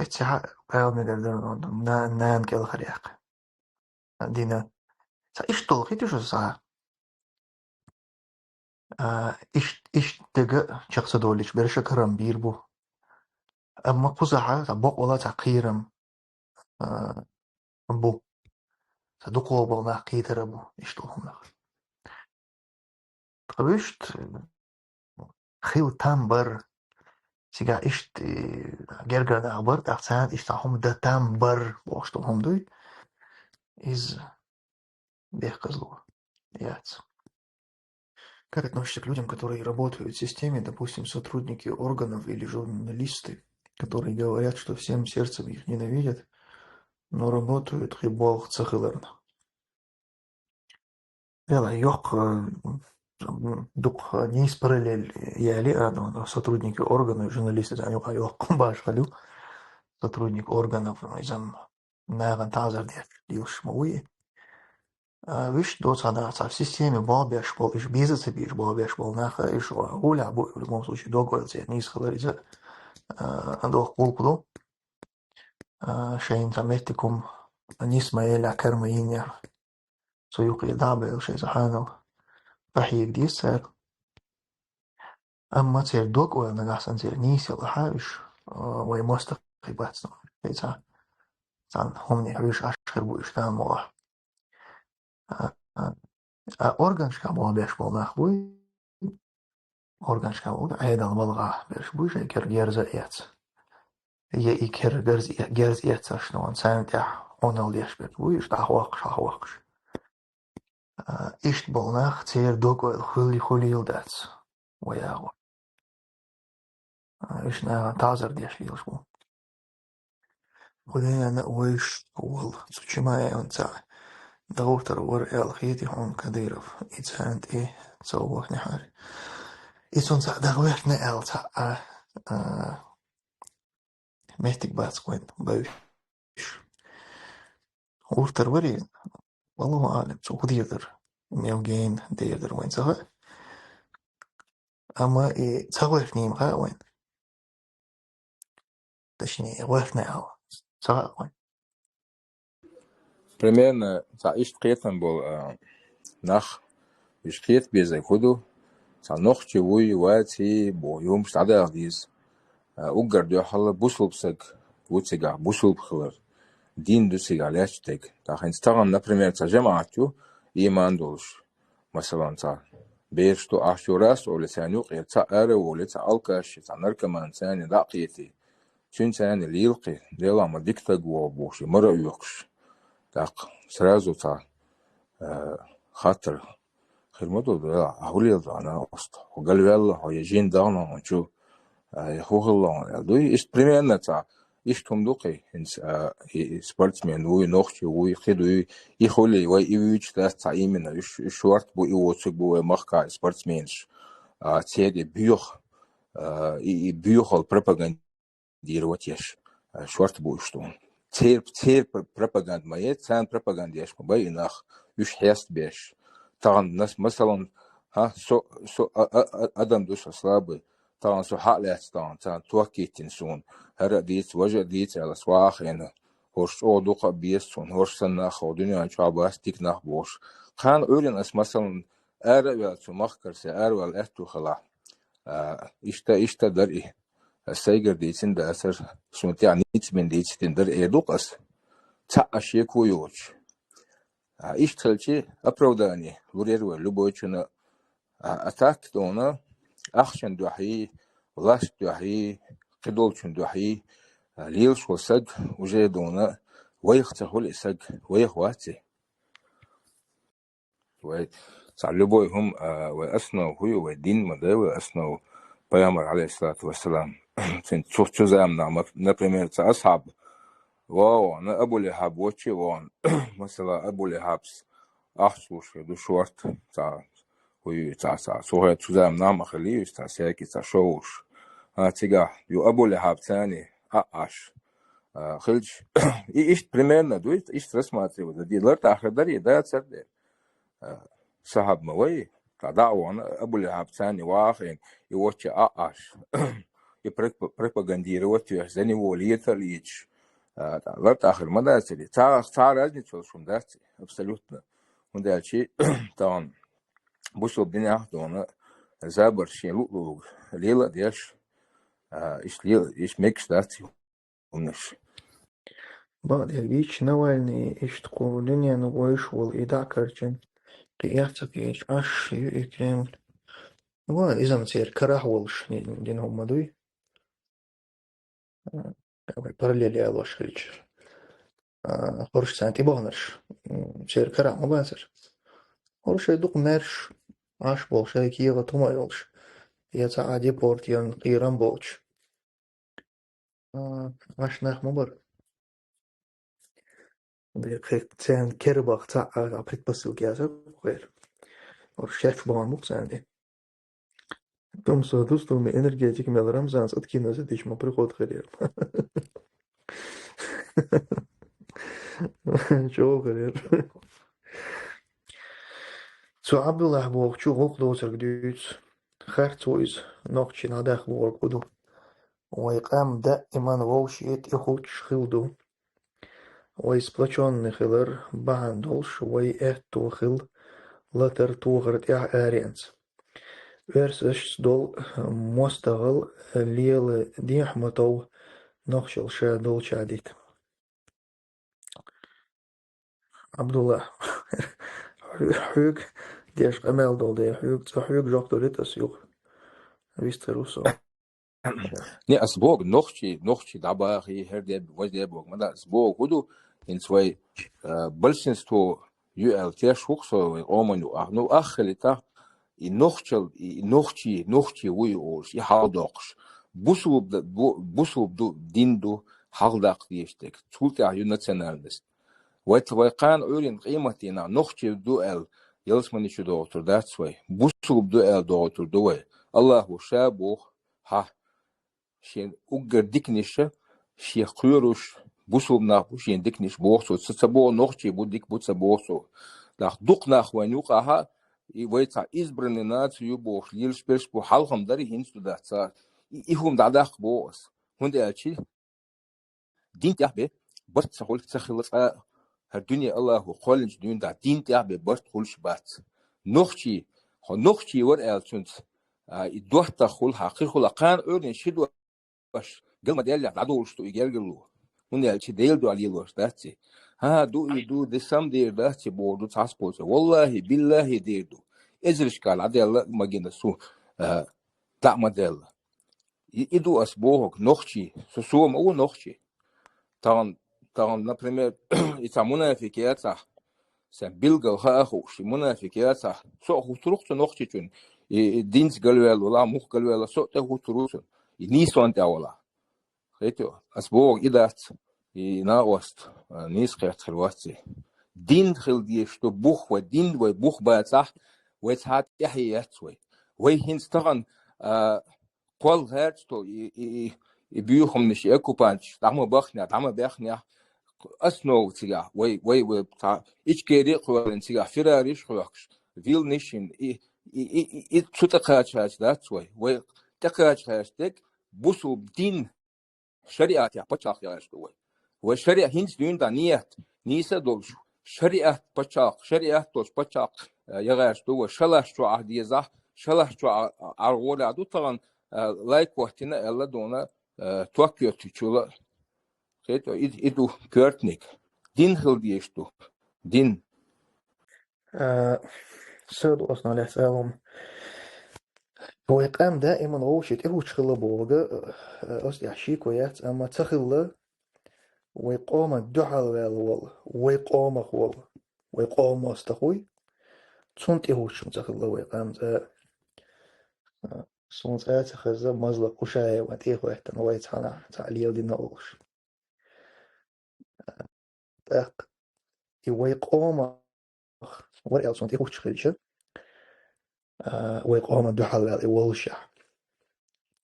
Эццехьа къаьлла мегар дара, на-, нана кӀелхьаръяккха. Дина. Ца иштта долу хи ду шу схьа. А, иш-, иштта дага чекх ца долуьйтуш берша карам бийр бу. Амма кхузахьа цхьа бокъала цхьа кхерам, а, бу. Цхьа дукхо болу нах кхетар а бу, иштта долу хӀуманах. Ткъа вуьшта хила там бар, цигахь иштта, э, гергара нах бар, тӀаккха царна иштта хӀума дан там бар, бохуш долу хӀума дуй. Иза бехказло яц. Как относишься к людям, которые работают в системе, допустим, сотрудники органов или журналисты, которые говорят, что всем сердцем их ненавидят, но работают кхин болх ца хиларна? Дела йоккха, м, дукха нийса параллель яли а, но, но сотрудники органов, журналисты, царна юкъа йоккха башхалла ю. Сотрудник органов, иза-м нахана таӀзар деш лелаш ма вуй. А, вуьшта доцу хьан цхьа системе болх беш болу, уьш беза ца бийш болх беш болу нах, уьш гӀолехь бу, в любом случае, дог-ойла церан нийса хилар иза, а, доккха гӀуллакх ду. А, шайна цхьа меттиг хӀума нийса ма еллехь, кара ма йиннехь, цу юкъе дӀа а бевлла шайн цхьа хьанал къахьега деза цара. Амма церан дог-ойла нагахь санна церан нийса ялахь а уьш, а, вай мостагӀий бац, ну, шайн цхьа, цхьана хӀумане хьоьжуш Ӏаш хир бу уьш тамахь. А, а, а органашкахь болх беш болу нах буй, органашкахь болу, Ӏедал балхахь берш буй, шайн кара герз а эцна. Я и кара герз э-, герз эцнарш, ну, царна тӀехь Ӏуналла деш берш буй, уьш дӀахӀоттуш, хьахӀоттуш. А, иштта болу нах, церан дог-ойла хуьлий, хуьлийла дац, вай агӀор. А, уьш нахана таӀзар деш лелаш бу. Кху дуьненна а вевзаш волу цу Чимаевн цхьаъ дӀагӀортор вара аьлла хетий хьуна, Кадыров, и царна тӀе ца вахнехьара? И цунна цхьаъ дӀагӀоьртина аьлла цхьаъ, а, а, меттиг бац вайн бевзаш. ГӀортор варий, валлахӀу аӀлам, цо хӀун дийр дара, мел гена дийр дара, вайна ца хаьа. Амма и ца гӀоьртинийла хаьа вайна. Точнее, гӀоьртина аьлла ца хаьа вайна. Примерно, цхьа иштта кхетам болу, а, нах, уьш кхета безарг хӀун ду, цхьа нохчи вуй, ваций, боху, юхамаш дӀадаха деза. А, уггар дуьхьал бусулба саг ву цигахь, бусулба хилар. дин ду цига лаьттаг. ТӀаккха хӀинца тахана, например, цхьа жамаӀат ю, иман долуш, масалан, цхьа бераш ду, ахчо рас оле, царна юкъера цхьа ара воле, цхьа алкаш, цхьа наркоман царна дӀа а кхетий, цуьнан царна лелакхе, Дела ма дика стаг ву бохуш, и мара а оькхуш. ТӀаккха сразу цхьа, а, хаттар хир ма ду, а, хӀун леладо хьан оста? Хьо галваьлла хьо, я жин дахана хьуна чу, а, я хӀун хилла хьуна аьлла дуй? Иштта примерно цхьа, иштта хӀума ду кхин, хӀинца, а, и, и спортсмен вуй, нохчи вуй, кхин дуй, и хуьлий вай, и вуьйцуш дац цхьа именно, уьш, уьш шорта бу, и воцург бу вай махкахь и спортсменаш, а, церан и боьха, а, и, и боьхалла пропаганда дийр ватеш, а, шорта бу уьш тхуна. Цер-, церан пр-, пропаганда ма яц, царна пропаганда еш ма бай и нах, уьш хьестабеш. Тахана нас-, масалан, хӀа, со, со, а, а, а, адам ду со слабый, тахана со хьа а лаьцна тахана, царна ток йиттина суна, хӀара а дийца, важа а дийца аьлла, ас ваха хиъна, хӀорш чӀогӀа дукха а беза суна, хӀорш санна нах хӀокху дуьнен чохь бац дика нах бохуш. Кхана Ӏуьйранна ас, масалан, ара а ваьлла цу махкара, сан аравала аьтту хилахь. А, иштта, иштта дара и. Ас сайгара дийцина дацара, суна тӀехь ницкъ бина дийцина дара, эр ду-кх ас. Цхьаъ а шеко йоцуш. А, иштта хилчи, оправдание лур яра вай любойчунна, а, а так дуьйна, ахчан дуьхьий, власть дуьхьий, кхидолчун дуьхьий, а, лелаш волу саг уже дуьйна, вайх ца хуьлу и саг, вайх вац и. Вай цхьа любой хӀума, а, вай основа хӀун ю, вай дин ма дай вай основа, пайхамар, алейхиссалату вассалам, цуьнан цу, цу заманахь, ма-, например, цхьа асхьаб, вон, Абу Лахьаб вочу вон, масала, Абу Лахьабс ахча луш хир ду шорта, цхьа, хӀун ю, цхьа, цхьа, цу хье-, цу заманахь ма хилий, цхьа секи, цхьа шовуш. А, цигахь ю Абу Лахьаб царний, а, Ӏаш. А, хилча, и иштта примерно ду, иштта рассматривать дан деза. Лар тӀе хир дара, и дацара дера. А, сахьаб ма вай, цхьа дӀа а вахана, Абу Лахьаб царний ваха хиъна, и вочу а Ӏаш. И проп-, пропагандировать веш, за него лета леташ. А, лар тӀе хир ма дацара. Цхьа, цхьа разница йолуш хӀума дац, абсолютно. ХӀунда аьлча тахана бусалба динехь дуьйна забар шен луъ-луъург лела а деш, а, иштта лела, иштта мегаш дац хӀуманаш. Бакъдерг, Навальный иштта кху дуьненан вуьйш волу и дӀа а карчийна, кхин эхь ца кхеташ Ӏаш ю и Кремль. Ва, иза-м церан карахь волуш дина хӀума ма дуй. А, вай параллель ялош хилча. А, хӀорш царна тӀебахнарш, м, церан карахь ма бацара. ХӀорш шайн дукха маьрша Ӏаш болуш, шайн кехат хӀума йолуш, я цхьа а депортиран, кхерам болчу. А, Ӏаш нах ма бара. Дера кхин царна кербах цхьа а предпосылка яцара кхера. ХӀорш шаьш бахана бу-кх царна тӀе. Тумсо дустуме энергетика мел Рамзанца откинуться дича ма приход хир яра. ЧӀогӀа хир яра. Цу Ӏабдуллахь бохучу гӀуллакх доцург дуьйцу. Харц ву иза, нохчийн дӀадаккха бохург хӀун ду? Вай къам даиман вовшийн тӀехуттуш хилла ду. Вай сплочённый хилар бахьана долуш, вай аьтто хилла латар тохар тӀехь аренца. Оьрсашца долу мостагӀал лела дехьа ма тов нохчалла ша долчохь дита. Абдулла, хьоьга деш къамел долу дела, хьоьга, цкъа хьоьга жоп далийта ас юха. Вистхир ву со. Не, ас боху, нохчий, нохчий дӀабахий, хӀара де, важа де боху. Ма да, ас боху, хӀун ду, хӀинца вай, а, большинство ю аьлла теш ву-кх со вай къоман юкъахь. Ну, ах хилийтахь, и нохчал, и нохчий, нохчий вуй олуш, и хьаладоккхуш. Бусулба д-, бу-, бусулба ду, дин ду, хьаладаккха дезаш дерг. Цул тӀаьхьа ю национальность. Вай т-, вай кхана Ӏуьйранна къематдийнахь нохчий ду аьлла, ялсамани чу догӀур дац вай. Бусулба ду аьлла догӀур ду вай. Аллахо ша боху, хьа, шен уггар диканиша, шех кхоьруш, бусулба нах бу шен диканиш боху цо. Ца, ца боху нохчий бу, дика бу ца боху цо. Нах дукха нах вайн юкъахьа, и вай цхьа избранный наци ю бохуш, лелаш берш бу, хьалхам дарий хӀинца ду дац цара. И, и хӀума дӀадаккха боху ас. ХӀунда аьлча дин тӀехь бен барт ца хуьлу, ца хилла цкъа а, хӀара дуьне Аллахо кхоьллинчу дуьйна дин тӀехь бен барт хуьлуш бац. Нохчий, хьо нохчий вара аьлла цуьнца, а, и доттагӀа хуьлу, хьан кхин хуьлу, кхана Ӏуьйранна ши дош гал ма-даьллехь дӀадолуш ду и гергарло. ХӀунда аьлча Делан дуьхьа лелош дац и. ХӀа, ду и ду, де сам дер дац и боху ду цхьацца кхочу. Валлахи, биллахи дер ду. Эзаршкахь Ӏаделла магина су, а, дӀа а ма делла. И, и ду ас бохург, нохчий, со, со ма ву нохчий. Тахана, тахана, например, и цхьа мунафик яцахь, сан билггал хаа а хууш, и мунафик яцахь, со а хӀуттур ву-кх цу нохчичун, и, и динца галваьлла валахь, мух галваьлла, со а тӀе хӀуттур ву цунна, и нийсонна тӀе а валахь. Хетий, ас бохург и дац, и накъост, а, нийса кхетта хир вац и. Дин хила дезаш ду бух вай, дин вай бух бацахь, вай цхьа тӀаьхье яц вай. Вай хӀинца тахана, а, кхолла гӀерташ долу и, и, и, и буьйхамнаш, и оккупанташ, дӀа ма бахнехь, дӀа ма баьхнехь, основа цигахь, вай, вай, вай, цхьа Ичкери а кхоьллина цигахь, феррариш а хьоьхкуш, вилниш а йина, и, и, и, и, и цу тӀе кхачахьаьрча дац вай. Вай тӀе кхачахьаьрча дерг бусулба дин, шариатехь пачхьалкх яхьаш ду вай. Вай шариат хӀинца дуьйна дӀа нийят, нийса а долуш, шариат пачхьалкх, шариат долуш пачхьалкх, э, яхьаш ду вай. Шалаш чохь а дезахь, шалаш чохь а, а, гӀолехь ду тахана, э, лайк хӀоттийна аьлла дуьйна, э, ток йоьттичула. Хетий, и, и ду коьртаниг. Дин хила дезаш ду. Дин. А, са ду ас нах лаьцна алум. Вай къам даиман вовшийн тӀехӀуттуш хилла бохург, а, ас тӀехь шеко яц, амма ца хилла, вай къоман дуьхьал ваьлла волу, вай къомах волу, вай къоман мостагӀий, цунна тӀехӀуттуш ма ца хилла вай къам цкъа. А, суна цкъа а ца хезна, Мазлакъ Ушаева тӀехӀоьттина вай цхьана, цхьаъ леладина олуш. ТӀаккха и вай къомах, вара аьлла цунна тӀехӀуттуш хилча, а, вай къоман дуьхьал ваьлла и воллушехь.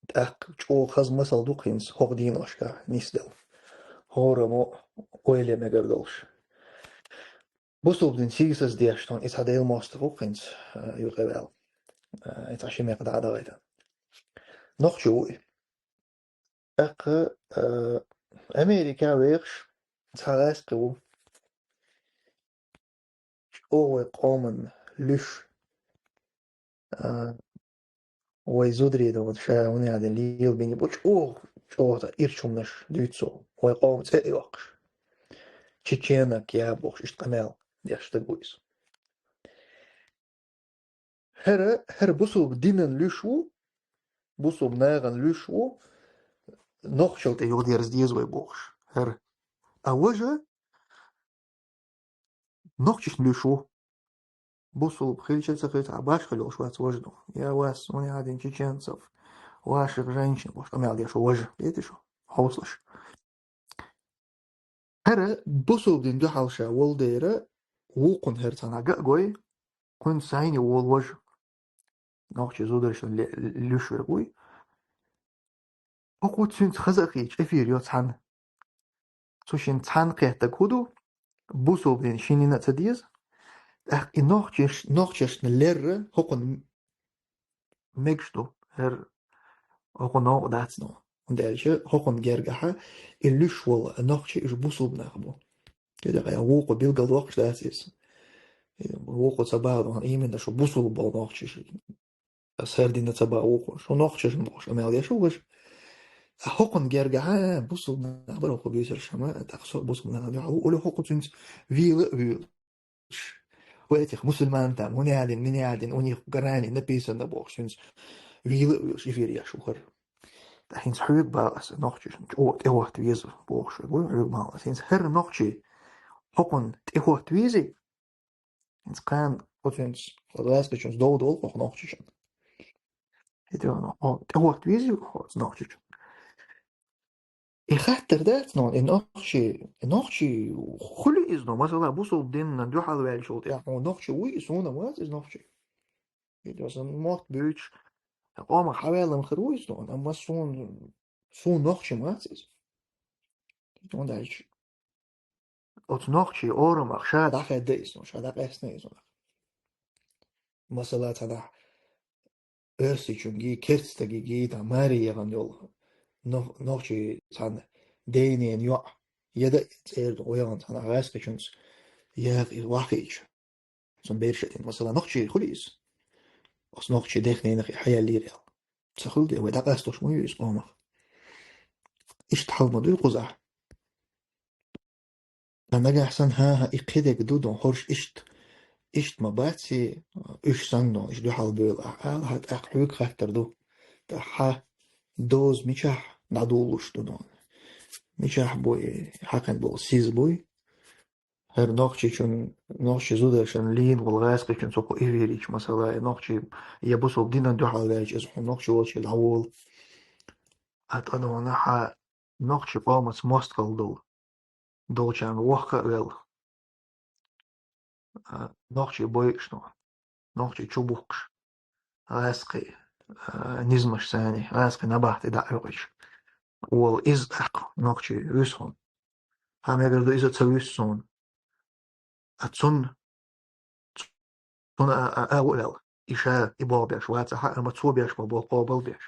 ТӀаккха чӀогӀа хаза масал ду-кх хӀинца хӀокху дийнашкахь нисделла. ХӀораммо ойла ян мегар долуш. Бусулба дин сийсаздеш тхуна и цхьа Делан мостагӀ ву-кх хӀинца, а, юкъаваьлла. А, и цхьа ши мекх дӀа а дахийтина. Нохчо ву и. ТӀаккха, а, Америка вехаш цхьа гӀаскхи ву. ЧӀогӀа вай къоман луьш. А, вай зударий ду, вот ша хӀунда аьлла лелабина бу, чӀогӀа, чӀогӀа цхьа ирча хӀуманаш дуьйцу цо. Вай къоман цӀе а йоккхуш. Чеченок я бохуш, иштта къамел деш стаг ву иза. ХӀара, хӀара бусулба динан луьш ву, бусулба нахана луьш ву, нохчалла тӀе юхадерза деза вай бохуш. ХӀара. А важа нохчашна луьш ву. Бусулба хилча а ца хилча а, башхалла йолуш вац важа ду. Я вас, у меня один чеченцев, ваших женщин, бохуш къамел деш ву важа. Кхетий шу? Хьовсалаш. ХӀара бусулба дин дуьхьал ша волу дера, вукхунна хӀара цхьана ган а гой, кхуьнца сайна волу важа. Нохчийн зударшна ле-, луьш верг вуй. ХӀокху цуьнца хаза а хеташ эфир йо цхьаьна. Цу шина цхьаьна кхеттарг хӀун ду? Бусулба дин шина йина а ца деза. ТӀаккха и нохчаш-, нохчашна лерра хӀокхунна мегаш ду, хӀара хӀокху новкъа дац но. ХӀунда аьлча хӀокхунна гергахьа и луьш волу нохчий уьш бусулба нах бу. КхидӀа вукхо билгалдоккхуш дац иза. Вукхо ца баху, именно шу бусулба болу нохчий шу. Ас хӀара дина ца баху вукхо. Шу нохчашна бохуш къамел деш ву важа. А хӀокхунна гергахьа бусулба нах бара хӀокху буьйсарш хӀама, тӀаккха со а бусулба нахана дуьхьал ву, олу хӀокху цуьнца вийла а вуьйлуш. У этих мусульман там, у нядин, ми нядин, у них в Коране написано бохуш, цуьнца вийла а вуьйлуш эфир еш ву хӀара. ТӀаккха хӀинца хьоьга боху ас, нохчашна чӀогӀа тӀехӀотта веза бохуш верг ву, хьоьга боху ас. ХӀинца хӀара нохчий хӀокхунна тӀехӀотта везий, хӀинца кхана оцуьнца, гӀаскхичуьнца дов долу хӀокху нохчашна. ХӀетахь хьо тӀехӀотта везий оцу нохчашна? И хаттар дац нуна, и нохчий, и нохчий хуьлу иза нуна, масала, бусулба динна дуьхьал ваьллачул тӀаьхьа хьуна нохчи вуй, и суна вац иза нохчи. ХӀетахь сан мотт буьйцуш, къомах хьаваьллан хир ву иза нуна, амма суна, суна нохчи вац иза. ХӀунда аьлча оцу нохчий орамах ша дӀахаьдда иза нуна, ша дӀакъаьстина иза нуна. Масала, цхьанахь оьрсичуьнга, керстагига, там, маре яхана йолу нох-, нохчий цхьана ден-ненан йоӀ, я дан цӀера ду, яхана цхьанахь гӀаскхичуьнца яха иза вахийча. Цунна бераш а тина, масала, нохчий хуьлу иза. Оцу нохчий дех-ненах и хьаеллера аьлла. Ца хуьлу де, вай дӀакъасталуш ма ю иза къомах. Иштта хьал ма дуй кхузахь. Ца нагахь санна, хӀан-хӀа, и кхидерг ду дон, хӀорш иштта, иштта ма бац и, уьш санна дон, иштта дуьхьал бевлла ахь ала, хьа тӀаккха хьоьга хаттар ду. ТӀаккха хьа доза мичахь дӀадуллуш ду дон? Мичахь буй, хьакхин болу сиз буй? ХӀара нохчичун, нохчи зударшан лийна волу гӀаскхичун цо кху эфиричу, масала, я нохчи, я бусулба динан дуьхьал ваьлча, иза хьуна нохчи волчу дӀаволу. А тӀадогӀна хьа нохчи къомаца мостагӀалла долу, долчарна вохка а велла, а, нохчи бойуш ду, нохчи чубухкуш, гӀаскхи, а, низамаш санна, гӀаскхи набахь тӀе дӀа а хьоькхуьйтуш, волу иза тӀаккха нохчи вуьсу хьуна. Хьан мегар ду иза ца вуьсу суна? А цунна, цунна а, а, а, а, аьлла, и ша и боху беш вацахьа, амма цо беш ма боху къобал беш.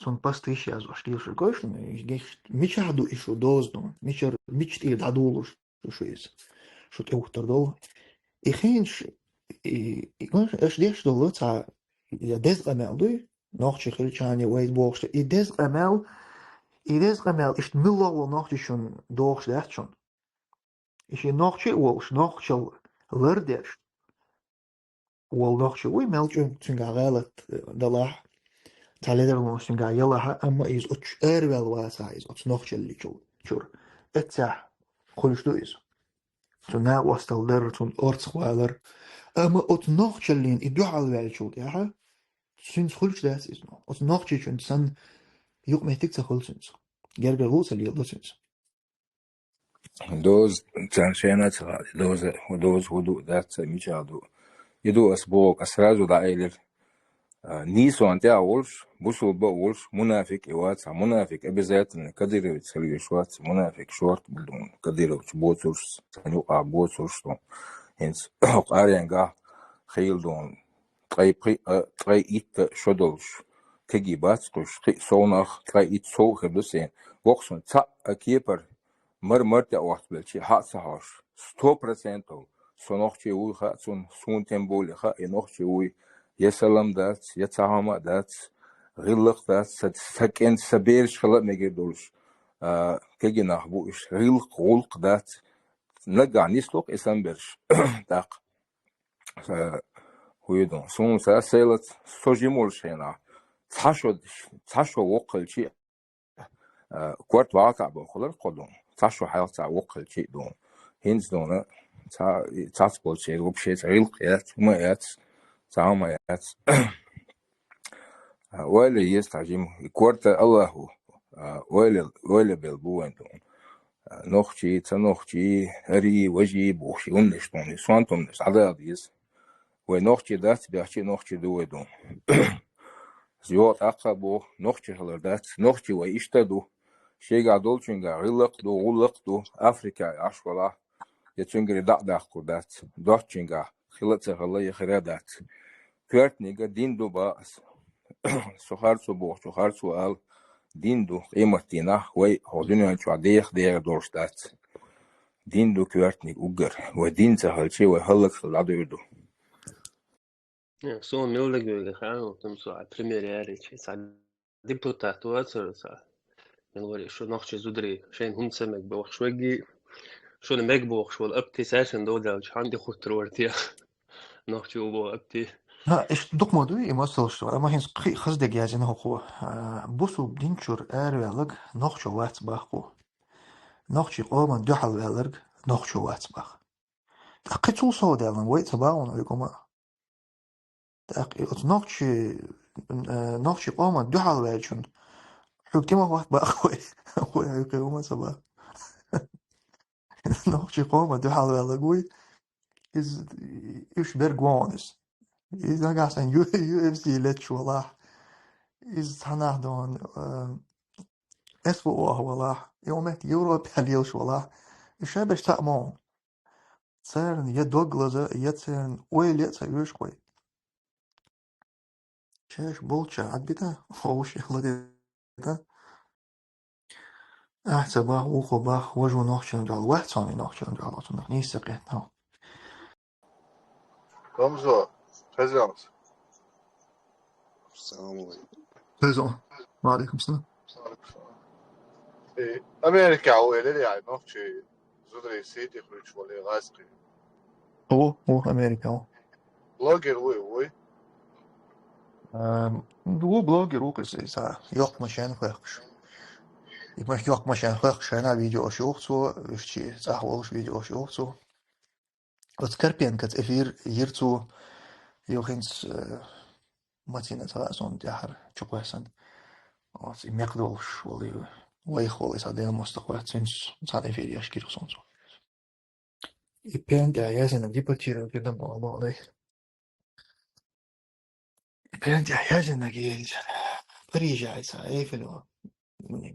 Цунна паста йиш язош лелаш гой шуна, и геш-, мичахь ду и шу доза дон, мичара, мича тӀера дӀадуллуш шу иза, шу тӀе ухтар долу. И хенаш, и, и, гой шуна, аша деш долу цхьа, я деза къамел дуй, нохчи хилчарна вай бохуш, и деза къамел, и деза къамел, иштта муьлхха а волу нохчичун дохуш дац шуна. И шен нохчи а волуш, нохчалла лардеш, волу нохчи вуй, мел чӀогӀа цуьнгахь гӀалат, э, далахь, цхьа ледарлонаш цуьнгахь ялахьа, амма иза оцу араваьлла вацахьа иза, оцу нохчалличул чуьра. Эццехь хуьлуш ду иза. Цу накъосталла дар, цунна орцах валар. Амма оцу нохчаллина и дуьхьал ваьллачул тӀаьхьа, цуьнца хуьлуш дац иза. Оцу нохчичуьнца санна юкъаметтиг ца хуьлу цуьнца. Гергарло а ца леладо цуьнца. Доза царна шайна ца хаьа, доза, доза хӀун ду, дац ца, мичахь ду. И ду ас боху, ас сразу дӀаэлира. А, нийсонан тӀехь а волуш, бусулба а волуш, мунафикъ и вац, а мунафикъ обязательно кадыровец хила веш вац, мунафикъ шорта бу дун, кадыровч боцурш, царна юкъахь боцурш дун. ХӀинца къаренгахь хийла дун, ткъе пхи а, ткъе итт а шо долуш, кегий бац кхуьш, кхин а совнах, ткъе итт сов хир ду сен. Вокху суна цхьаъ а кепара мар-мар тӀе а вахтабелчи, хьа а ца хьош, сто процентов со нохчи вуй хаьа цунна, суна тем более хаьа и нохчи вуй, я салам дац, я цхьа хӀума а дац, гӀиллакх дац, са, са кӀен, са бераш хила а мегар долуш, а, кегий нах бу уьш, гӀиллакх, гӀуллакх дац, наггахь нисло-кх и санберш, тӀаккха. Э, хӀун ю ду? Суна са селац, со жима волуш хенахь, цхьа шо, цхьа шо воккхалчи, э, корта вагӀа цхьаъ боху хилар кхо ду. Цхьа шо хьалха цхьаъ воккхалчи а ду. ХӀинца дуна, цхьа-, цхьацца болчеран вообще цхьа гӀиллакх яц, хӀума яц, цхьа хӀума яц. А, ойла еза цхьа жима. И корта Аллаху, а, ойла, ойла бел бу вайн ду. А, нохчий, ца нохчий, арий, важий бохуш, и хӀуманаш дуна, и сонтумнаш дӀадала деза. Вай нохчий дац, бехчи нохчий ду вай ду. Йо, тӀаккха боху, нохчий хилар дац, нохчий вай иштта ду. Шегахь долчуьнгахь гӀиллакх ду, гӀуллакх ду, Африка Ӏаш валахь, я цуьнгара дӀа а даккхур дац, доцчуьнгахь хила а ца хилла, я хира а дац. Коьртаниг а дин ду баха ас. Со харцо бохучу харцо ала, дин ду, къематдийнахь вай хӀокху дуьнен чохь деха дера долуш дац. Дин ду коьртаниг уггар. Вай дин ца хилчи, вай хӀаллакьхила дӀадуьйр ду. Э, суна милла гуьйга хаьа, вот, там, со, а, пример яричи, цхьа депутат вацара, цхьа, мила вари, шу нохчий зударий, шайна хӀунда ца мега бохуш вегги, шуна мега бохуш волу апти, цаьршинна доладаьлча, хьанна де хуттур вара те? Нохчий ву боху апти. ХӀа, иштта дукха ма дуй и масалш, амма хӀинца кхин а хаза дерг яздина хӀокхо. А, бусулба дин чуьра араваьлларг нохчо вац боху. Нохчийн къоман дуьхьал ваьлларг нохчо вац боху. ТӀаккха кхин цул совдаьлла вай а ца боху вайга хӀума. ТӀаккха и оцу нохчи-, э, нохчийн къоман дуьхьал ваьллачунна хьоьга тӀе ма хӀотта боху вай. Вай хьоьга кхин хӀума ца боху. Нохчийн къоман дуьхьал ваьлларг вуй, иза, уьш берг вон иза. Иза нагахь санна ю-, ю эф си леташ валахь, иза цхьа нах дон, э, эс в о валахь, и хӀума Европехь лелаш валахь, и шаберш цхьаъ ма вон. Царна я дог лаза, я царна ойла а ца оьшу вай. Шаьш болча Ӏадбита, ховш ладита. Ахьа ца боху, вукхо боху, важа ву нохчарна дуьхьал, вац хьуна и нохчарна дуьхьал, оцунах нийса ца кхетта. Рамзо, хезалц. Салам алейкум. Хезал. Ва алейкум салам. Э, Америка ву элира яй нохчи зударий сийти хуьйцуш вале гӀазкхи. Ву, ву, Америка ву. Блогер ву, ву. Ам, ву блогер ву кхиса, йоккха машен хвехкаш. И маш йоккха машен хвехкаш, шайна видеош юх цо, вирчи цӀахь волуш видеош юх цо. Оцу Карпенкаца эфир йира цо, юхинца, э, мацина ца хаьа суна тӀаьхьара чукхоьссина. Оцу и мекх долуш волу, вайх волу и цхьа девяносто кхоьссина, цуьнца цхьаьна эфир еш гира суна цо. И пен тӀехь яздина депортировать дан боху дай. И пен тӀехь яздина гелча. Парижа айса, Эйфелева.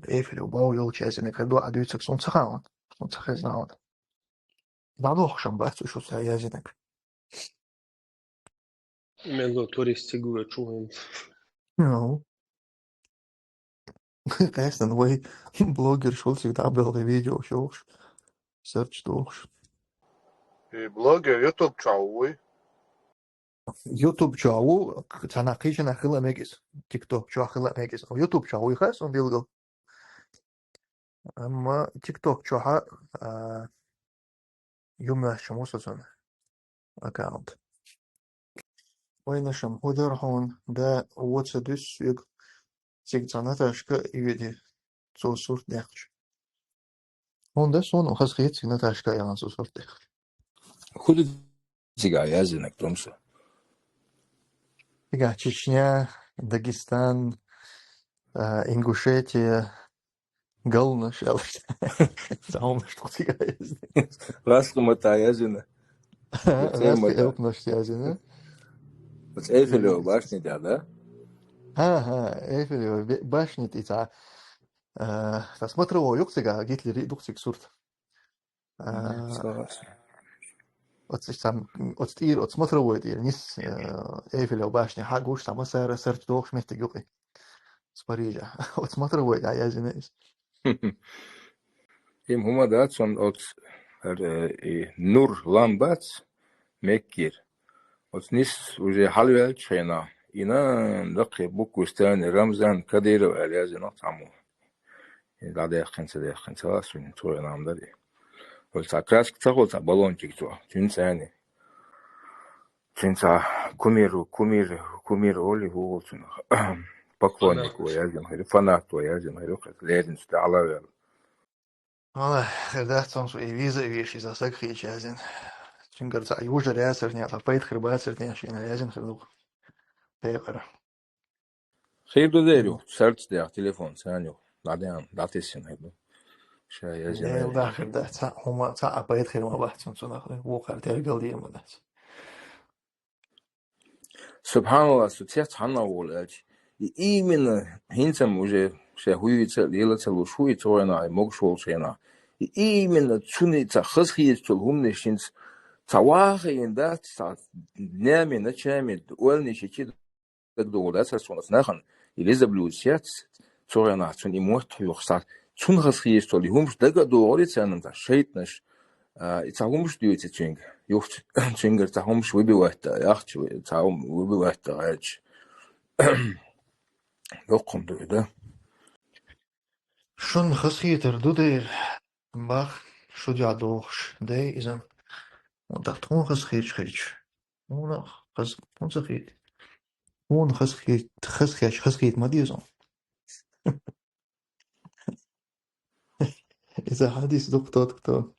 Эйфелева бов йолчу яздина, кхидо а дуьйцург суна ца хаьа, суна ца хезна. ДӀадохуш-м бац уьш оцу яздинарг. Мело туристиг ву чу вайн. Ну. Къаьстина вай блогерш ву цига дӀабелхи видеош йохуш, серч дохуш. И блогер YouTube чохь вуй? YouTube чохь ву, цхьана кхечанахь хила а мега иза. TikTok чохь хила а мега иза. YouTube чохь вуй хаьа суна билггал. Амма TikTok чохьа, а, юмоьшча муса цуьнан аккаунт. Вайнашам хӀун дара хьуна, да, вон ца дуьсу соьга, цига цхьа Наташка а йоьди, цо сурт дехча. ХӀунда суна хаза хета цига Наташка а яхана цо сурт дехча. ХӀун ду цигахь яздинарг, Томса? Цигахь Чечня, Дагестан, а, Ингушетия, галнаш аьлла. Цхьа хӀуманаш ду цигахь яздина. Ласкха матта яздина. Ласкха элпанаш яздина. Оцу Эйфелева башни тӀехь, да? ХӀа, хӀа, Эйфелева бе-, башни тӀе цхьа. А, цхьа смотровой ю-кх цигахь, Гитлеран ду-кх цига сурт. А, оцу, цхьа, оцу тӀера, оцу смотровой тӀера нис, э, Эйфелева башни хьагуш, цхьа массара серч дохуш меттиг ю-кх и. Парижа. Оцу смотровой тӀехь яздина иза. Им хӀума дац, он оцу, э, и нур лам бац, Меккера. Оцу нис уже хьалаваьллачу хенахь, и нан даккхий букваш царна Рамзан Кадыров аьлла яздина цхьаммо. И дӀадаьккхина, ца даьккхина, ца лаьа суна, цо и нам дара и. Оцу цхьа краска ца хуьлу, цхьа баллончик цо, цуьнан царна. Цуьнан цхьа кумир, кумир, кумир олий, хӀун олу цунах? Поклонник ву яздина хир, фанат ву яздина хир, кхин леринчу тӀе хьалаваьлла. Валлахь, хир дац, цунах и виза а веш, иза саг хеташ яздина. Цуьнгара цхьа южар яцар тӀехь, цхьа пайда хир бацар тӀехь, шена яздина хир ду-кх. Пекъара. Хир ду дера ю, сарц дехьа телефон царна ю. ДӀадеана, дӀатесина хир ду. Ша яздина. Дела дахар дац, цхьа хӀума, цхьа а пайда хир ма бац цунах, вукхара тергал дийр ма дац. Субханалла, со цец хьанна волу аьлча, и именно хӀинца-м уже шайн хӀуьйца а лела ца луш, хӀуьй ца вайна, и могуш волчу хенахь. И именно цуьнан цхьа хазахеташ долу хӀуманаш хӀинца цхьа ваха а йина дац, цхьа днями, ночами, ойланаш йичи дагадогӀур дац аса цунах нахана. И лиза блюз яц, цу хенахь цунна и мотт хьоьхуш цхьа, цунна хазахеташ долу и хӀумаш дага а догӀур и царна цхьа шайтӀанаш, а, и цхьа хӀумаш дуьйцу цуьнга. Юхча, цуьнгара цхьа хӀумаш выбивать а яхча, цхьа хӀума выбивать а гӀерташ. Доккха хӀума ду и, да? Шуна хазахетар ду дера, бах, шу дуьхьа дохуш, дай иза. ТӀаккха тхуна хазахеташ хилча. Тхуна хаз-, тхуна ца хета. Тхуна хазахет-, хазахеташ, хазахета ма деза. Иза хьадис ду-кх, тот, кто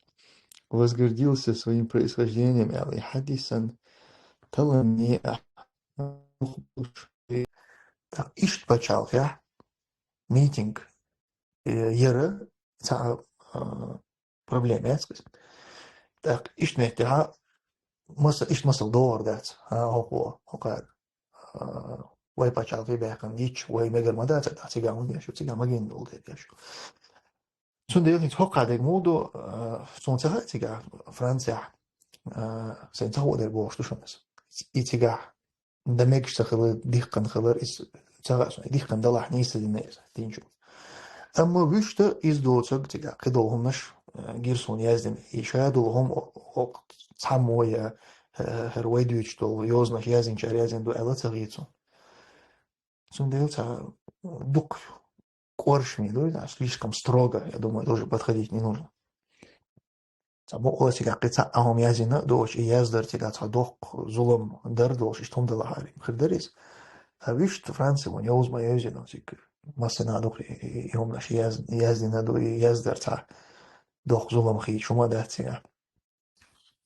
возгордился своим происхождением, аьлла, и хьадисан талане а. ТӀаккха иштта пачхьалкхехь митинг, э, яра цхьа, а, проблема яц иза. ТӀаккха иштта меттехьа маса-, иштта масал догӀур дац, а, хӀокхо, хӀокхара. А, вай пачхьалкхе баьккхина гича, вай мегар ма дац, тӀаккха цигахь ма геш, цигахь ма гина долу дерг еш. Цундела хӀинца хӀокху дерг муха ду, а, суна ца хаьа цигахь, Францехь, а, сайн ца хууш дерг бохуш ду шуна аса. И цигахь дан мегаш ца хилар, дихкан хилар, иза ца хаьа суна, дихкан далахь нийса дина иза, динчу. Амма вуьшта иза доцург цигахь, кхидолу хӀуманаш, а, гира суна яздина. И ша долу хӀума о-, о-, цхьаммо я, а, хӀара вай дуьйцуш долу йозанаш яздинчара яздина ду аьлла ца хета суна. Цундела цхьа дукха кӀоршаме ду, да, слишком строго, я думаю, тоже подходить не нужно. Цхьа бокъо цигахь кхин цхьа а хӀума яздина а долуш, и яздар цигахь цхьа доккха зулам дар долуш, иштта хӀума далахьара хир дара иза. А вуьшта Франция вон йовза ма евзина цига. Массанхьа дукха и, и, и хӀуманаш яз-, яздина ду, и яздар цхьа доккха зулам хи, хӀума дац цигахь.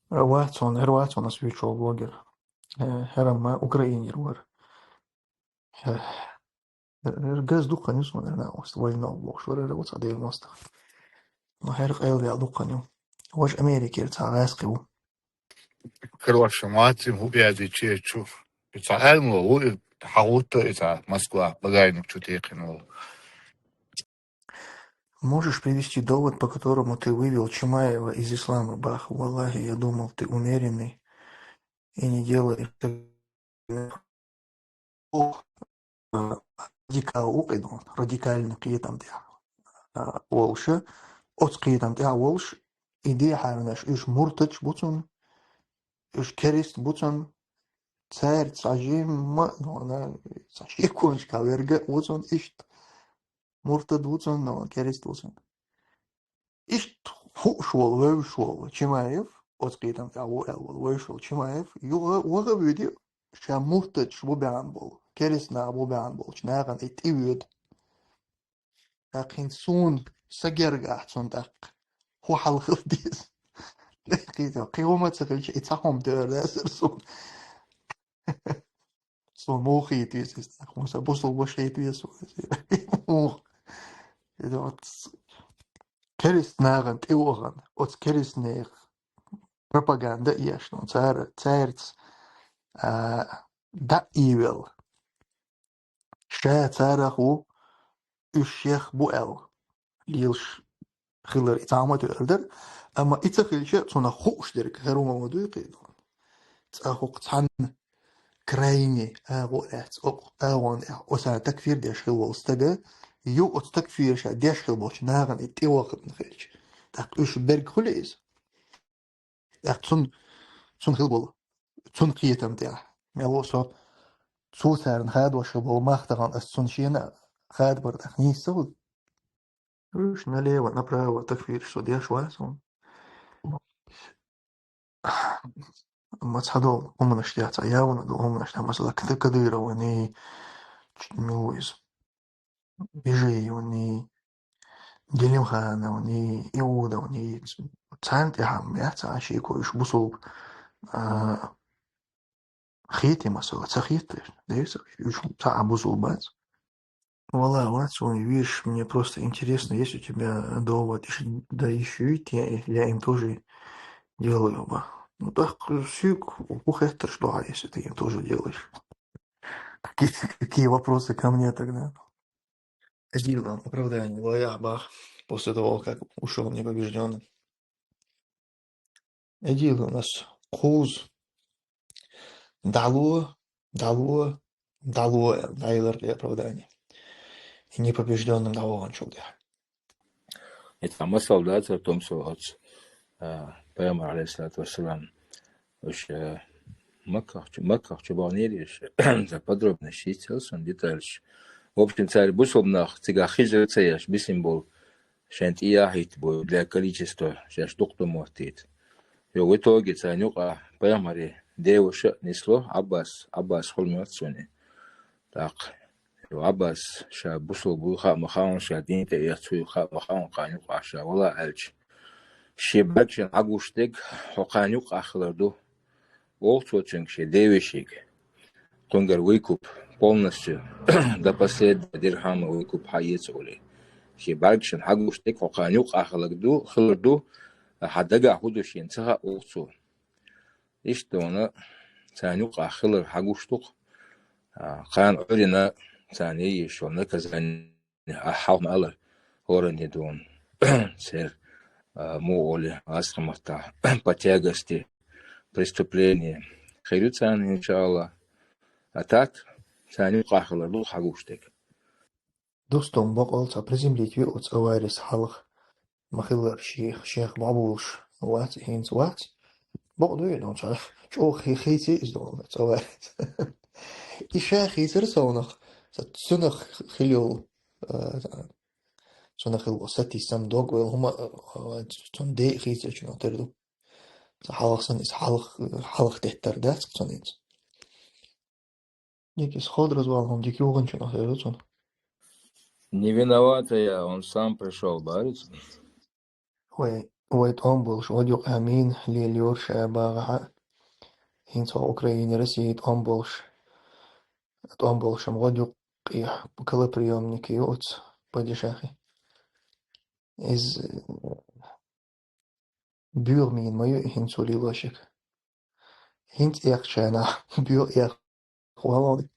Вац хьуна, хӀара вац хьуна ас вуьйцуш волу блогер. Э, хӀара-м Украинера вара. Э, хӀара газ дукха ю суна, хӀара накъост вайна бохуш вара, хӀара ву цхьа девяностых. Ну, хӀара къайлаваьлла дукха ю. Важа Америкера цхьа гӀаьскхи ву. Короче, Мартин хӀу беди чечу. И цхьа аьлла ву, и хьагӀутта, и цхьа Москва, багайниг чу текхина волу. Можешь привести довод, по которому ты вывел Чимаева из ислама, Бах? Валлахи, я думал, ты умеренный и не делаешь так. Э, радикал ву кхидӀа, радикальный кхетам тӀехь, а, волуша, оцу кхетам тӀехь волуш, и дехьарнаш, уьш муртаташ бу цунна, уьш керист бу цунна, цаьрца цхьа жимма, ну, на, цхьа шеконаш кхаверга ву цунна иштта. Муртад ву цунна, керист ву цунна. Иштта хууш волу, вевзаш волу Чимаев, оцу кхетам тӀехь ву аьлла волу, вевзаш волу Чимаев, юха ваха а вуьйди, ша муртадаш бу баьхна болу, керист нах бу баьхна болчу нахана и тӀе воьду. ТӀаккха хӀинца суна са гергахь цунна тӀаккха хӀун хьал хила деза? Кхин хӀума ца хилча, и цхьа хӀума дера дацара суна. Суна муха хийта веза иза? Хьуна сан бусулба ваша хийта веза суна иза? Муха? Иза оцу керист нахана тӀе вахана, оцу керист нехан пропаганда а еш, ну, цара, цаьрца, а, дӀа а ийвелла. Ша царах ву, уьш шех бу аьлла, лелаш хилар и цхьа хӀума тоьар дара, амма и ца хилча, цунах хууш дерг хӀара хӀума ма дуй кхидӀа. Цкъа хӀокху цхьанна крайне агӀо лаьцна, окху агӀонна тӀехь оцара такфир деш хила волу стага, ю оцу такфир ша деш хила болчу нахана и тӀе вахана хилча, тӀаккха уьш берг хуьлу иза? ТӀаккха цун, цун хила болу, цун кхетам тӀехь. Мел ву со, цо царна хадош хила болу мах тахана ас цунна шена хадабар тӀаккха нийса ца хуьлу? Уьш налево, направо такфирш со деш вац хьуна. Ма цхьадолу хӀуманаш тӀехь, цхьа явна долу хӀуманаш тӀехь, масала, Кад-, Кадыровни, ч-, мила ву иза, Бижиевни, Делимхановни, Иудовни, царна тӀехь ма яц цхьа а шеко, уьш бусулба, а, хетий, масала, ца хетта, дерриге ца хетта, уьш цхьа а бусулба бац. Вала вац, вайн веш, мне просто интересно, есть у тебя довод, ещё, да ещё и те, я им тоже делаю бы. Ну, так, сюк, у хеттарш духа, если ты им тоже делаешь. Какие, какие вопросы ко мне тогда? Один вам оправдание, Лоя Бах, после того, как ушёл непобеждённым. Эдил у нас кхуза. ДӀало, дӀало, дӀало, дӀаялар оправдание. И непобеждённым дӀаваханчул тӀаьхьа. И цхьа масал дац, артом со оцу, а, пайхамар, алейхиссалату вассалам, уьш, а, Макках чу, Макках чу бахнера уьш, за подробно шийцел сон детальш. В общем, цаьрга бусулба нах цигахь хижра ца еш, бисин болу шайн тӀе яхьийтта бу, для количества шаьш дукха ду моттийта. Йо, в итоге царна юкъа пайхамаре деваша а нисло, Ӏаббас, Ӏаббас хуьлу моьтту суна. ТӀаккха, йо, Ӏаббас ша бусулба ву, хаа ма хаьа, ша дин тӀе эцна вуй, хаа ма хаьа, кхана юкъа ша вала аьлча. Шен бӀаьргашна хьагуш дерг хьо кхана юкъа хилар ду. Олу цо цуьнга шен девешига. Кхуьнгара выкуп полностью, до последнего дирхьама выкуп хьаэца олий. Шен бӀаьргашна хьагуш дерг хьо кхана юкъа хилар ду, хилар ду, хьан дагахь хӀун ду шена ца хаьа олу цо. Иштта вана царна юкъа хилар хьагуш ду-кх, а, кхана Ӏуьйранна царна яйиш йолу наказание. Ахьа хьалха ма аллара, хӀоранна дуьйна. Церан, а, муха олу, астхаматта, по тягости преступления. Хир ю царна, иншаалла. А так, царна юкъахь хилар ду хьагуш дерг. Дустон бакъал цхьа приземлить ве оцу аварис хьалха. Ма хиллара шех, шех бӀобулуш вац, хӀинца вац. Бакъ дуй, ну, цхьа чӀогӀа хи-, хийци иза долу цӀа вац. И ша хийцара совнах, ца цунах хила йолу, а, Цунах хилла сатийсам дог вел хӀума, а, а, цун дей хийцачун тера ду. Ца хьалха сан иза хьалха, хьалха теттар дац цун иза. Дика исход развал хӀума, дика югӀанчун тера ду цун. Не виновата я, он сам пришёл, барец. Вай, вай тӀом болуш, вадюкъ амин, лелийора ша багӀахьа. ХӀинца вай Украине, России тӀом болуш. ТӀом болуш ам вадюкъ, калоприёмник ю оцу падишахи. Иза боьха мина ма ю и хӀинца цо лелош ерг. ХӀинца эккхачарна боьха эккха валон.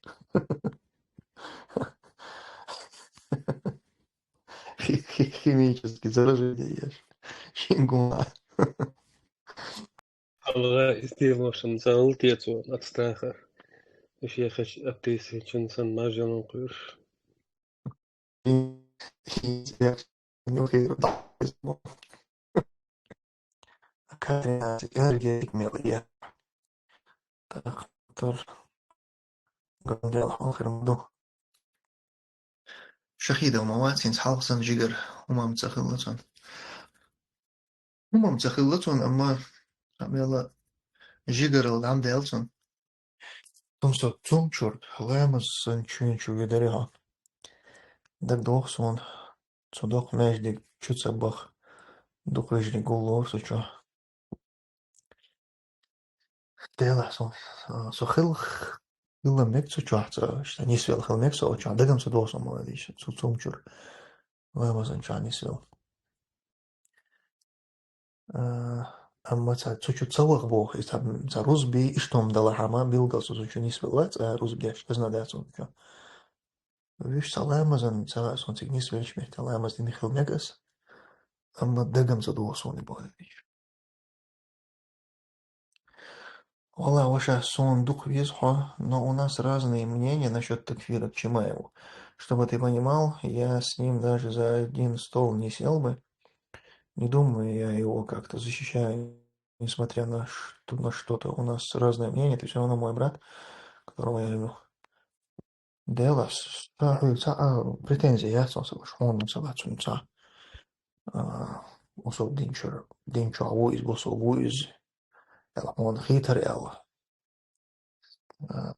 Хи-, хи-, химический заражение еш. Шин гума. Хьалха истирлошам ца гӀултецо от страха. Уж ехач аптесачун сан мажалан кхуьш. Катринаца энергетик мел е. Так, тур. Гандел хьалхир ма ду. Шахидов ма вац, хӀинца хьалха сан жигар хӀумам ца хилла цун. ХӀумам ца хилла цун, амма амела жигарал дам дел цун. Тумсо цум чур, ламаз сан чуьн чу ведари хьо. Дагдох сон, цу докх междиг чу ца бах, дукх веждиг гуллор су чу. Делахь сон, со хилх, хилла мег цу чохь ца, ша нисвел хилла мег со чохь, дагам ца дох сон молодец, цу цум чур. Ламазан чохь нисвел. А, амма ца, цу чу ца ваха боху, и ца, ца рузби, иштом дала хьама, билгал со цу чу нисвелла, ца рузбеш, хазна да цун чу. Виш ца ламазан, ца сон циг нисвелча мехта ламаз дина хил мег ас, амма дагам ца дох сон и боху. Валла, ваша, сон дукха веза хьо, но у нас разные мнения насчёт Такфира к Чимаеву. Чтобы ты понимал, я с ним даже за один стол не сел бы. Не думаю я его как-то защищаю, несмотря на что, на что-то. У нас разное мнение, ты всё равно мой брат, которого я люблю. Делас, ца хьуьца, а, претензия яц сан ца баш, хьуна ца бац хьуна ца. А, усал динчур, динчу а ву из, бусал ву из. Эл хьуна хитар эл. А,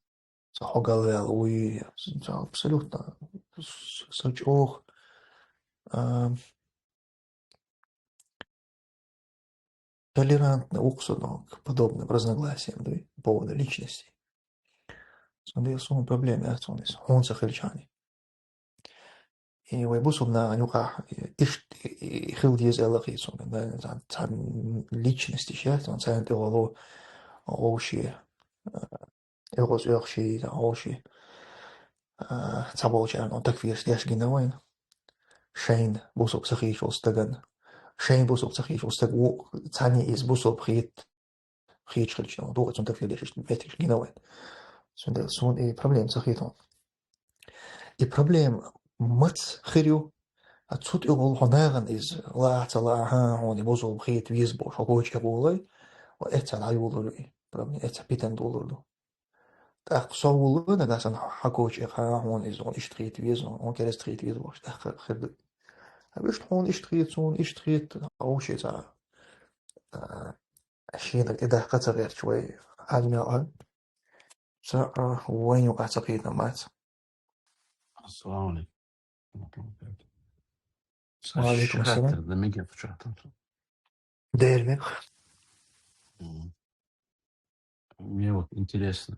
ца хьо галвел вуй, ца абсолютно с-, са чӀох. А, толерантный ухсо, но к подобным разногласиям, да, по поводу личности. Сон дел сон проблема яц сон из, хьуна ца хилчани. И вай бусулба нахана юкъахь ишт-, и, и хила деза аьлла хи сон, да, цхьа, цхьа личность иш яц сон, царна тӀе гӀоло гӀовши, а, оьгӀаз оьгӀши, гӀовши. А, цхьаболчарна он такфирш деш гина вайна. Шайн бусулба ца хийчул стаган. Шайн бусулба ца хийчул стаг ву, цхьаьний иза бусулба хет, хийча хилча, ду, цунна такфир деш, иштта меттигаш гина вайна. Цундела суна и проблема ца хетон. И проблема маца хир ю, а цу тӀе гӀолу хьо нахана иза, лаахь ца лаахь, хьуна и бусулба хет веза бохуш, хьо коча гӀолой, ва эццахь дӀайолалур ю и проблема, эццахь питана долалур ду. ТӀаккха со вуллу нагахь санна хьан коча экха, хьуна иза, хьуна иштта хета веза, хьуна кераста хета веза бохуш, тӀаккха хир ду. Ткъа вуьшта хьуна иштта хета, суна иштта хета, хьовши ца, а, шена тӀедаккха ца гӀерташ вай, аз мел а, ца, а, вайн юкъахь ца кхетам бац. Ассаламу алейкум. Ва алейкум ассалам. Шахатар, да, мега печатан. Дер мега. М. Мне вот интересно.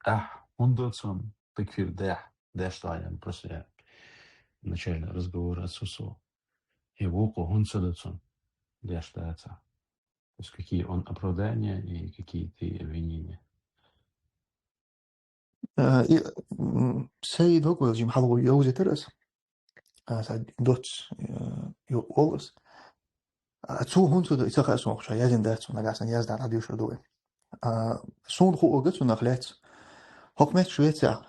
Ахь, хӀунда цун такфир дехь, деш даьлла, просто я вначале разговора отсутствовал. И вукхо хӀунда ца до цун деш даца? То есть какие он оправдания и какие ты обвинения? А, и, м, Саид воквел жим хьалгӀу йовзитар ас. А, са доц, э, ю-, олус. А, цо хӀунда цо ду, и ца хаьа суна, ша язйина дац, цо нагахь санна яздан дӀадуьйшур ду вай. А, суна хууга цунах лаьцна. ХӀокху меттехь Швецехь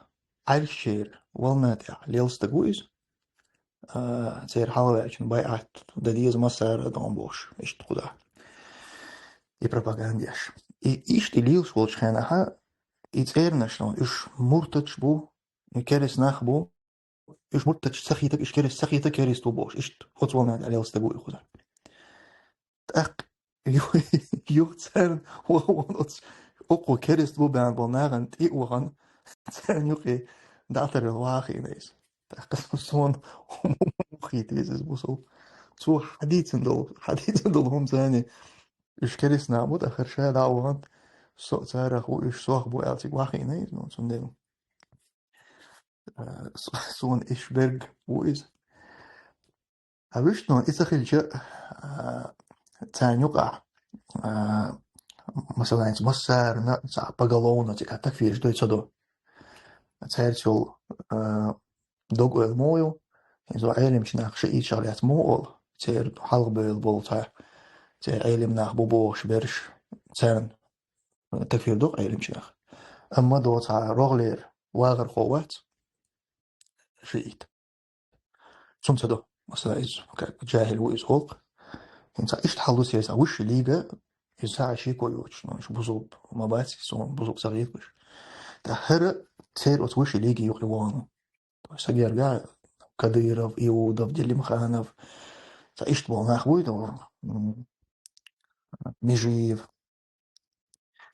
Ӏаьржачеран волна тӀехь лелла стаг ву иза. А, церан хьалаваьллачун байӀат дан деза массара а дон бохуш, иштта кхузахь. И пропаганда еш. И иштта и лелаш волчу хенахьа, и цӀернаш, ну, уьш муртаташ бу, и кераста нах бу, уьш муртаташ ца хетарг, уьш керист ца хетарг керист ву бохуш, иштта оцу волна тӀехь лелла стаг ву и кхузара. ТӀаккха ю-, юха царна ваха вон оцу окхо керист ву баьхна болу нахана тӀе а вахана, царна юкъе дӀатарвелла ваха хиъна иза. ТӀаккха суна хӀун хийта иза, иза бусул. Цо хьадийцина долу, хьадийцина долу хӀума царна, уьш керист нах бу, тӀаккха ша дӀа а вахана, со а царах ву, уьш сох бу аьлла цига ваха хиъна иза, ну, цундела. Э, со-, суна иш берг ву иза. А вуьшта, ну, и ца хилча, а, царна юкъахь, а, масала, хӀинца массарна цхьа поголовно цига такфираш дуй ца до. Цаьрца йолу, а, дог-ойла муха ю, хӀинца Ӏелимчу нах шиитех лаьцна муха олу, церан хьалхабевлла болу цхьа, церан Ӏелим нах бу бохуш берш, царна такфир ду-кх Ӏелимчу нах. Амма до цхьа рогӀера вахархо вац шиит. Цунна ца до. Масала, иза как джахил ву иза гӀуллакх. ХӀинца иштта хьал ду церан, цхьа вуьшта лига, иза схьа шеко йоцуш, ну, уьш бусулба ма бац, суна бусулба ца хеташ. ТӀаккха хӀара церан оцу вуьшта лига юкъе вахана. То есть, сагерга Кадыров, Иудов, Делимханов, цхьа иштта болу нах буй, ну, м, Межиев,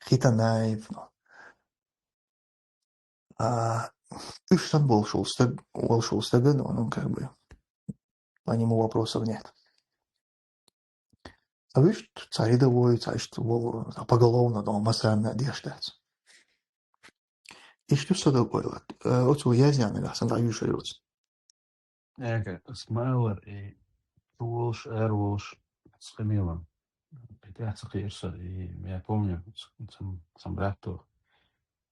Хитанаев, ну. А, уьш санна волуш волу стаг, волуш волу стага, ну, ну, как бы, по нему вопросов нет. А вуьшта цхьа рядовой, цхьа иштта волу, цхьа поголовно, ну, массарна деш дац. Иштта ю сан дог-ойла. Э, оцу язъян нагахь санна дӀаюьйшур ю оцу. Эка, смайлер и чу волуш, ара волуш, цкъа мелан. И тӀаьхьа ца кхиира со, и я помню, ц-, цам, цам братто,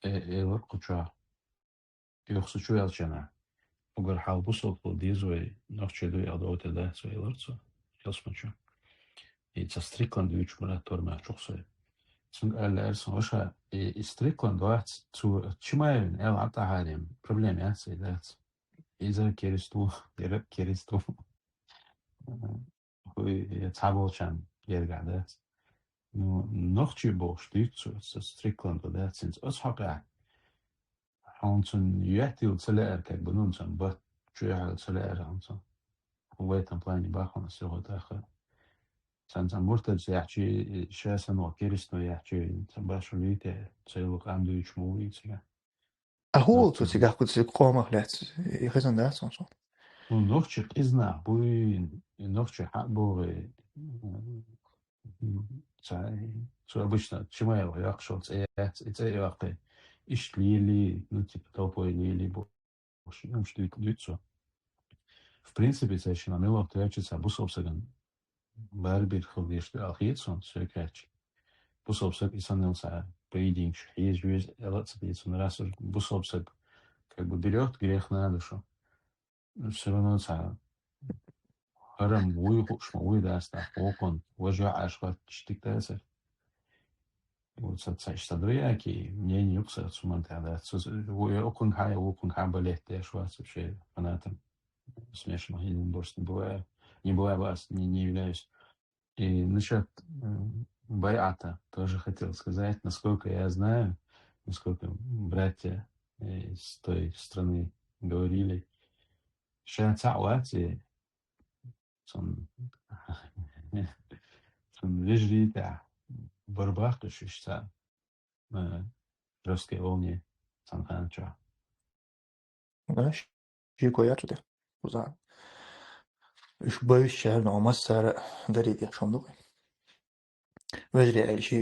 э, элар кху чохь. Юха со чу ваьлча, угар хьал бусалба деза вай, нохчий ду аьлла, дов тӀе дац вай, элар цо, ялсмачу. И цхьа Стрикленд дуьйцуш бара тормачух со. Цуьнга аьлла аьлла сан ваша, и, и Стрикленд вац, цо Чимаевна аьлла, Ӏа тӀаьхьарем, проблема яц, и дац. Иза керист ву, дерриг керист ву. Хуй, я цхьаболчарна гергахь дац. Ну, нохчий бохуш дуьйцу цо, со Стрикленд дац, хӀинца оцу хьокъехь. Хьуна цунна йоьттийла ца лаьара, как бы, ну, цунна бат чуьйхьала ца лаьара хьуна цунна. В этом плане бахана со хӀу тӀаккха. Цан, цан муртадца яхьчи, ша санна керист ву яхьчи, цан башха вуьйте, цо йолу къам дуьйцуш ма вуй цигахь. А хӀун волу цо цигахь кху цига къомах лаьцна? И хезна дац хьуна цунна? Ну, нохчий къиза нах буй, и нохчий хьа а богӀий, м, ца, цо обычно Чимаева йоккхуш йолу цӀе яц, и цӀе йоккхий. Иштта лелий, ну, типа, толпой лелий бу. Уьш, уьш дуьйцу, дуьйцу. В принципе, цаьршинна мелох тӀаьхьа цхьа бусалба сагана барбир хила дезаш ду аьлла хета суна, соьга хаьттича. Бусалба саг и санна йолу цхьа поединчу хьежа веза аьлла а ца деза суна, раз уж бусалба саг как бы берёт грех на душу. Всё равно цхьа хӀара-м вуй хууш ма вуй дац тӀаккха, вукхунна важа Ӏаш хӀотташ дика дацара. Вот ца, ца, ца дуй, яки мнение юкъа цу ман тӀехь дац. Цу, ву, я укхунга хьа, я вукхунга хьа балет деш вац вообще фанатом. Смешно, я не, просто не бываю. Не бываю вас, не, не являюсь. И насчёт, м, байата тоже хотел сказать, насколько я знаю, насколько братья, э, с той страны говорили, ша цхьаъ вац, и цун, цун вежарий тӀехь бара баккхаш уьш цхьаъ, э, жёсткой волне цхьана хана чохь. Да, шеко яц цу тӀе. Кхузахь. Уьш бевзачарна массара а дарий деш хӀума ду. Вежарий аьлча,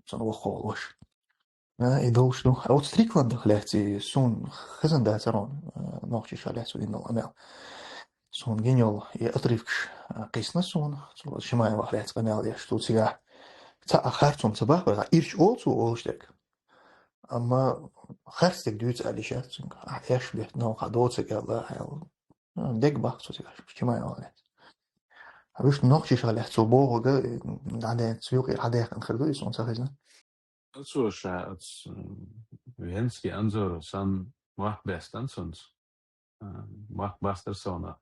цунна воккхаволу ваша. А, и долуш ду. А вот Стрикландах лаьцна суна хезна дацара хьуна, а, нохчаша лаьцна дина долу къамел. Суна гина йолу и отрывкаш, а, кхиссина суна, цо Шимаевах лаьцна къамел деш, цо цигахь цхьа а харцо ца бахара, ирча олу цо олуш дерг. Амма харц дерг дуьйцу аьлла йиш яц цуьнга. Ахь эш бетта новкъа доцург аьлла, аьлла. Дерг баккха цо цигахь, Шимаевах лаьцна. А вуьшта нохчаша лаьцна цо бохург, дӀаденца юкъера хьадаьккхина хир ду, и суна ца хезна. Оцо ша, оц, м, Венский Анзор санна мохк баьстан цунца. А, мохк баьстар сона.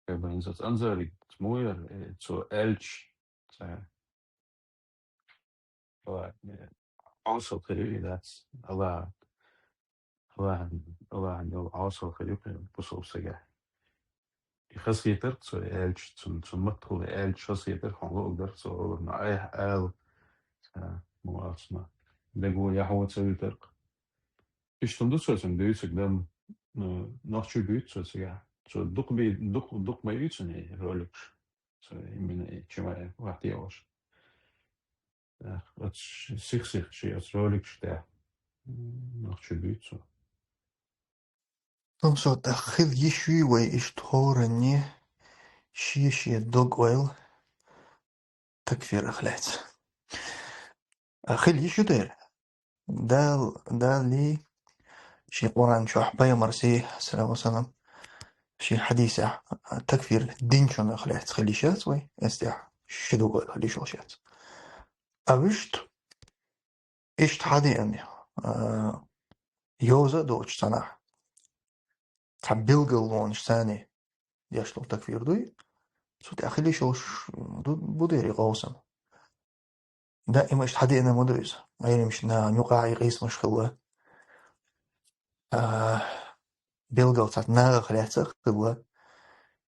Как бы, оц Анзориг муй яра, э, цо аьлча, ца, ладно, э, хьовсал хир ю и дац. Алла, Аллахьан, Аллахьан йолу Ӏасал хир ю кхин бусалба стагехь. И хазахетарх цо аьлча, цун, цун маттахула аьлча хазахетарх, хьуна луъург дара цо олурна, айхьа ала, а, мугӀацма. Дагу яхьо ца витарх. Иштта ду цо цунна дуьйцург, дан, ну, нохчи буьйцу цо цигахь. Цо дукха бий-, дукха, дукха ма юьйцу и роликаш. Цо именно и чимай вахте йолуш. Эх, оцу сих-сих ши оцу роликаш тӀехь, м, нохчи буьйцу. Томсо, тӀаккха хила йиш юй вай иштта хӀоранне шен-шен дог-ойла такфирах лаьцна? А, хила йиш ю дера. Дал-, Дали шен Къуръан чохь пайхамарси, саллаллаху алейхи ва саллям, шен хьадисехь, а, такфир динчунах лаьцна хила йиш яц вай, эцтехь ши дог-ойла хила йиш йолуш яц. А вуьшта, иштта хьадеана, а, йоза а доцуш цхьанахь, цхьа билгалонаш царна деш долу такфир дуй, цу тӀехь хила йиш йолуш ду-, бу дера и къовсам. Даима иштта хьадеана ма ду иза. Ӏеламчу нахана юкъахь и къийсамаш хилла. А, билггал цхьа нахах лаьцна а хилла.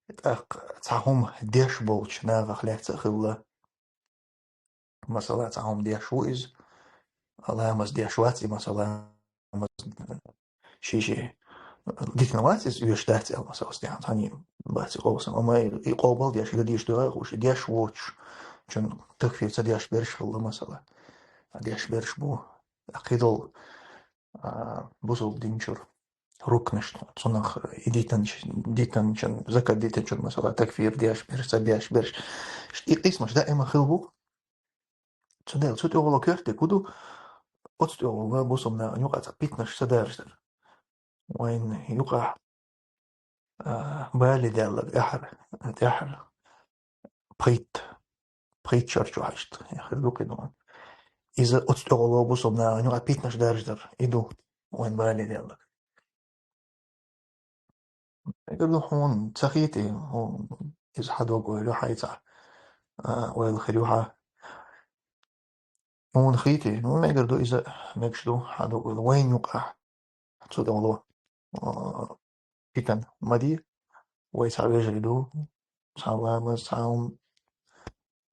ТӀаккха цхьа хӀума деш болчу нахах лаьцна а хилла. Масала, цхьа хӀума деш ву иза, ламаз деш вац и, масала, ламаз ши-ши дитина вац иза, оьшуш дац аьлла, масала, стенахь цхьаьна бац и къовсам. Амма и, и къобал деш, и деш дуьгӀа а хууш, и деш воцуш, чун такфир ца деш берш хилла, масала. Деш берш бу, кхидолу, а, бусулба динчуьра рукнаш, цунах и дитанч-, дитанчун, закат дитанчун, масала, такфир деш берш, ца деш берш. И къийсамаш даима хила бу. Цундела цу тӀехула коьртаниг хӀун ду, оцу тӀехула бусулба нахана юкъа цхьа питанаш ца даржадар. Вайн юкъахь, а, бали даьлларг тӀаьхьара, тӀаьхьара пхийтта, пхийтта шар чохь иштта хир ду кхидолу. Иза оцу тӀехула бусулба нахана юкъа питанаш даржадар, и ду вайн бали даьлларг. Эгер ду хьуна ца хийти, хьуна иза хьан дог-ойла ю хьайца, а, ойла хир ю хьан. Хьуна хийти, ну, мегар ду иза, мегаш ду хьан дог-ойла. Вайн юкъахь цу тӀехула, а, питан ма ди, вай цхьа вежарий ду, цхьа ламаз, цхьа хӀума,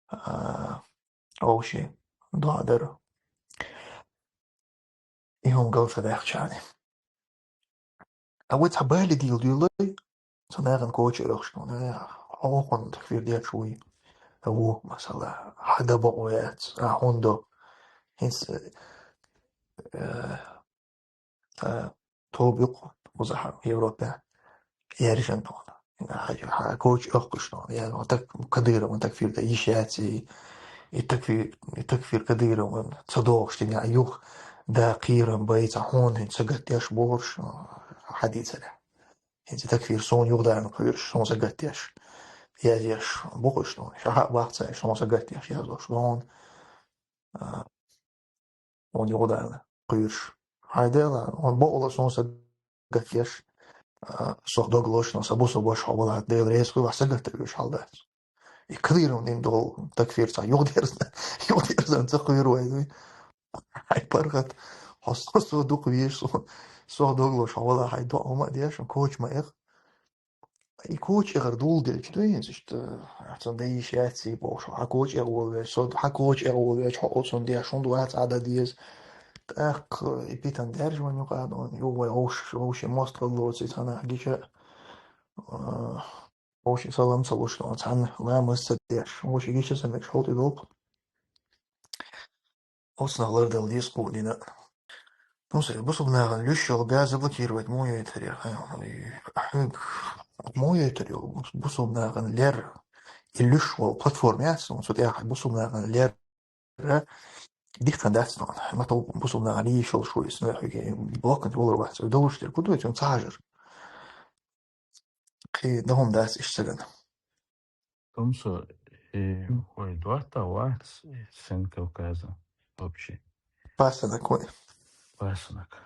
а, вовши доӀа дара. И хӀума гал ца даьхча. А вай цхьа бали дийла дуьйлай, цхьа нахана коча оьхуш, ну, хьо хӀунда такфир деш вуй? Ву, масала, хьан дан бакъо яц, а хӀунда до? ХӀинца, э, а, тоба ю-кх кхузахь Европе, яьржина тхуна. Хьан, хьан коча оьхуш тхуна, я, вот так, Кадыровна такфир дан йиш яц и, и такфир, и такфир Кадыровна ца догӀуш дина, а юха да кхерам бай цхьа хьуна хӀинца сагатдеш бохурш, хьан дийцарехь. ХӀинца такфир суна юхадарна кхоьруш, суна сагатдеш. Язъеш бу-кх уьш тхуна. Ша хьаъ бах ца, суна сагатдеш язъеш бу хьуна. А, хьуна юхадарна кхоьруш. Хьайн дела, хьуна бакъволу суна сагатдеш, а, сох дог лозуш, но сан бусалба ваша хьо валахь, Дела реза хуьлахь, сагатдеш хьал дац. И Кадыровна дина долу такфир цхьа юхадерза, юхадерзан ца кхоьру вай дуй. Хьайн паргӀат, хьо со, со дукха везаш, со, сох дог лозуш хьо валахь, хьайн доӀа хӀума а деш, коча ма эха. И коча эгӀар дулделча дуй хӀинца иштта, цунна дан йиш яц и бохуш, хьан коча эгӀа волавелча, со хьан коча эгӀа волавелча, хьо оцунна деш хӀунда вац Ӏа дан деза. ТӀаккха и питан даьржа вайн юкъа, ю вай вовш-, вовшийн мостагӀалла лоций цхьанахь гича, а, вовшийн салам ца луш, цхьанна ламаз ца деш, вовшийн гича ца мегаш хьул тӀедолу-кх. Оцунах лардала деза кху дина. Ну, сай, бусулба нахана луьйш йолу газа блокировать муха йойтар яра? Хьоьга муха йойтар йолу бус-, бусулба нахана лер? И луьйш волу платформа яц, ну, цу тӀехь бусулба нахана лер дихкан дац, ну, ма тов бусулба нахана йийш йолуш ву иза, ну, хьоьга блокнот валур вац, вай долуш дерг хӀун ду, цунна ца хьажар. Кхин дан хӀума дац иштта ца гана. Томсо, и вай доттагӀа вац, и Северный Кавказа вообще. Пасынок вай. Пасынок.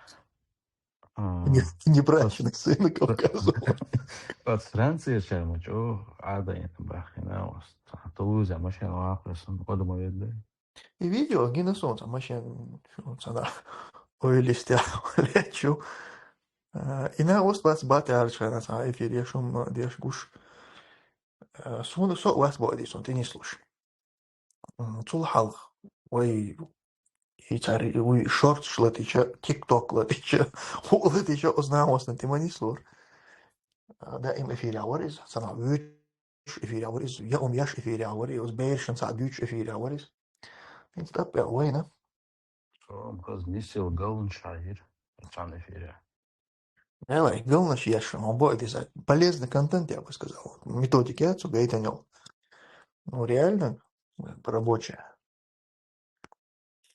А, не, не брачный Северный Кавказа. От Франции чарма чӀо Ӏадайна баххина вас. Тулуза машина вахарсан, одама ведда. И видео гина суна цхьа машен, цхьа на ойла истя лечу. А, и накъост вац бат аьлча хана цхьа эфир еш, хӀума деш гуш. А, суна со а вац боху дийцун, тӀе нислуш. М, цул хьалха вай и цари-, вуй шорташ латича, TikTok латича, хӀу латича, оцу накъостан тӀе ма нислора. А, даим эфирехь вара иза, цхьана вуьйцуш эфирехь вара иза, я ум еш эфирехь вара иза, берашна цхьа дуьйцуш эфирехь вара иза. ХӀинца тӀаппӀе вайна. Со ам хаза нисел галнаш хьаийра, цхьана эфирехь. Давай, галнаш еш, хьуна боху иза. Полезный контент, я бы сказал. Вот методика яц, гайтанел. Ну, реально, рабочая.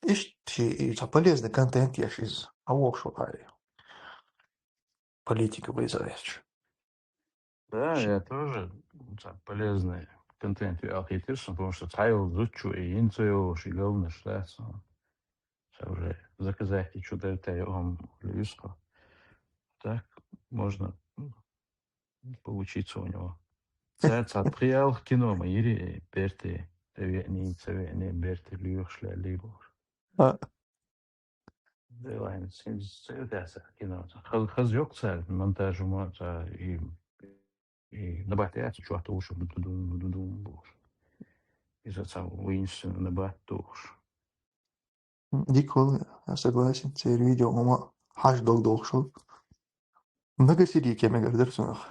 Иштта ши, и цхьа полезный контент еш иза. А вокшу хари. Политика вызовешь. Да, я тоже, м, цхьа полезный контент ю алхийтира сан, потому что цхьа йолу зудчо и йина ца йолуш и галнаш дац. Ша уже заказать и чу дара тай ам луьйсхо. Так можно, м, поучиться у него. Цара цхьа пхиалх кино ма йири, берти, ца веъний, ца веъний, берти лоьхуш лелий бохуш. А. Делайн, син ца ю таса кино. Хаз-, хаза йоккху цара монтаж ма ца и, и набахте яц чохь товш, ду-ду-ду-ду-ду бохуш. Иза ца винсин набат тухуш. М, дика хуьлу, я согласен, церан видео хӀума хьажа дог дохуш хуьлу. Многосерийки мегар дара цунах.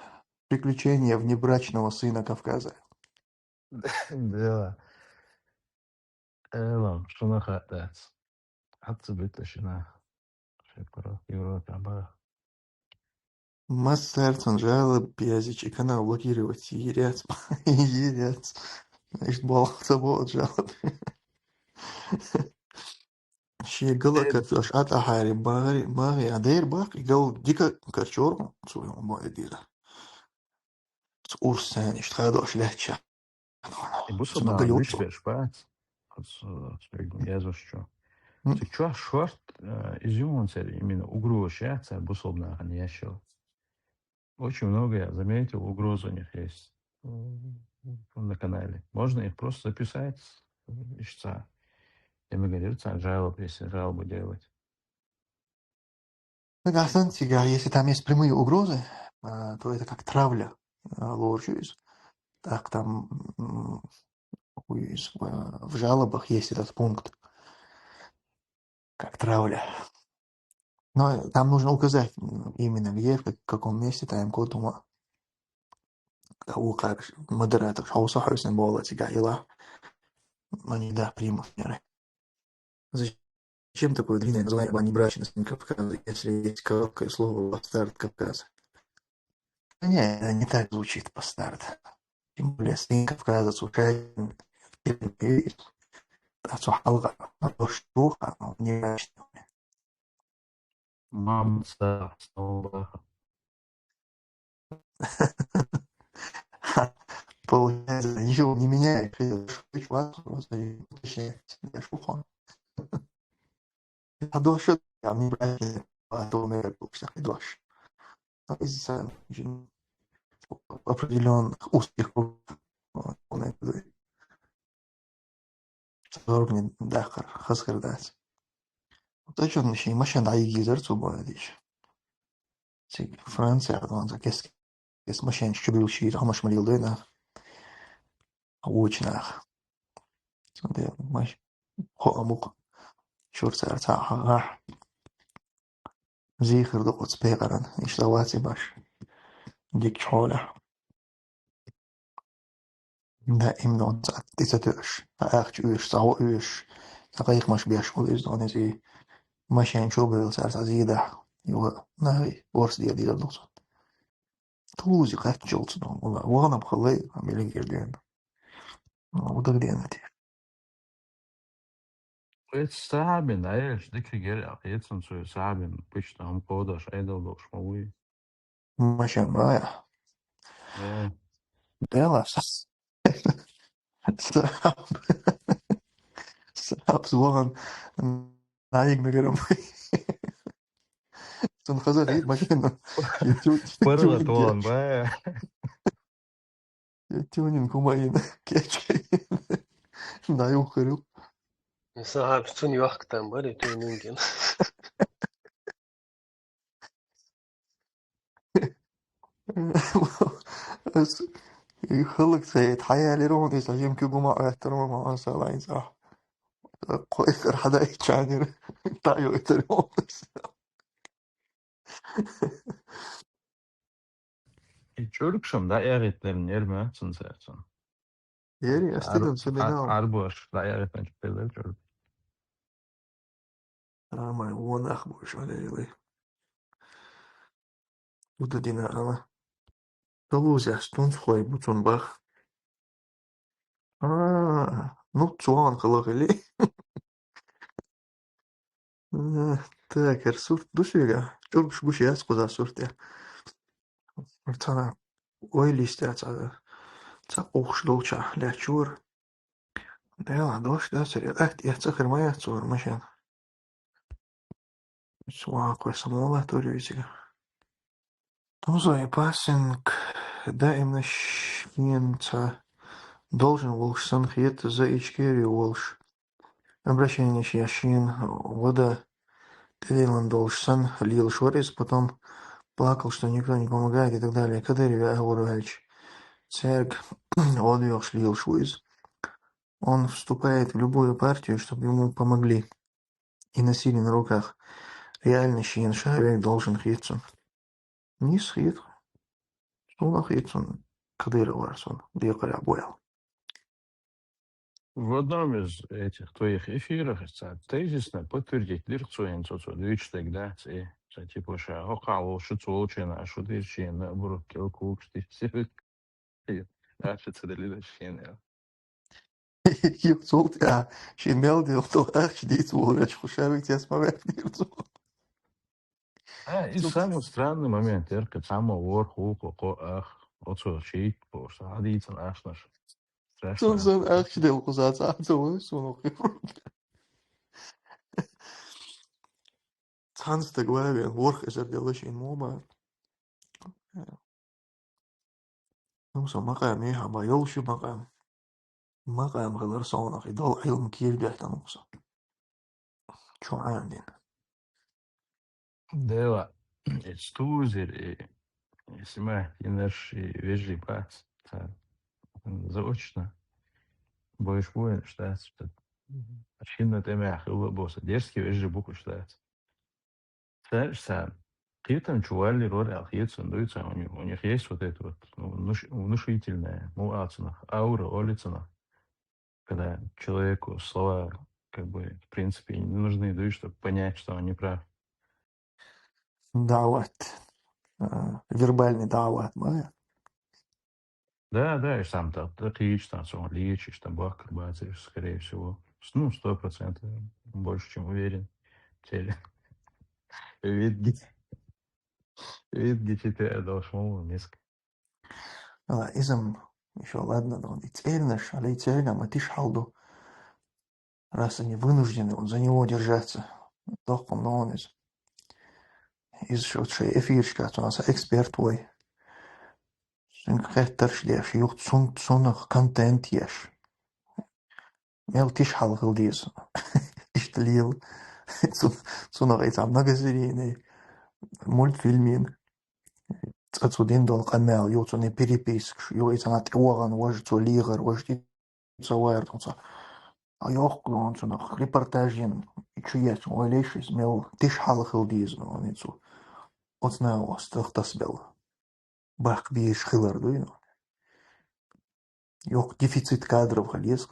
«Приключения внебрачного сына Кавказа». Да. Эла, шуна хаа дац. Хьацца битта шина. Шепара, Европа, ба. Массарцун жалоб язычи канал блокировать йийр яц. Йийр яц. Иштта болх ца боху жалоб. Шен гала Э, картош а тӀахьари, багӀари, багӀи, а дер баккха, и гал дика карчор, цу боху дийра. Цу урс сайн иштта хадош лаьтташ. И бусалба Цунна нахана гал йоцу. Вуьш берш бац. Оцу, оцу язваш чу. М. Цу чохь шорт, э, изюминца именно угроза яц, цара бусалба нахана еш йолу. Очень много, я заметил, угроза у них есть, м, на канале. Можно их просто записать, м, ишца. Я говорю, царна жалоб, если жалобу делать. Нагахь санна цигахь, если там есть прямые угрозы, а, то это как травля, а, лоржу из. Так там, м, у из-, в, в жалобах есть этот пункт. Как травля. Но там нужно указать, м, именно где, в как-, каком месте, тайм-код ума. Кого как модератор, хьовса хьовсина бола цигахь ила. Они, да, примут меры. Зачем такое длинное название «Внебрачный сын Кавказа», если есть короткое слово «бастард Кавказа»? Не, это не так звучит, «бастард». Тем более, сын Кавказа случайно. А цу хьалха, а то что, а, внебрачный. Мама, цара снова. Получается, ничего не меняет. Хотя, что, что, просто уточняется. Я шуха. А дальше, а внебрачный, а то, наверное, всякий дальше. А из-за, м, определённых узких кругов, вот, он это говорит. Цхьа зорбане дахар, хаза хир дац. Тачанна шен машен дӀайигийзар цо боху дийша. Цига Франция, ванза кес-, кес машенаш чу буьйлуш йийра, хӀумаш ма леладой нах. Вочу нах. Цундела маш-, хо а мукъа. Чур цара цхьа хьагӀахь. Зийхар ду оцу пекъаран, иштта вац и баш. Дикачу хьолехь. Даимна цхьа тӀе ца тоьуш, цхьа ахча оьшуш, цхьа гӀо оьшуш, цхьа кхайкхамаш беш волу иза, иза и машен чу а бевлла цара цхьа зийдахь, юха нахе орца дийр дийр ду цунна. Тулузи кхаччалц, ну, вала, вахана-м хала, а мелигер дена. Ну, удагдена те. Эцу сахьабин, айш, дика гери, а, эцун цу сахьабин, пична хӀума кходош, айдал долуш ма вуй. Машен бая. Э. Дела, са-, сахьаб-, сахьаб вахана, наиг мегерам. Цун хаза вид машина. ПаргӀат вон, бая. Я тюнинг хӀума йина, кечйина. ДӀаюххир ю. Сахьаб цунна йохка там бара, тюнинг йина. Ас хӀаллакьцӀа хьаялира хьуна, иза жимкуьг ма Ӏоьттара ма Ӏосалайнца. Кхойкар хьадаиччанера, дӀайойтар хьуна. И чуркшам дӀаягӀийтнера нерма цун царцун. Ери, астидам Ар-, ца бинал. Арбош дӀаягӀийтначу пеллер чурк. Амай, вон ах бош валерилай. Уда дина ала. Талузяс тунц хой буцун бах. А, ну, цуан халахили. Э, так, эр сурт дусвига. Чургш гуш яс куза сурт я. Цана ой листя ца, ца ухш долча лячур. Дела, дош да сери. Ах, я цахар моя цур машин. Суа кой самола тори висига. Тумзой пасинг даимна шин ца должен волш сан хет за Ичкерию волш. Обращение шьяшин вода тедейлан должен сан лил шварис, потом плакал, что никто не помогает и так далее. Кадыров я говорю, Вальч. Церг он вёхш лил швиз. Он вступает в любую партию, чтобы ему помогли. И носили на руках. Реально шин шавек должен хитцун. Нис хит. Суна хитцун Кадыров варсон. Декаря боял. В одном из этих твоих эфирах, ца, тезисно подтвердить дыр цоин цо цо дыч тогда, ца, ца, типа, ша, хокало, шу цолчена, шу дырчена, буру, кел кукш, ты все. Даша, ца, дали дачена. Юг цолт, а, шин мел дил, то, ах, шдиц, вол, рач, хуша, вик, тес, ма, век, дир, цолт. А, и самый странный момент, эрка, самый вор, ху, ко, ко, ах, оцо, чит, просто, а, дицан, ах, наш. Страшно. Сон, сон, ах, шдел, кузац, а, цо, вон, сон, ох, Цанстаг вавен, ворх эзер делаш ин моба. Ну, со макам, э, хаба, йолши макам. Макам хилар сонах, и дол илм кир бяхтан уса. Чу андин. Дела, и стузер, и, и сима, и наш, и вежи пас. Та, заочно. Больше будем ждать, что Архивна тема хилла босса. Дерзкий вежи буквы ждать. Знаешь, са, киртан чували роль алхиец, дуется, у них, у них есть вот это вот, ну, внуш-, внушительное, ну, ацанах, аура, олицанах, когда человеку слова, как бы, в принципе, не нужны, да, чтобы понять, что он не прав. Дават. А, вербальный дават, ма? Да, да, и сам там, да, отлично, он лечишь, там, бах, карбацаешь, скорее всего. С-, ну, сто процентов, больше, чем уверен. Теле. Вид ги-, вид ги-, читая, должен, миск. Ала, изам, ещё ладно, но и цельнаш, ала и цельна, ма тиш халду. Раз они вынуждены вот за него держаться, дохком, но он из, из вот шей эфиршка, то у нас эксперт твой. Син хеттарш деш, юх цун, цунах контент еш. Мел тиш халхыл диз. Ишталил. Цун, цунах эца многосерийный мультфильмин. Цацудин дол канал, ю цуни переписк, ю эца на тёган, вож цу лигар, вож ти цавар, цу. А ёх, он цунах репортажин, и чу ес, ой, леш, из мел тиш халхыл диз, но он и цу. Оцна остах тасбел. Бах биш хилар дуй, но. Ёх, дефицит кадров халес.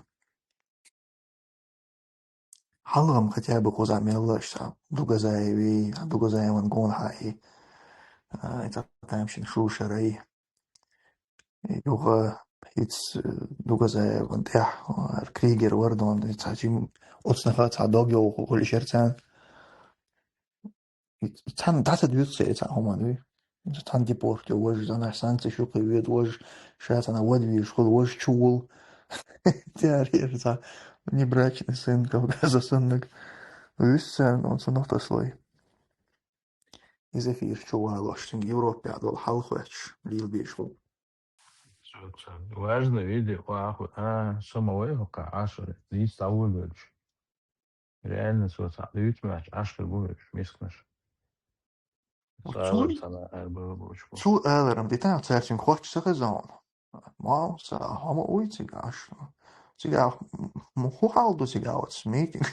Халгам хотя бы куза мелла, что Дугазаеви, а Дугазаеван гон хай. А, это там шин шушарай. Юга, иц, э, Дугазаеван тях, а, Кригер вардон, это чим, оцнаха, ца дог ё, хули шерцан. Цан дата дюц се, цан хуман, ви. Цан депорт, вож, за наш санкции шук, вед, вож, ша цан вод, ви, школ, вож, чул. Тяр, ца, внебрачный сын Кавказа, сыннык. Виссан, он сынок слой. Из эфир чувалош, син Европе адол халхвач, лил бишул. Важно, види, ваху, а, самовой, ка, ашер, здесь того больше. Реально, со, са, дают мяч, ашер, будешь, мискнешь. Цу аларам цана эр бала болчу. Цу аларам битан цаьрцуьнга хоч ца хеза хьуна. Мал са хьама уй цигаш. Цигах м-, ху хьал ду цигах оцу митинг.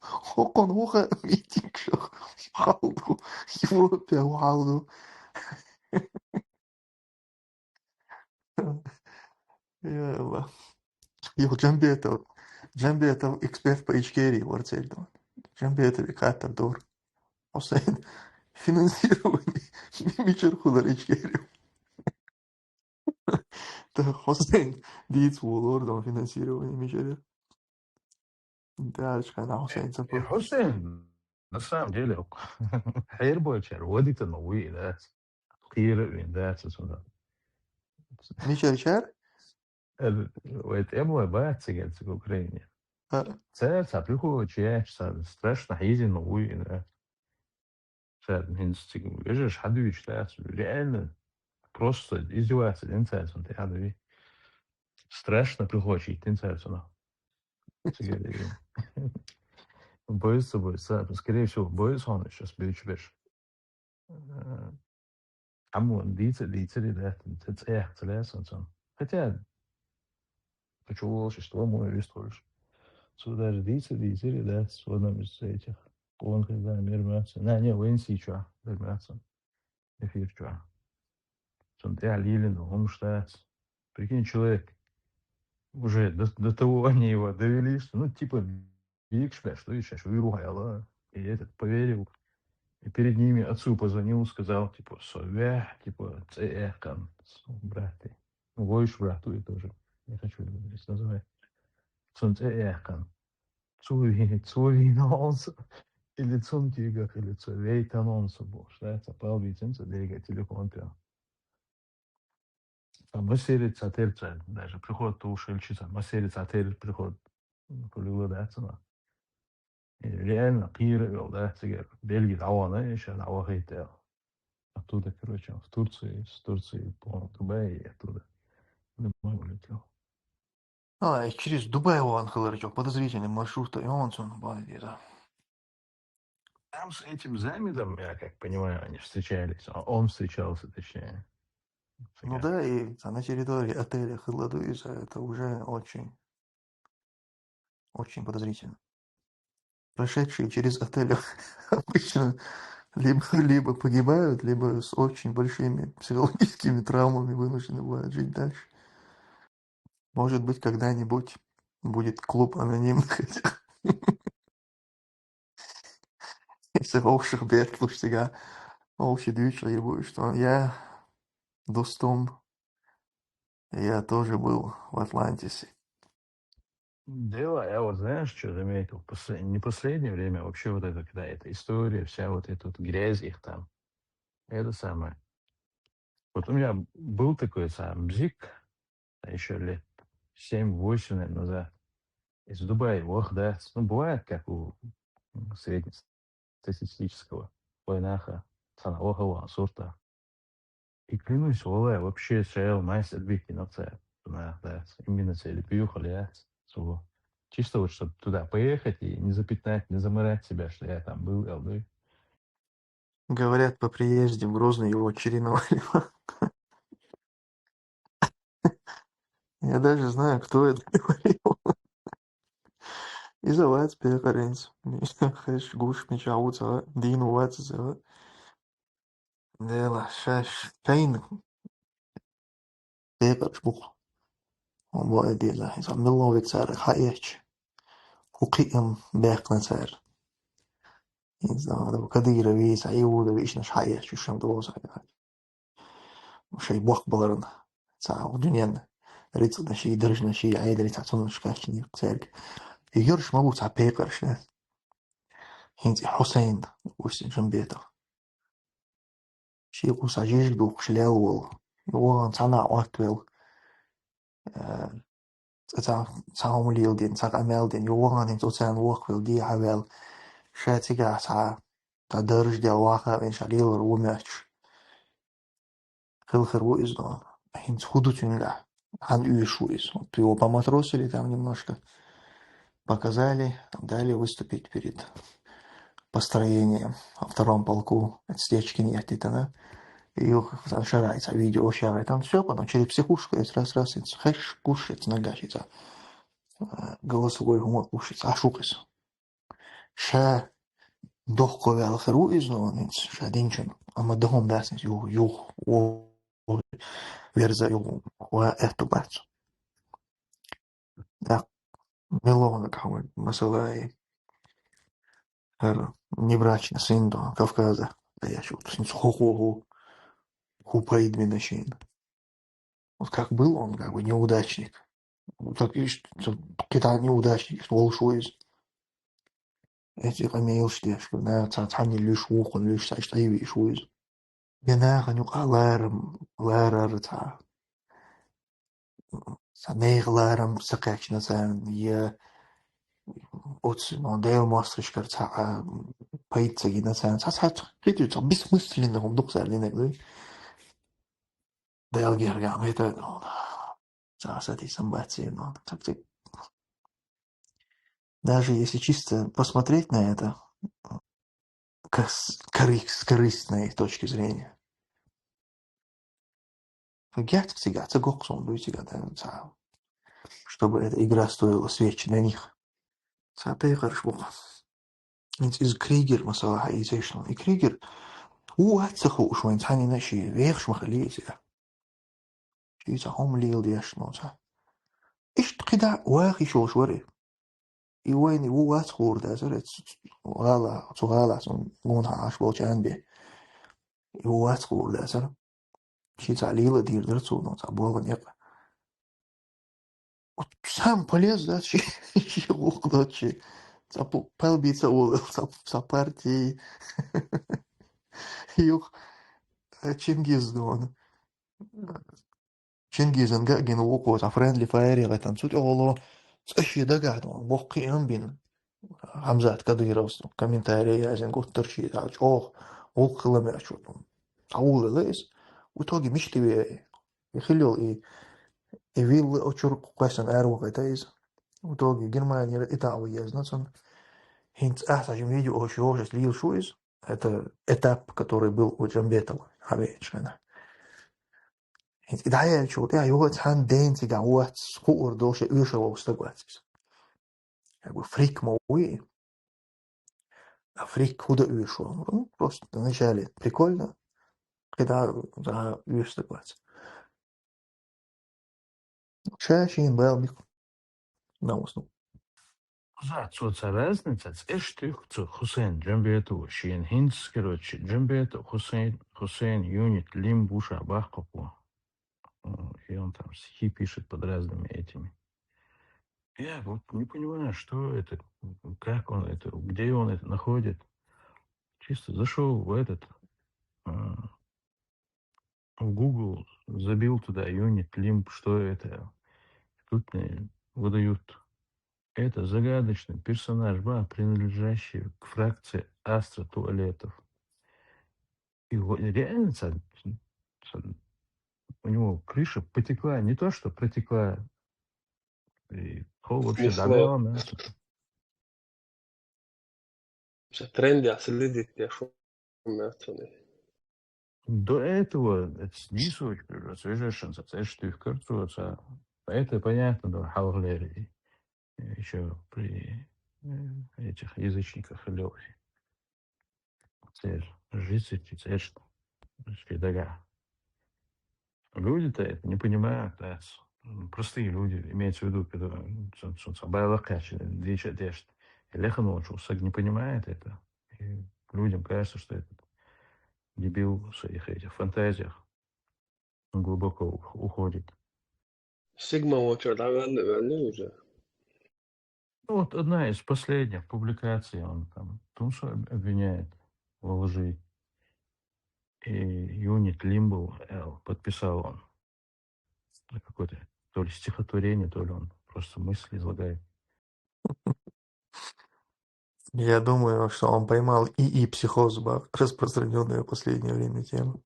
Хокхун вуха митинг шо хьал ду. Европе ху хьал ду. Я Аллах. Юха Джамбетов. Джамбетов эксперт по Ичкерии вара церг ду. Джамбетов и катар дор. Хусейн финансирование. Мичара хулар Ичкерию. Та Хусейн дийца волор дан финансирование мичара. Дальше, когда Хусейн Э, цапа. Хусейн, на самом деле, хьербойчар, водитана уй, да. Кхира вин, да, цуна. Мичара чар? Э, вай тем вай бац, цигара, цигара Украине. А. Цар, ца приходит, чья, ца страшно хьизина уй, да. Цар, хинца цига, вежаш, хьадуьйчу, да, реально, просто издеваться, дин цар, цунна, ты хьадуьй. Страшно приходит, дин цар, цунна. Цигара, боится, боится, скорее всего, боится он сейчас, бьючу берш. Э, Амма дийца, дийцари дац, ца цӀе яхца лаьа сан цунна. Хотя, хочу волча, что мой вист хочешь. Цо даже дийца, дийцари дац, в одном из этих. Он когда мир мяца. На, не, в Н С чё, мир мяца. Эфир чё. Цунна тӀехь лелина хӀумаш дац. Прикинь, человек уже до, до того они его довели, что, ну, типа, бекаш беш, что ещё, что и ругала. И этот поверил. И перед ними отцу позвонил, сказал, типа, со ве, типа, цӀе яьккхина, со брат ты. Ну, войш брат, и тоже. Не хочу его здесь называть. Цун цӀе яьккхина. Цу ви-, цу вина он со. Или цун тигах, или цу вейтан он со, бо, что это, пал бицин, ца дега телефон пел. Ца масери ца тер ца, даже приход ту шелчи ца, масери ца тер приход, м, кулила да цана. И реально кхира вел да цигара. Бельги дӀавана, и ша дӀавахийта. Оттуда, короче, в Турции, с Турции, по-моему, в Дубай и оттуда. Дубай улетел. А, и через Дубай ван хилар чё, подозрительный маршрут, и он сон, бай, да. Там с этим Замидом, я как понимаю, они встречались. А он встречался, точнее. Ну да, и на территории отеля Хыладуиза это уже очень, очень подозрительно. Прошедшие через отель обычно либо, либо погибают, либо с очень большими психологическими травмами вынуждены бывают жить дальше. Может быть, когда-нибудь будет клуб анонимных этих. Если общих бед, слушайте, общий движ, что я, достом, я тоже был в Атлантисе. Дело, я вот знаешь, что заметил? Послед-, не последнее время, а вообще вот это, когда эта история, вся вот эта вот грязь их там, это самое. Вот у меня был такой сам бзик, а, ещё лет семь-восемь, наверное, назад. Из Дубая вох, да, ну, бывает, как у, м, среднестатистического войнаха, цхьана ваха ван сурта. И клянусь, валлай, вообще шел мастер битти на цель. Да, да, именно цель пью, хля, суго. Чисто вот, чтобы туда поехать и не запятнать, не заморать себя, что я там был, я был. Говорят, по приезде в Грозный его членовали. Я даже знаю, кто это говорил. Иза вац пекъаренца. Хеш гуш мича вуца, дийна вац иза. Дела, шаш, тайна. Пекъарш бух. Он бо эдела. Иза миллион век цара хаеча. Ху кхиам бехкна цара. Иза, Кадырови, ца Иуда, вишнаш хаеча, шам доза. Шай бохк баларна. Ца дуьнен рицкъна ший, даржна ший, айдали ца цунна шкафчни церг. Йорш ма бу ца пекъарш. Хинц Хусейн, усин Джамбетов. Ший куса жижиг духуш лел вол. Воган цана отвел. Э, ца, ца, ца хьума леладина, ца къамел дина, юха вахана хӀинца оцарна вохвел, дехьавел, ша цигахь цхьа, цхьа дарж дел ваха а вина, ша лелар ву моьттуш. Хилхар ву иза дона. ХӀинца хӀу ду цуьнгахь? Хьан уьйш ву иза? Вот его поматросили там немножко, показали, дали выступить перед построение во втором полку, отсечки нет, это, да. И ух, там шарается видео, шарает, там все, потом через психушку есть раз-раз, и хеш, кушать, нога, и голосовой гума кушать, а шукас. Ша дохко вял херу из, но он ша динчун, а мы дохом дас, юх, юх, о, верза юх, ва эту бацу. Да, мелована кавы, масалай. Хар, небрачный сын, да, Кавказа. Да я шут, сын хо-хо-хо. Хупаид минашин. Вот как был он, как бы, неудачник. Вот так и ш-, т-, кида неудачник, волшуиз. Эти камейл штешку, да, ца-, цани лишь ухун, лишь ца-, штаеви шуиз. Гена ханю аларам, ларар ца. Ца нейг ларам сакачна ца, я оц, но, дел мостришкар ца, а, пайтца гина ца, ца, ца, ца, киту ца, бессмысленно хум духсар динек, да? Дел гергам, это, ну, ца, сати самбаци, ну, так ты, даже если чисто посмотреть на это, кос-, коры-, с корыстной точки зрения. Гяц цига, ца гоксон, дуй цига, да, ца. Чтобы эта игра стоила свеч на них. Ца пейхарш бу. Инц из Кригер, масала, ха, изешнул. И Кригер, у, ацаху, уж вайн цани наши, вехш махали цига. Чи ца хом лил дешнул, ца. Ишт кида, вах ишол швари. И вайни ву вац хурда сар, ц-, ц-, гала, цу гала, сон гун хаш бол чан бе. И ву вац хурда сар. Чи ца лила дир дар цу, но ца бола нек. Вот сам полез, да, чи, чи лук, да, чи. Ца пу-, пал би ца улел, ца, ца партии. Юх, э, Чингиз, да, он. Чингизан га ген вукус, а Friendly Fire гатан цут оло, цӏаши дагадон, бохки амбин. Хамзат Кадыров комментарий язин, гуттар ши, да, чох, гул километр чутун. Аулы лес. В итоге мишти ве, и хилил, и, и вил очур квасан ару гатайз. В итоге Германия и та уез, но сон. Хинц аса жим видео оши оши лил шуиз. Это этап, который был у Джамбетова. Хавечана. И да я чу, я его цан день цига, вот, скоро дольше уж его устагватис. Как бы фрик мой. А фрик куда уж? Ну, просто вначале прикольно, когда за уж устагватис. Чашин был мик. Наусну. За цо ца разница, цӏеш тюх цо Хусейн Джамбетов, шин хинц, короче, Джамбетов, Хусейн, Хусейн, Юнит, Лимбуша, Бахкопу. М, и он там стихи пишет под разными этими. Я вот не понимаю, что это, как он это, где он это находит. Чисто зашёл в этот, а, в Google, забил туда Юнит, Лимб, что это. Тут мне выдают. Это загадочный персонаж, ба, принадлежащий к фракции Астра Туалетов. И вот реально ца-, ца-, у него крыша потекла, не то что протекла, и хо вообще снесло. Добавил, да, что-то. Всё, тренды, а следит, я шо, мертвый. До этого это снизу, свежешенца, цеш тюх карцуца. Это понятно, да, халглери. Ещё при, э, этих язычниках лёхи. Цеш, жицы, цеш, дага. Люди-то это не понимают, да, с-, м, простые люди, имеется в виду, когда, м, ц-, ц-, ц-, байлак каче, дича дешт. И леха ночью, саг не понимает это. И людям кажется, что этот дебил в своих этих фантазиях глубоко ух-, уходит. Сигма Watcher, да, вен-, вен-, уже. Ну, вот одна из последних публикаций, он там Тунсо об-, обвиняет во лжи. И Юнит Лимбл, э, подписал он. Ну, какое-то то ли стихотворение, то ли он просто мысли излагает. Я думаю, что он поймал и, и психоз, ба, распространённую в последнее время тему.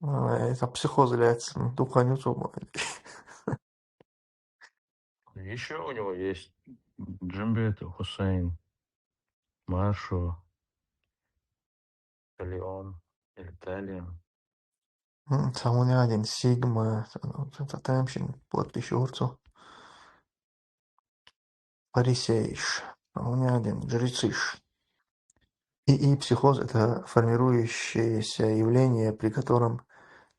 А, это психоз является, м, духаню цума. Ещё у него есть Джамбетов Хусейн, Маршо, Талион или Талион. М, Цхьа хӀума яьдина сигма, цхьа, цхьа, цхьа тамашийна подпись йора цо. Фарисейш, цхьа хӀума яьдина жрециш. И, и психоз — это формирующееся явление, при котором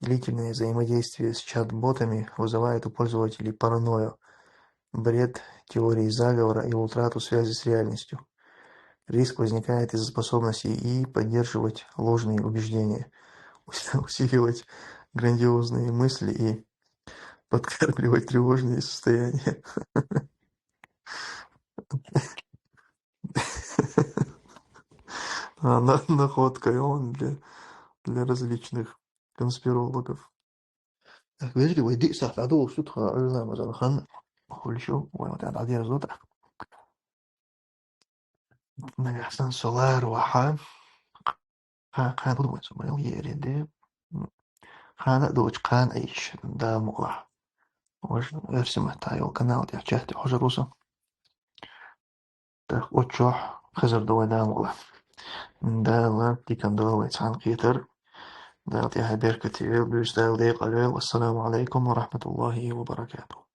длительное взаимодействие с чат-ботами вызывает у пользователей паранойю, бред, теории заговора и утрату связи с реальностью. Риск возникает из-за способности и поддерживать ложные убеждения, усиливать грандиозные мысли и подкармливать тревожные состояния. А, на- находка он для, для различных конспирологов. Так, вежливый, иди, Сахт, а то что-то, а, не знаю, Мазар Хан, Хулишу, ой, вот это, а где разота? Нагасан Солар Ваха. Ха, хан буду мой сумел ереде. Хана дочь, хан айш, да, мула. Ож, версия мата, йол канал, я чат, ож руса. Так, очо, хазар давай, да, мула. Да, ла, тикан давай, цан хитар. Да, я беркати, вел, бюш, да, да, алейкум, ассаламу алейкум ва рахматуллахи ва баракатух.